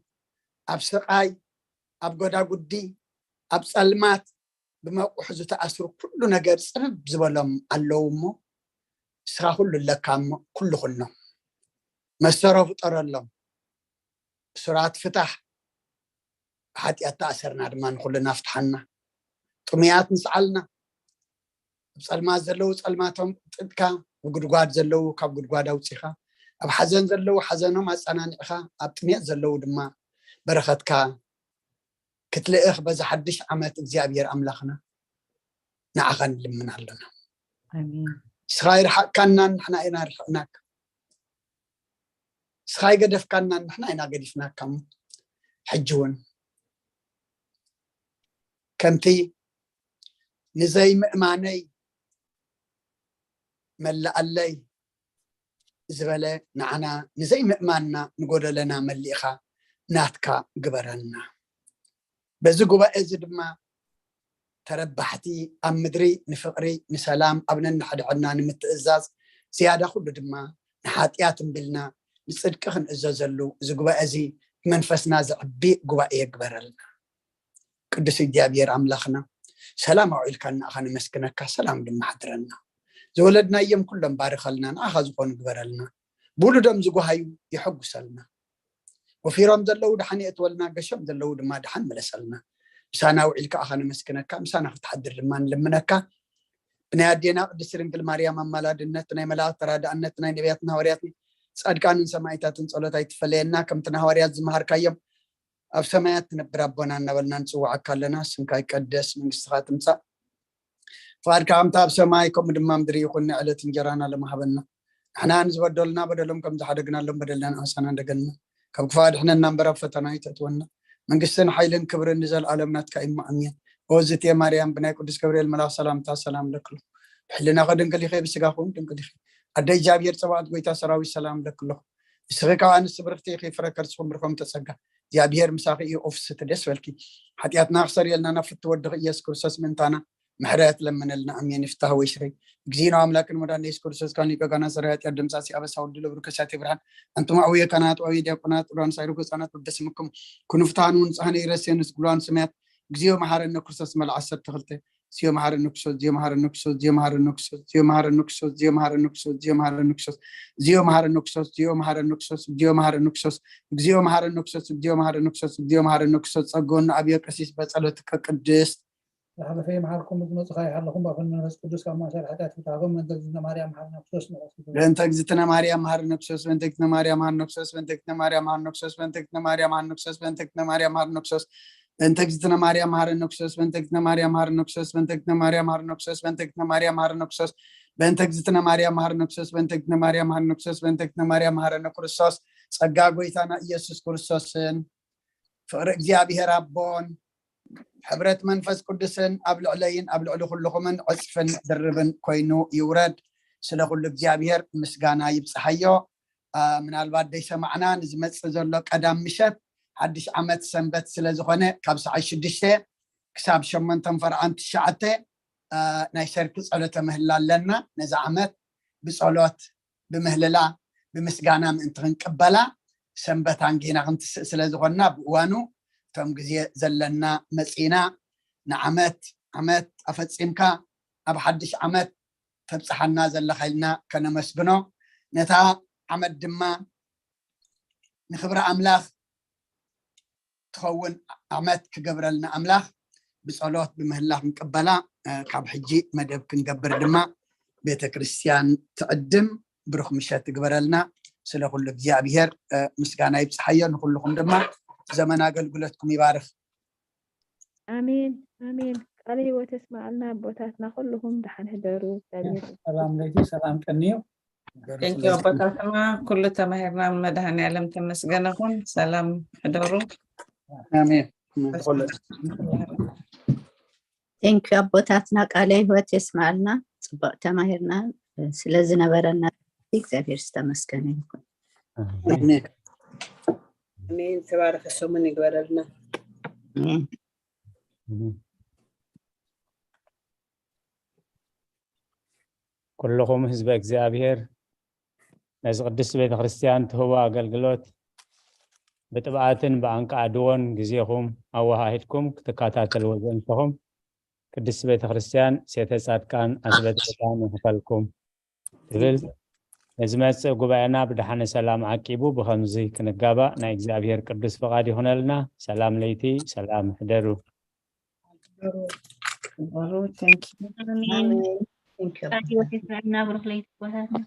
ኣብ ስቓይ፣ ኣብ ጎዳጉዲ፣ ኣብ ጸልማት ብመቑሕ ዝተኣስሩ ኩሉ ነገር ጽብብ ዝበሎም ኣለዉ እሞ፣ ንስኻ ኩሉ ኣለካ እሞ ኩሉ ኩኖም። መሰሮ ፍጠረሎም። እሱራት ፍታሕ፣ ብሓጢኣት ተኣሰርና ድማ ንኹልና ፍትሓና። ጥሙያት ንስዓልና። ኣብ ጸልማት ዘለዉ ጸልማቶም ጥጥካ፣ ኣብ ጉድጓድ ዘለዉ ካብ ጉድጓድ ኣውጺኻ፣ ኣብ ሓዘን ዘለዉ ሓዘኖም ኣጸናኒዕኻ፣ ኣብ ጥሜት ዘለዉ ድማ በረኸትካ ክትልእኽ በዚ ሓድሽ ዓመት እግዚኣብሔር ኣምላኽና ንዓኻ ንልምን ኣለና። ንስኻ ይርሓቅካናን ንሕና ኢና ርሕቅናካ። ንስኻ ይገደፍካናን ንሕና ኢና ገዲፍናካ። እሞ ሕጂ እውን ከምቲ ንዘይምእማነይ መላኣለይ ዝበለ፣ ንዓና ንዘይምእማንና ንጎደለና መሊእኻ ናትካ ግበረና። በዚ ጉባኤ እዚ ድማ ተረባሕቲ ኣብ ምድሪ ንፍቕሪ ንሰላም ኣብ ነንሕድሕድና ንምትእዛዝ ዝያዳ ኩሉ ድማ ንሓጢኣት እምቢልና ንጽድቂ ክንእዘዘሉ እዚ ጉባኤ እዚ ብመንፈስና ዘዕቢ ጉባኤ ግበረልና። ቅዱስ እግዚኣብሔር ኣምላኽና ሰላም ኣውዒልካ ንኣኻ ነመስግነካ፣ ሰላም ድማ ሓድረና። ዝወለድናዮም ኩሎም ባርኸልና፣ ንኣኻ ዝኾኑ ግበረልና። ብውሉዶም ዝጓሃዩ የሐጉሰልና። ወፊሮም ዘለዉ ደሓን የእትወልና፣ ገሾም ዘለዉ ድማ ደሓን ምለሰልና። ምሳና ውዒልካ ኣኻ ነመስግነካ፣ ምሳና ክትሓድር ድማ ንልምነካ። ብናይ ኣዴና ቅድስቲ ድንግል ማርያም ኣማላድነት፣ ናይ መላእክት ተራዳእነት፣ ናይ ነቢያትን ሃዋርያትን ጻድቃንን ሰማዕታትን ጸሎት ኣይትፈለየና። ከምቲ ንሃዋርያት ዝመሃርካዮም ኣብ ሰማያት ትነብር ኣቦና እናበልና ንጽውዓካ ኣለና። ስምካ ይቀደስ፣ መንግስትኻ ትምጻእ፣ ፍቓድካ ከምቲ ኣብ ሰማይ ከምኡ ድማ ምድሪ ይኹን። ናይ ዕለት እንጀራና ሎሚ ሃበና። ንሕና ንዝበደሉና በደሎም ከም ዝሓደግናሎም በደልና ንኣሳና እንደገና ካብ ክፉእ ኣድሕነና እምበር ኣብ ፈተና ኣይተእትወና። መንግስትን ሓይልን ክብርን ንዘለኣለም ናትካ እዩ እሞ ኣሜን። ኦ ዝቴ ማርያም ብናይ ቅዱስ ገብርኤል መልኣኽ ሰላምታ ሰላም ለክሎ ብሕልናኸ ድንግል ኢኸ ብስጋኹም ድንግል ኢኸ ኣደ እግዚኣብሔር ጸባኦት ጎይታ ሰራዊት ሰላም ለክሎ ንስኺ ካብ ኣንስቲ ብርኽቲ ኢኺ ፍረ ከርስኹም ብርኾም ተጸጋ እግዚኣብሔር ምሳኺ እዩ። ኦፍስቲ ደስ በልኪ ሓጢኣትና ክሰርየልና ናብ ፍትወ ወድኺ ኢየሱስ ክርስቶስ ምእንታና ምሕረት ለምነልና ኣሜን። ይፍታህ ወይ ሽረይ እግዚእነ ኣምላክን መድኃኒነ ኢየሱስ ክርስቶስ ካን ሊቀ ካህናት ሰራይ ኃጢአት ደምሳሲ ኣበሳ ወልድ ለብሩ ከሳቴ ብርሃን ኣንቱም ኣውየ ካህናት ኣውየ ዲያቆናት ጥሩያን ሳይሩ ህፃናት በበስምኩም ኩኑ ፍትሃን ንጽሐነ ይረሴን ንስግሏን ስማያት እግዚኦ መሐረነ ክርስቶስ መልዓ ዓሰርተ ክልተ እግዚኦ መሐረነ ክርስቶስ እግዚኦ መሐረነ ክርስቶስ እግዚኦ መሐረነ ክርስቶስ እግዚኦ መሐረነ ክርስቶስ እግዚኦ መሐረነ ክርስቶስ እግዚኦ መሐረነ ክርስቶስ እግዚኦ መሐረነ ክርስቶስ እግዚኦ መሐረነ ክርስቶስ እግዚኦ መሐረነ ክርስቶስ እግዚኦ መሐረነ ክርስቶስ እግዚኦ መሐረነ ክርስቶስ ጸግወና ኣብዮ ቀሲስ በጸሎትከ ቅድስት ዝሓለፈ ይምሓርኩም፣ ዝመጽእ ከኣ ይሓልኹም፣ ብኣፈን መንፈስ ቅዱስ ካብ ማእሰር ሓጢኣት ፍትሓኹም፣ በእንተ እግዝእትነ ማርያም መሓረነ ክርስቶስ ንቐስቱ። በእንተ እግዝእትነ ማርያም መሓረነ ክርስቶስ፣ በእንተ እግዝእትነ ማርያም መሓረነ ክርስቶስ፣ በእንተ እግዝእትነ ማርያም መሓረነ ክርስቶስ፣ በእንተ እግዝእትነ ማርያም መሓረነ ክርስቶስ፣ በእንተ እግዝእትነ ማርያም መሓረነ ክርስቶስ፣ በእንተ እግዝእትነ ማርያም መሓረነ ክርስቶስ፣ በእንተ እግዝእትነ ማርያም መሓረነ ክርስቶስ፣ በእንተ እግዝእትነ ማርያም መሓረነ ክርስቶስ፣ በእንተ እግዝእትነ ማርያም መሓረነ ክርስቶስ፣ በእንተ እግዝእትነ ማርያም መሓረነ ክርስቶስ፣ በእንተ እግዝእትነ ማርያም መሓረነ ክርስቶስ፣ ጸጋ ጎይታና ኢየሱስ ክርስቶስን ፍቕሪ እግዚኣብሔር ኣቦን ሕብረት መንፈስ ቅዱስን ኣብ ልዕለይን ኣብ ልዕሊ ኩልኹምን ዕፅፍን ድርብን ኮይኑ ይውረድ። ስለ ኩሉ እግዚኣብሔር ምስጋና ይብፅሓዮ። ምናልባት ደይሰማዕና ንዝመፅእ ዘሎ ቀዳም ምሸት ሓድሽ ዓመት ሰንበት ስለ ዝኾነ ካብ ሰዓት ሽዱሽተ ክሳብ ሸሞንተን ፈርዓን ትሽዓተ ናይ ሰርኪ ፀሎተ ምህላ ኣለና። ነዚ ዓመት ብፀሎት ብምህልላ ብምስጋና ምእንቲ ክንቅበላ ሰንበት ኣንጊህና ክንትስእ ስለ ዝኾንና ብእዋኑ እቶም ግዜ ዘለና መፂና ንዓመት ዓመት ኣፈፂምካ ኣብ ሓድሽ ዓመት ተብፅሓና ዘለኻ ኢልና ከነመስግኖ ነታ ዓመት ድማ ንክብሪ ኣምላኽ ትኸውን ዓመት ክገብረልና ኣምላኽ ብጸሎት ብምህላ ክንቅበላ ካብ ሕጂ መደብ ክንገብር ድማ ቤተ ክርስቲያን ትዕድም። ብሩኽ ምሸት ትግበረልና። ስለ ኩሉ እግዚኣብሔር ምስጋና ይብጽሓዮ። ንኩልኹም ድማ ዘመን ኣገልግሎትኩም ይባርኽ። ኣሜን ኣሜን። ቃለ ህይወት የስማዓልና ኣቦታትና ኩልኹም ደሓን ሕደሩ። ሰላም ለይቲ ሰላም ቀንዩ። ቴንኪ ኣቦታትና ኩሉ ተማሂርና መድሃኒ ዓለም ተመስገነ ኩን። ሰላም ሕደሩ። ኣሜን። ቴንኪ ኣቦታትና ቃለ ህይወት የስማዓልና። ጽቡቅ ተማሂርና ስለ ዝነበረና እግዚኣብሔር ዝተመስገነ ይኩን። ኣሜን። ኣሜን። ተባረኸ ሰሙን ይግበረልና። ኣሜን። ኩልኹም ህዝበ እግዚኣብሔር ነዚ ቅድስቲ ቤተ ክርስቲያን ትህቦ ኣገልግሎት ብጥብኣትን ብኣንቃ ኣድዎን ግዜኹም ኣወሃሂድኩም ክትከታተልዎ ዘእንተኹም ቅድስቲ ቤተ ክርስቲያን ሴተ ጻድቃን ኣስበተታን ይኽፈልኩም ትብል። ንዝመጽእ ጉባኤና ብደሓነ ሰላም ዓቂቡ ብኸምዚ ክንጋባእ ናይ እግዚኣብሔር ቅዱስ ፍቓድ ይኹነልና። ሰላም ለይቲ፣ ሰላም ሕደሩ። ሕደሩ። Thank you። ቃል ህይወት የስመዐልና ብሩክ ለይቲ ኣቦታትና።